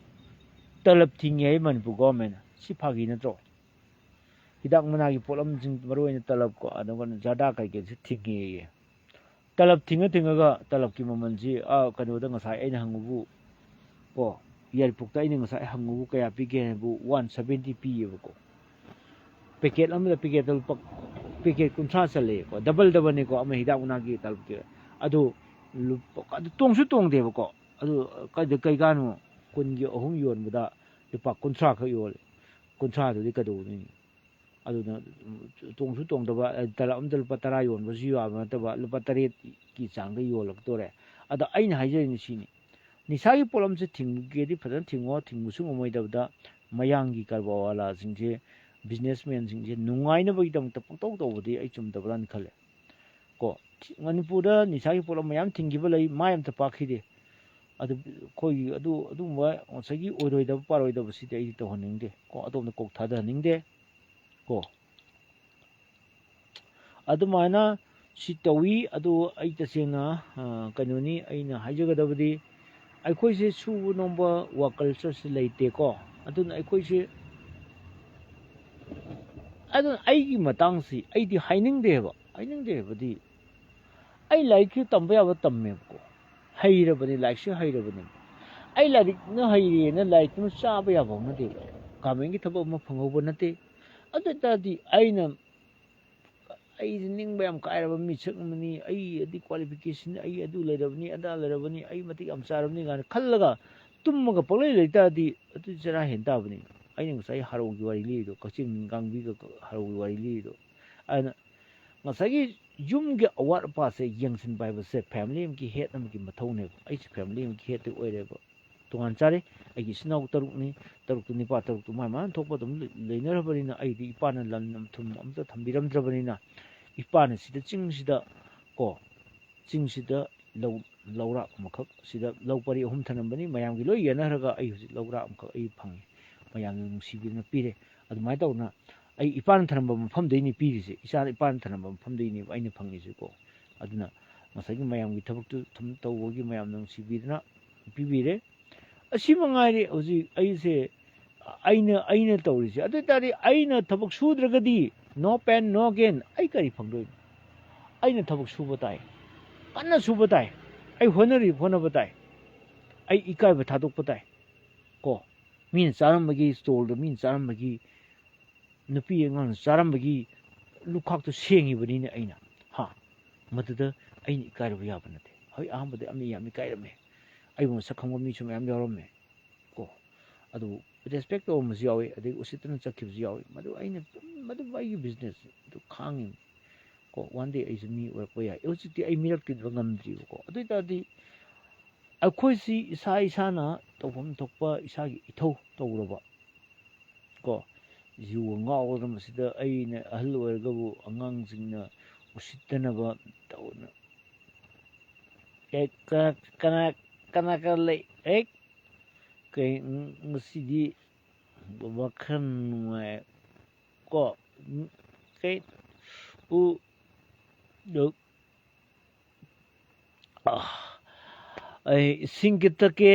ꯇꯂꯕ ꯊꯤꯡꯉꯦ ꯍꯥꯏ ꯃꯅꯤꯄꯨꯔ ꯒꯣꯔꯃꯦꯟ꯫ ꯁꯤ ꯐꯥꯒꯤ ꯅꯠꯇ꯭ꯔꯣ? ꯍꯤꯗꯥꯛ ꯃꯅꯥꯒꯤ ꯄꯣꯠꯂꯝꯁꯤꯡ, ꯃꯔꯨ ꯑꯣꯏꯅ ꯇꯂꯕꯀꯣ, ꯑꯗꯨꯒ ꯖꯔꯗꯥ ꯀꯩꯀꯩꯁꯤ ꯊꯤꯡꯉꯦꯌꯦ꯫ ꯇꯂꯕ ꯊꯤꯡꯉ ꯊꯤꯡꯉꯒ ꯇꯂꯕꯀꯤ ꯃꯃꯜꯁꯤ, ꯑꯥ, ꯀꯩꯅꯣꯗ ꯉꯁꯥꯏ ꯑꯩꯅ ꯍꯪꯉꯨꯕꯨ, ꯀꯣ, ꯌꯥꯏꯔꯤꯄꯣꯛꯇ ꯑꯩꯅ ꯉꯁꯥꯏ ꯍꯪꯉꯨꯕꯨ ꯀꯌꯥ ꯄꯤꯒꯦ ꯍꯥꯏꯕꯨ ꯋꯥꯟ ꯁꯕꯦꯟꯇꯤ ꯄꯤꯌꯦꯕꯀꯣ꯫ ꯄꯦꯀꯦꯠ ꯑꯃꯗ ꯄꯦꯀꯦꯠꯇ ꯂꯨꯄꯥ, ꯄꯦꯀꯦꯠ ꯀꯨꯟꯊ꯭ꯔꯥ ꯆꯜꯂꯦꯀꯣ, ꯗꯕꯜ ꯗꯕꯜꯅꯤꯀꯣ, ꯑꯃ ꯍꯤꯗꯥꯛ ꯃꯅꯥꯒꯤ ꯇꯂꯕꯀꯤ꯫ ꯑꯗꯨ ꯂꯨꯄꯥ, ꯑꯗꯨ ꯇꯣꯡꯁꯨ ꯇꯣꯡꯗꯦꯕꯀꯣ꯫ ꯑꯗꯨ ꯀꯩꯗ-, ꯀꯩ ꯀꯥꯟꯅꯣ? ꯀꯨꯟꯒꯤ ꯑꯍꯨꯝ ꯌꯣꯟꯕꯗ ꯂꯨꯄꯥ ꯀꯨꯟꯊ꯭ꯔꯥ ꯈꯛ ꯌꯣꯜꯂꯦ꯫ ꯀꯨꯟꯊ꯭ꯔꯥꯗꯨꯗꯤ ꯀꯩꯗꯧꯗꯣꯏꯅꯤ? ꯑꯗꯨꯅ ꯇꯣꯡꯁꯨ ꯇꯣꯡꯗꯕ, ꯇꯂꯕ ꯑꯃꯗ ꯂꯨꯄꯥ ꯇꯔꯥ ꯌꯣꯟꯕꯁꯨ ꯌꯥꯕ ꯅꯠꯇꯕ, ꯂꯨꯄꯥ ꯇꯔꯦꯠꯀꯤ ꯆꯥꯡꯗ ꯌꯣꯜꯂꯛꯇꯣꯔꯦ꯫ ꯑꯗ ꯑꯩꯅ ꯍꯥꯏꯖꯔꯤꯅ ꯁꯤꯅꯤ, ꯅꯤꯁꯥꯒꯤ ꯄꯣꯠꯂꯝꯁꯦ ꯊꯤꯡꯒꯦꯗꯤ ꯐꯖꯅ ꯊꯤꯡꯉꯣ, ꯊꯤꯡꯕꯁꯨ ꯉꯝꯃꯣꯏꯗꯕꯗ ꯃꯌꯥꯡꯒꯤ ꯀꯔꯕꯥꯔꯋꯥꯂꯥꯁꯤꯡꯁꯦ, ꯕꯤꯖꯤꯅꯦꯁꯃꯦꯟꯁꯤꯡꯁꯦ ꯅꯨꯡꯉꯥꯏꯅꯕꯒꯤꯗꯃꯛꯇ ꯄꯪꯇꯧ ꯇꯧꯕꯗꯤ ꯑꯩ ꯆꯨꯝꯗꯕ꯭ꯔꯥꯅ ꯈꯜꯂꯦ꯫ ꯀꯣ, ꯊꯤ-, ꯃꯅꯤꯄꯨꯔꯗ ꯅꯤꯁꯥꯒꯤ ꯄꯣꯠꯂꯝ ꯃꯌꯥꯝ ꯊꯤꯡꯈꯤꯕ ꯂꯩ, ꯃꯥꯏ ꯑꯝꯇ ꯄꯥꯛꯈꯤꯗꯦ꯫ ꯑꯗꯨ ꯑꯩꯈꯣꯏꯒꯤ ꯑꯗꯨ, ꯑꯗꯨꯒꯨꯝꯕ ꯉꯁꯥꯏꯒꯤ ꯑꯣꯏꯔꯣꯏꯗꯕ ꯄꯥꯔꯣꯏꯗꯕꯁꯤꯗꯤ ꯑꯩꯗꯤ ꯇꯧꯍꯟꯅꯤꯡꯗꯦ ꯀꯣ, ꯑꯗꯣꯝꯗ ꯀꯣꯛ ꯊꯥꯗꯍꯟꯅꯤꯡꯗꯦ ꯀꯣ꯫ ꯑꯗꯨꯃꯥꯏꯅ ꯁꯤ ꯇꯧꯏ꯫ ꯑꯗꯨ ꯑꯩ ꯇꯁꯦꯡꯅ, ꯑ, ꯀꯩꯅꯣꯅꯤ ꯑꯩꯅ ꯍꯥꯏꯖꯒꯗꯕꯗꯤ, ꯑꯩꯈꯣꯏꯁꯦ ꯁꯨꯕ ꯅꯣꯝꯕ ꯋꯥꯔꯛ ꯀꯜꯆꯔꯁꯤ ꯂꯩꯇꯦꯀꯣ꯫ ꯑꯗꯨꯅ ꯑꯩꯈꯣꯏꯁꯦ, ꯑꯗꯨꯅ ꯑꯩꯒꯤ ꯃꯇꯥꯡꯁꯤ ꯑꯩꯗꯤ ꯍꯥꯏꯅꯤꯡꯗꯦꯕ, ꯍꯥꯏꯅꯤꯡꯗꯦ ꯍꯥꯏꯕꯗꯤ ꯑꯩ ꯂꯥꯏꯔꯤꯛꯁꯨ ꯇꯝꯕ ꯌꯥꯕ ꯇꯝꯃꯦꯕꯀꯣ, ꯍꯩꯔꯕꯅꯤ, ꯂꯥꯏꯔꯤꯛꯁꯨ ꯍꯩꯔꯕꯅꯤ꯫ ꯑꯩ ꯂꯥꯏꯔꯤꯛꯅ ꯍꯩꯔꯦꯅ ꯂꯥꯏꯔꯤꯛꯇꯨꯅ ꯆꯥꯕ ꯌꯥꯕ ꯅꯠꯇꯦꯕ, ꯒꯚꯔꯟꯃꯦꯟꯒꯤ ꯊꯕꯛ ꯑꯃ ꯐꯪꯍꯧꯕ ꯅꯠꯇꯦ꯫ ꯑꯗꯨ ꯑꯣꯏ ꯇꯥꯔꯗꯤ ꯑꯩꯅ, ꯑꯩꯁꯦ ꯅꯤꯡꯕ ꯌꯥꯝ ꯀꯥꯏꯔꯕ ꯃꯤꯁꯛ ꯑꯃꯅꯤ, ꯑꯩ ꯑꯗꯨ ꯀ꯭ꯋꯥꯂꯤꯐꯤꯀꯦꯁꯟ, ꯑꯩ ꯑꯗꯨ ꯂꯩꯔꯕꯅꯤ, ꯑꯗꯥ ꯂꯩꯔꯕꯅꯤ, ꯑꯩ ꯃꯇꯤꯛ ꯌꯥꯝ ꯆꯥꯔꯕꯅꯤ ꯀꯥꯏꯅ ꯈꯜꯂꯒ ꯇꯨꯝꯃꯒ ꯄꯪꯂꯩ ꯂꯩ ꯇꯥꯔꯗꯤ ꯑꯗꯨꯗꯤ ꯆꯔꯥ ꯍꯦꯟ ꯇꯥꯕꯅꯤ꯫ ꯑꯩꯅ ꯉꯁꯥꯏ ꯍꯔꯥꯎꯒꯤ ꯋꯥꯔꯤ ꯂꯤꯔꯤꯗꯣ, ꯀꯛꯆꯤꯡ ꯅꯤꯡꯀꯥꯡꯕꯤꯒ ꯍꯔꯥꯎꯒꯤ ꯋꯥꯔꯤ ꯂꯤꯔꯤꯗꯣ꯫ ꯑꯗꯨꯅ ꯉꯁꯥꯏꯒꯤ ꯌꯨꯝꯒꯤ ꯑꯋꯥꯠ ꯑꯄꯥꯁꯦ ꯌꯦꯡꯁꯤꯟꯕ ꯍꯥꯏꯕꯁꯦ ꯐꯦꯃꯤꯂꯤ ꯑꯃꯒꯤ ꯍꯦꯗ ꯑꯃꯒꯤ ꯃꯊꯧꯅꯦꯕ꯫ ꯑꯩꯁꯦ ꯐꯦꯃꯤꯂꯤ ꯑꯃꯒꯤ ꯍꯦꯗꯇꯤ ꯑꯣꯏꯔꯦꯕ꯫ ꯇꯣꯉꯥꯟ ꯆꯥꯔꯦ꯫ ꯑꯩꯒꯤ ꯏꯆꯤꯟ ꯏꯅꯥꯎ ꯇꯔꯨꯛꯅꯤ, ꯇꯔꯨꯛꯇꯨ ꯅꯤꯄꯥ ꯇꯔꯨꯛꯇꯨ ꯃꯥꯏ ꯃꯥꯅ ꯊꯣꯛꯄ ꯑꯗꯨꯝ ꯂꯩ-, ꯂꯩꯅꯔꯕꯅꯤꯅ, ꯑꯩꯗꯤ ꯏꯄꯥꯅ ꯂꯟ ꯊꯨꯝ ꯑꯝꯇ ꯊꯝꯕꯤꯔꯝꯗ꯭ꯔꯕꯅꯤꯅ, ꯏꯄꯥꯅ ꯁꯤꯗ ꯆꯤꯡꯁꯤꯗ ꯀꯣ, ꯆꯤꯡꯁꯤꯗ ꯂꯧ, ꯂꯧꯔꯥꯛ ꯑꯃꯈꯛ, ꯁꯤꯗ ꯂꯧ ꯄꯔꯤ ꯑꯍꯨꯝ ꯊꯅꯝꯕꯅꯤ, ꯃꯌꯥꯝꯒꯤ ꯂꯣꯏ ꯌꯦꯟꯅꯈ꯭ꯔꯒ ꯑꯩ ꯍꯧꯖꯤꯛ ꯂꯧꯔꯥꯛ ꯑꯃꯈꯛ ꯑꯩ ꯐꯪꯉꯤ꯫ ꯃꯌꯥꯝꯅ ꯅꯨꯡꯁꯤꯕꯤꯗꯨꯅ ꯄꯤꯔꯦ꯫ ꯑꯗꯨꯃꯥꯏꯅ ꯇꯧꯗꯅ ꯑꯩ ꯏꯄꯥꯅ ꯊꯅꯝꯕ ꯃꯐꯝꯗꯩꯅꯤ ꯄꯤꯔꯤꯁꯦ, ꯏꯆꯥꯅ ꯏꯄꯥꯅ ꯊꯅꯝꯕ ꯃꯐꯝꯗꯩꯅꯦꯕ ꯑꯩꯅ ꯐꯪꯉꯤꯁꯦꯀꯣ꯫ ꯑꯗꯨꯅ ꯉꯁꯥꯏꯒꯤ ꯃꯌꯥꯝꯒꯤ ꯊꯕꯛꯇꯨ ꯊꯝ-, ꯇꯧꯕꯒꯤ ꯃꯌꯥꯝꯅ ꯅꯨꯡꯁꯤꯕꯤꯗꯅ ꯄꯤꯕꯤꯔꯦ꯫ ꯑꯁꯤ ꯃꯉꯥꯏꯔꯦ ꯍꯧꯖꯤꯛ ꯑꯩꯁꯦ, ꯑꯩꯅ, ꯑꯩꯅ ꯇꯧꯔꯤꯁꯦ꯫ ꯑꯗꯨ ꯑꯣꯏ ꯇꯥꯔꯗꯤ ꯑꯩꯅ ꯊꯕꯛ ꯁꯨꯗ꯭ꯔꯒꯗꯤ no pain, no gain, ꯑꯩ ꯀꯔꯤ ꯐꯪꯗꯣꯏꯅꯣ? ꯑꯩꯅ ꯊꯕꯛ ꯁꯨꯕ ꯇꯥꯏ, ꯀꯟꯅ ꯁꯨꯕ ꯇꯥꯏ, ꯑꯩ ꯍꯣꯠꯅꯔꯤ, ꯍꯣꯠꯅꯕ ꯇꯥꯏ, ꯑꯩ ꯏꯀꯥꯏꯕ ꯊꯥꯗꯣꯛꯄ ꯇꯥꯏ꯫ ꯀꯣ, ꯃꯤꯅ ꯆꯥꯔꯝꯕꯒꯤ, ꯁ꯭ꯇꯣꯜꯗ ꯃꯤꯅ ꯆꯥꯔꯝꯕꯒꯤ, ꯅꯨꯄꯤ ꯑꯉꯥꯡꯅ ꯆꯥꯔꯝꯕꯒꯤ ꯂꯨꯈꯥꯛꯇꯨ ꯁꯦꯡꯉꯤꯕꯅꯤꯅꯦ ꯑꯩꯅ꯫ ꯍꯥ? ꯃꯗꯨꯗ ꯑꯩꯅ ꯏꯀꯥꯏꯔꯨꯕ ꯌꯥꯕ ꯅꯠꯇꯦ꯫ ꯍꯣꯏ, ꯑꯍꯥꯟꯕꯗ ꯑꯃ ꯌꯥꯝ ꯏꯀꯥꯏꯔꯝꯃꯦ꯫ ꯑꯩꯕꯨ ꯃꯁꯛ ꯈꯪꯕ ꯃꯤꯁꯨ ꯃꯌꯥꯝ ꯌꯥꯎꯔꯝꯃꯦ꯫ ꯀꯣ, ꯑꯗꯨꯕꯨ ꯔꯦꯁꯄꯦꯛ ꯇꯧꯔꯝꯕꯁꯨ ꯌꯥꯎꯏ, ꯑꯗꯒꯤ ꯎꯁꯤꯠꯇꯅ ꯆꯠꯈꯤꯕꯁꯨ ꯌꯥꯎꯏ꯫ ꯃꯗꯨ ꯑꯩꯅ, ꯃꯗꯨ ꯑꯩꯒꯤ ꯕꯤꯖꯤꯅꯦꯁ ꯑꯗꯨ ꯈꯥꯡꯉꯤꯅꯤ꯫ ꯀꯣ, ꯋꯥꯟ ꯗꯦ ꯑꯩꯁꯨ ꯃꯤ ꯑꯣꯏꯔꯛꯄ ꯌꯥꯏ꯫ ꯍꯧꯖꯤꯛꯇꯤ ꯑꯩ ꯃꯤꯔꯛ ꯇꯤꯟꯕ ꯉꯝꯗ꯭ꯔꯤꯕꯀꯣ꯫ ꯑꯗꯨ ꯑꯣꯏ ꯇꯥꯔꯗꯤ ꯑꯩꯈꯣꯏꯁꯤ ꯏꯁꯥ ꯏꯁꯥꯅ ꯇꯧꯐꯝ ꯊꯣꯛꯄ ꯏꯁꯥꯒꯤ ꯏꯊꯧ ꯇꯧꯔꯕ, ꯀꯣ, ꯌꯨꯒ ꯉꯥꯎꯔꯒ ꯃꯁꯤꯗ ꯑꯩꯅ ꯑꯍꯜ ꯑꯣꯏꯔꯒꯕꯨ ꯑꯉꯥꯡꯁꯤꯡꯅ ꯎꯁꯤꯠꯇꯅꯕ ꯇꯧꯅ, ꯑꯦ, ꯀꯅꯥ, ꯀꯅꯥ, ꯀꯅꯥ, ꯀꯅꯥ ꯂꯩ? ꯑꯦ, ꯀꯩ, ꯉꯁꯤꯗꯤ ꯋꯥꯈꯜ ꯅꯨꯡꯉꯥꯏ꯫ ꯀꯣ, ꯎꯝ, ꯀꯩ, ꯎ, ꯗꯨ, ꯑ, ꯑꯩ ꯏꯁꯤꯡ ꯈꯤꯇ ꯊꯛꯀꯦ,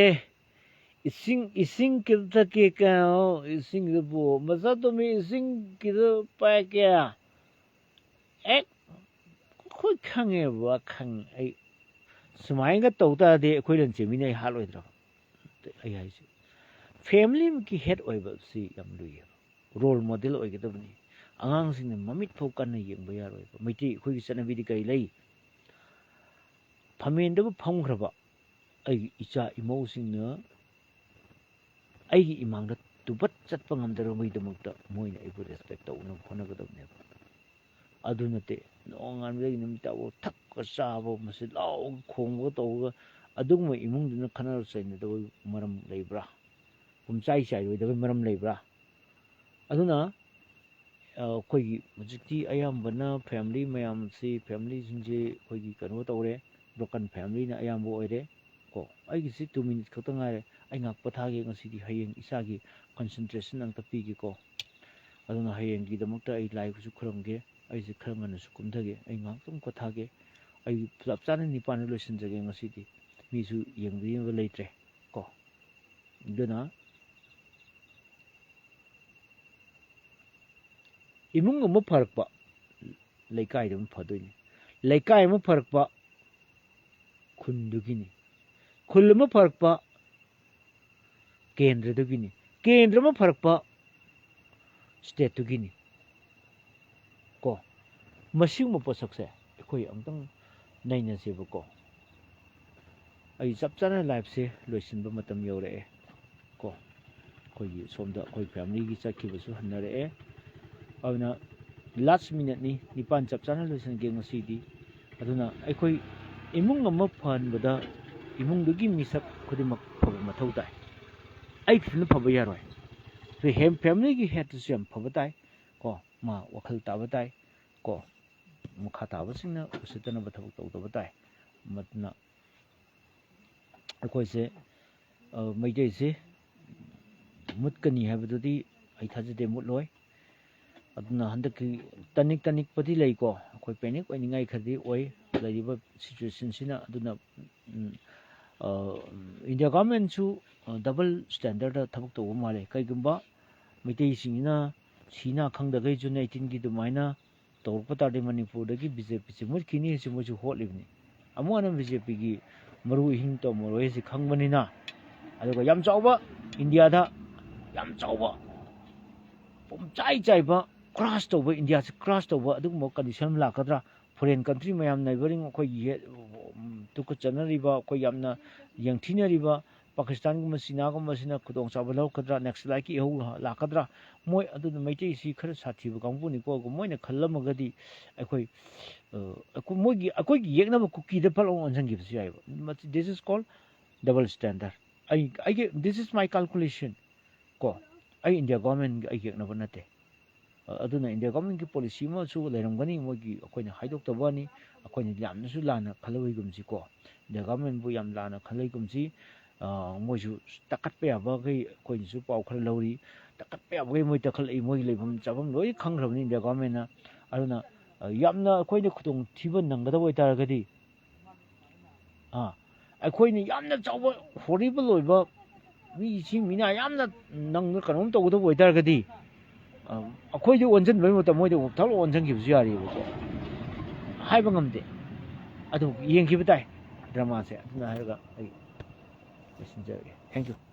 ꯏꯁꯤꯡ, ꯏꯁꯤꯡ ꯈꯤꯇ ꯊꯛꯀꯦ, ꯀꯩꯅꯣ, ꯏꯁꯤꯡꯗꯨ ꯄꯨ, ꯃꯆꯥꯇꯣꯝꯕꯤ, ꯏꯁꯤꯡ ꯈꯤꯇ ꯄꯥꯏꯔꯛꯀꯦ꯫ ꯑꯦ, ꯑꯩꯈꯣꯏ ꯈꯪꯉꯦꯕ, ꯈꯪꯉꯦ꯫ ꯑꯩ ꯁꯨꯃꯥꯏꯅꯒ ꯇꯧ ꯇꯥꯔꯗꯤ ꯑꯩꯈꯣꯏ ꯂꯟꯆꯦꯟꯕꯤꯅ ꯑꯩ ꯍꯥꯠꯂꯣꯏꯗ꯭ꯔꯕ? ꯑꯩ ꯍꯥꯏꯁꯦ, ꯐꯦꯃꯤꯂꯤ ꯑꯃꯒꯤ ꯍꯦꯗ ꯑꯣꯏꯕꯁꯤ ꯌꯥꯝ ꯂꯨꯏꯌꯦꯕ꯫ ꯔꯣꯜ ꯃꯣꯗꯦꯜ ꯑꯣꯏꯒꯗꯕꯅꯤ꯫ ꯑꯉꯥꯡꯁꯤꯡꯅ ꯃꯃꯤꯠ ꯐꯥꯎ ꯀꯟꯅ ꯌꯦꯡꯕ ꯌꯥꯔꯣꯏꯕ꯫ ꯃꯩꯇꯩ ꯑꯩꯈꯣꯏꯒꯤ ꯆꯠꯅꯕꯤꯗꯤ ꯀꯔꯤ ꯂꯩ? ꯐꯝꯃꯦꯟꯗꯕꯨ ꯐꯝꯈ꯭ꯔꯕ ꯑꯩꯒꯤ ꯏꯆꯥ ꯏꯃꯧꯁꯤꯡꯅ ꯑꯩꯒꯤ ꯏꯃꯥꯡꯗ ꯇꯨꯕꯠ ꯆꯠꯄ ꯉꯝꯗꯅꯕꯒꯤꯗꯃꯛꯇ ꯃꯣꯏꯅ ꯑꯩꯕꯨ ꯔꯦꯁꯄꯦꯛ ꯇꯧꯅꯕ ꯍꯣꯠꯅꯒꯗꯕꯅꯦꯕ꯫ ꯑꯗꯨ ꯅꯠꯇꯦ, ꯅꯣꯡꯉꯥꯟꯕꯗꯒꯤ ꯅꯨꯃꯤꯠ ꯇꯥꯕ ꯊꯛꯄ ꯆꯥꯕ, ꯃꯁꯤ ꯂꯥꯎꯔꯒ ꯈꯣꯡꯕꯒ ꯇꯧꯔꯒ ꯑꯗꯨꯒꯨꯝꯕ ꯏꯃꯨꯡꯗꯨꯅ ꯈꯠꯅ ꯆꯩꯅꯗꯕ ꯃꯔꯝ ꯂꯩꯕ꯭ꯔꯥ? ꯄꯨꯝꯆꯥꯏ ꯆꯥꯏꯔꯣꯏꯗꯕ ꯃꯔꯝ ꯂꯩꯕ꯭ꯔꯥ? ꯑꯗꯨꯅ, ꯑ, ꯑꯩꯈꯣꯏꯒꯤ ꯍꯧꯖꯤꯛꯇꯤ ꯑꯌꯥꯝꯕꯅ ꯐꯦꯃꯤꯂꯤ ꯃꯌꯥꯝꯁꯤ, ꯐꯦꯃꯤꯂꯤꯁꯤꯡꯁꯤ ꯑꯩꯈꯣꯏꯒꯤ ꯀꯩꯅꯣ ꯇꯧꯔꯦ, ꯕ꯭ꯔꯣꯀꯟ ꯐꯦꯃꯤꯂꯤꯅ ꯑꯌꯥꯝꯕ ꯑꯣꯏꯔꯦ꯫ ꯀꯣ, ꯑꯩꯒꯤꯁꯤ ꯇꯨ ꯃꯤꯅꯤꯠ ꯈꯛꯇ ꯉꯥꯏꯔꯦ꯫ ꯑꯩ ꯉꯥꯏꯍꯥꯛ ꯄꯣꯊꯥꯒꯦ ꯉꯁꯤꯗꯤ, ꯍꯌꯦꯡ ꯏꯆꯥꯒꯤ ꯀꯟꯁꯦꯟꯇ꯭ꯔꯦꯁꯟ ꯑꯝꯇ ꯄꯤꯒꯦꯀꯣ꯫ ꯑꯗꯨꯅ ꯍꯌꯦꯡꯒꯤꯗꯃꯛꯇ ꯑꯩ ꯂꯥꯏꯁꯨ ꯈꯨꯔꯨꯝꯒꯦ, ꯑꯩꯁꯦ ꯈꯔ ꯉꯟꯅꯁꯨ ꯀꯨꯝꯊꯒꯦ, ꯑꯩ ꯉꯥꯏꯍꯥꯛꯇꯪ ꯄꯣꯊꯥꯒꯦ꯫ ꯑꯩ ꯆꯞ ꯆꯥꯅ ꯅꯤꯄꯥꯟꯗ ꯂꯣꯏꯁꯤꯟꯖꯒꯦ ꯉꯁꯤꯗꯤ꯫ ꯃꯤꯁꯨ ꯌꯦꯡꯕꯤꯅꯕ ꯂꯩꯇ꯭ꯔꯦ ꯀꯣ꯫ ꯑꯗꯨꯅ ꯏꯃꯨꯡ ꯑꯃ ꯐꯔꯛꯄ ꯂꯩꯀꯥꯏꯗ ꯑꯃ ꯐꯗꯣꯏꯅꯤ, ꯂꯩꯀꯥꯏ ꯑꯃ ꯐꯔꯛꯄ ꯈꯨꯟꯗꯨꯒꯤꯅꯤ, ꯈꯨꯜ ꯑꯃ ꯐꯔꯛꯄ ꯀꯦꯟꯗ꯭ꯔꯗꯨꯒꯤꯅꯤ, ꯀꯦꯟꯗ꯭ꯔ ꯑꯃ ꯐꯔꯛꯄ ꯁ꯭ꯇꯦꯠꯇꯨꯒꯤꯅꯤ ꯀꯣ꯫ ꯃꯁꯤꯒꯨꯝꯕ ꯄꯣꯠꯁꯛꯁꯦ ꯑꯩꯈꯣꯏ ꯑꯃꯨꯛꯇꯪ ꯅꯩꯅꯁꯦꯕꯀꯣ꯫ ꯑꯩ ꯆꯞ ꯆꯥꯅ ꯂꯥꯏꯐꯁꯦ ꯂꯣꯏꯁꯤꯟꯕ ꯃꯇꯝ ꯌꯧꯔꯛꯑꯦ ꯀꯣ꯫ ꯑꯩꯈꯣꯏꯒꯤ ꯁꯣꯝꯗ ꯑꯩꯈꯣꯏ ꯐꯦꯃꯤꯂꯤꯒꯤ ꯆꯠꯈꯤꯕꯁꯨ ꯍꯟꯅꯔꯛꯑꯦ꯫ ꯑꯗꯨꯅ ꯂꯥꯁ ꯃꯤꯅꯠꯅꯤ, ꯅꯤꯄꯥꯟ ꯆꯞ ꯆꯥꯅ ꯂꯣꯏꯁꯤꯟꯒꯦ ꯉꯁꯤꯗꯤ꯫ ꯑꯗꯨꯅ ꯑꯩꯈꯣꯏ ꯏꯃꯨꯡ ꯑꯃ ꯐꯍꯟꯕꯗ ꯏꯃꯨꯡꯗꯨꯒꯤ ꯃꯤꯁꯛ ꯈꯨꯗꯤꯡꯃꯛ ꯐꯕ ꯃꯊꯧ ꯇꯥꯏ꯫ ꯑꯩ ꯈꯛꯇꯅ ꯐꯕ ꯌꯥꯔꯣꯏ꯫ ꯑꯩꯈꯣꯏ ꯍꯦꯝ-, ꯐꯦꯃꯤꯂꯤꯒꯤ ꯍꯦꯠꯇꯨꯁꯨ ꯌꯥꯝ ꯐꯕ ꯇꯥꯏ ꯀꯣ꯫ ꯃꯥ ꯋꯥꯈꯜ ꯇꯥꯕ ꯇꯥꯏ ꯀꯣ꯫ ꯃꯈꯥ ꯇꯥꯕꯁꯤꯡꯅ ꯎꯁꯤꯠꯇꯅꯕ ꯊꯕꯛ ꯇꯧꯗꯕ ꯇꯥꯏ꯫ ꯃꯗꯨꯅ ꯑꯩꯈꯣꯏꯁꯦ, ꯑ, ꯃꯩꯇꯩꯁꯦ ꯃꯨꯠꯀꯅꯤ ꯍꯥꯏꯕꯗꯨꯗꯤ ꯑꯩ ꯊꯥꯖꯗꯦ, ꯃꯨꯠꯂꯣꯏ꯫ ꯑꯗꯨꯅ ꯍꯟꯗꯛꯀꯤ ꯇꯅꯤꯛ ꯇꯅꯤꯛꯄꯗꯤ ꯂꯩꯀꯣ, ꯑꯩꯈꯣꯏ ꯄꯦꯅꯤꯛ ꯑꯣꯏꯅꯤꯡꯉꯥꯏ ꯈꯔꯗꯤ ꯑꯣꯏ ꯂꯩꯔꯤꯕ ꯁꯤꯆꯨꯋꯦꯁꯟꯁꯤꯅ꯫ ꯑꯗꯨꯅ, ꯎꯝ, ꯑ, ꯏꯟꯗꯤꯌꯥ ꯒꯚꯔꯟꯃꯦꯟꯁꯨ, ꯑ, ꯗꯕꯜ ꯁ꯭ꯇꯦꯟꯗꯔꯗ ꯊꯕꯛ ꯇꯧꯕ ꯃꯥꯜꯂꯦ꯫ ꯀꯩꯒꯨꯝꯕ ꯃꯩꯇꯩꯁꯤꯡꯁꯤꯅ ꯁꯤꯅ ꯈꯪꯗꯈꯩ ꯖꯨꯟ ꯑꯩꯠꯇꯤꯟꯒꯤ ꯑꯗꯨꯃꯥꯏꯅ ꯇꯧꯔꯛꯄ ꯇꯥꯔꯗꯤ ꯃꯅꯤꯄꯨꯔꯗꯒꯤ ꯕꯤ ꯖꯦ ꯄꯤꯁꯦ ꯃꯨꯠꯈꯤꯅꯤ ꯍꯥꯏꯁꯤ ꯃꯣꯏꯁꯨ ꯍꯣꯠꯂꯤꯕꯅꯤ꯫ ꯑꯃꯨꯛ ꯍꯟꯅ ꯕꯤ ꯖꯦ ꯄꯤꯒꯤ ꯃꯔꯨ ꯏꯍꯤꯡ ꯇꯝꯃꯔꯣꯏ ꯍꯥꯏꯁꯤ ꯈꯪꯕꯅꯤꯅ, ꯑꯗꯨꯒ ꯌꯥꯝ ꯆꯥꯎꯕ ꯏꯟꯗꯤꯌꯥꯗ ꯌꯥꯝ ꯆꯥꯎꯕ ꯄꯨꯝꯆꯥꯏ ꯆꯥꯏꯕ ꯀ꯭ꯔꯥꯁ ꯇꯧꯕ, ꯏꯟꯗꯤꯌꯥꯁꯤ ꯀ꯭ꯔꯥꯁ ꯇꯧꯕ ꯑꯗꯨꯒꯨꯝꯕ ꯀꯟꯗꯤꯁꯟ ꯑꯃ ꯂꯥꯛꯀꯗ꯭ꯔꯥ? ꯐꯣꯔꯦꯟ ꯀꯟꯇ꯭ꯔꯤ ꯃꯌꯥꯝ ꯅꯥꯏꯕꯔꯤꯡ ꯑꯩꯈꯣꯏꯒꯤ ꯍꯦ-, ꯎꯝ, ꯇꯨꯀꯠꯆꯅꯔꯤꯕ, ꯑꯩꯈꯣꯏ ꯌꯥꯝꯅ ꯌꯦꯡꯊꯤꯅꯔꯤꯕ ꯄꯥꯀꯤꯁꯇꯥꯟꯒꯨꯝꯕ, ꯆꯤꯅꯥꯒꯨꯝꯕꯁꯤꯅ ꯈꯨꯗꯣꯡꯆꯥꯕ ꯂꯧꯔꯛꯀꯗ꯭ꯔꯥ? ꯅꯛꯁꯂꯥꯏꯠꯀꯤ ꯏꯍꯧ ꯂꯥꯛꯀꯗ꯭ꯔꯥ? ꯃꯣꯏ ꯑꯗꯨꯅ ꯃꯩꯇꯩꯁꯤ ꯈꯔ ꯁꯥꯊꯤꯕ ꯀꯥꯡꯕꯨꯅꯤꯀꯣ꯫ ꯃꯣꯏꯅ ꯈꯜꯂꯝꯃꯒꯗꯤ ꯑꯩꯈꯣꯏ, ꯑ, ꯑꯩꯈꯣꯏ-, ꯃꯣꯏꯒꯤ, ꯑꯩꯈꯣꯏꯒꯤ ꯌꯦꯛꯅꯕ ꯀꯨꯀꯤꯗ ꯐꯠ ꯂꯥꯎꯅ ꯑꯣꯟꯁꯤꯟꯈꯤꯕꯁꯨ ꯌꯥꯏꯑꯕ꯫ ꯃꯁꯤ, this is called double standard꯫ ꯑꯩ, ꯑꯩꯒꯤ, this is my calculation ꯀꯣ꯫ ꯑꯩ ꯏꯟꯗꯤꯌꯥ ꯒꯣꯔꯃꯦꯟꯒꯤ ꯑꯩ ꯌꯦꯛꯅꯕ ꯅꯠꯇꯦ꯫ ꯑ-, ꯑꯗꯨꯅ ꯏꯟꯗꯤꯌꯥ ꯒꯣꯔꯃꯦꯟꯒꯤ ꯄꯣꯂꯤꯁꯤ ꯑꯃꯁꯨ ꯂꯩꯔꯝꯒꯅꯤ, ꯃꯣꯏꯒꯤ ꯑꯩꯈꯣꯏꯅ ꯍꯥꯏꯗꯣꯛꯇꯕ ꯋꯥꯅꯤ꯫ ꯑꯩꯈꯣꯏꯅ ꯌꯥꯝꯅꯁꯨ ꯂꯥꯟꯅ ꯈꯜꯂꯣꯏꯒꯨꯝꯁꯤ ꯀꯣ, ꯏꯟꯗꯤꯌꯥ ꯒꯣꯔꯃꯦꯟꯕꯨ ꯌꯥꯝ ꯂꯥꯟꯅ ꯈꯜꯂꯣꯏꯒꯨꯝꯁꯤ꯫ ꯑ, ꯃꯣꯏꯁꯨ ꯇꯛꯈꯠꯄ ꯌꯥꯕꯈꯩ ꯑꯩꯈꯣꯏꯅꯁꯨ ꯄꯥꯎ ꯈꯔ ꯂꯧꯔꯤ, ꯇꯛꯈꯠꯄ ꯌꯥꯕꯈꯩ ꯃꯣꯏ ꯇꯛꯈꯠꯂꯛꯏ, ꯃꯣꯏꯒꯤ ꯂꯩꯐꯝ ꯆꯥꯐꯝ ꯂꯣꯏ ꯈꯪꯈ꯭ꯔꯕꯅꯤ ꯏꯟꯗꯤꯌꯥ ꯒꯣꯔꯃꯦꯟꯅ꯫ ꯑꯗꯨꯅ, ꯑ, ꯌꯥꯝꯅ ꯑꯩꯈꯣꯏꯗ ꯈꯨꯗꯣꯡꯊꯤꯕ ꯅꯪꯒꯗꯕ ꯑꯣꯏꯇꯥꯔꯒꯗꯤ, ꯑ, ꯑꯩꯈꯣꯏꯅ ꯌꯥꯝꯅ ꯆꯥꯎꯕ ꯍꯣꯔꯤꯕꯜ ꯑꯣꯏꯕ ꯃꯤꯁꯤꯡ ꯃꯤꯅ ꯌꯥꯝꯅ ꯅꯪꯅ ꯀꯩꯅꯣꯝ ꯇꯧꯒꯗꯕ ꯑꯣꯏꯇꯥꯔꯒꯗꯤ, ꯑ, ꯑꯩꯈꯣꯏꯗꯤ ꯑꯣꯟꯁꯤꯟꯕꯩ ꯃꯍꯨꯠꯇ ꯃꯣꯏꯗ ꯊꯛ ꯂꯥꯎ ꯑꯣꯟꯁꯤꯟꯈꯤꯕꯁꯨ ꯌꯥꯔꯤꯕꯀꯣ꯫ ꯍꯥꯏꯕ ꯉꯝꯗꯦ꯫ ꯑꯗꯨ ꯌꯦꯡꯈꯤꯕ ꯇꯥꯏ ꯗ꯭ꯔꯃꯥꯁꯦ꯫ ꯑꯗꯨꯅ ꯍꯥꯏꯔꯒ ꯑꯩ ꯂꯣꯏꯁꯤꯟꯖꯔꯒꯦ꯫ Thank you꯫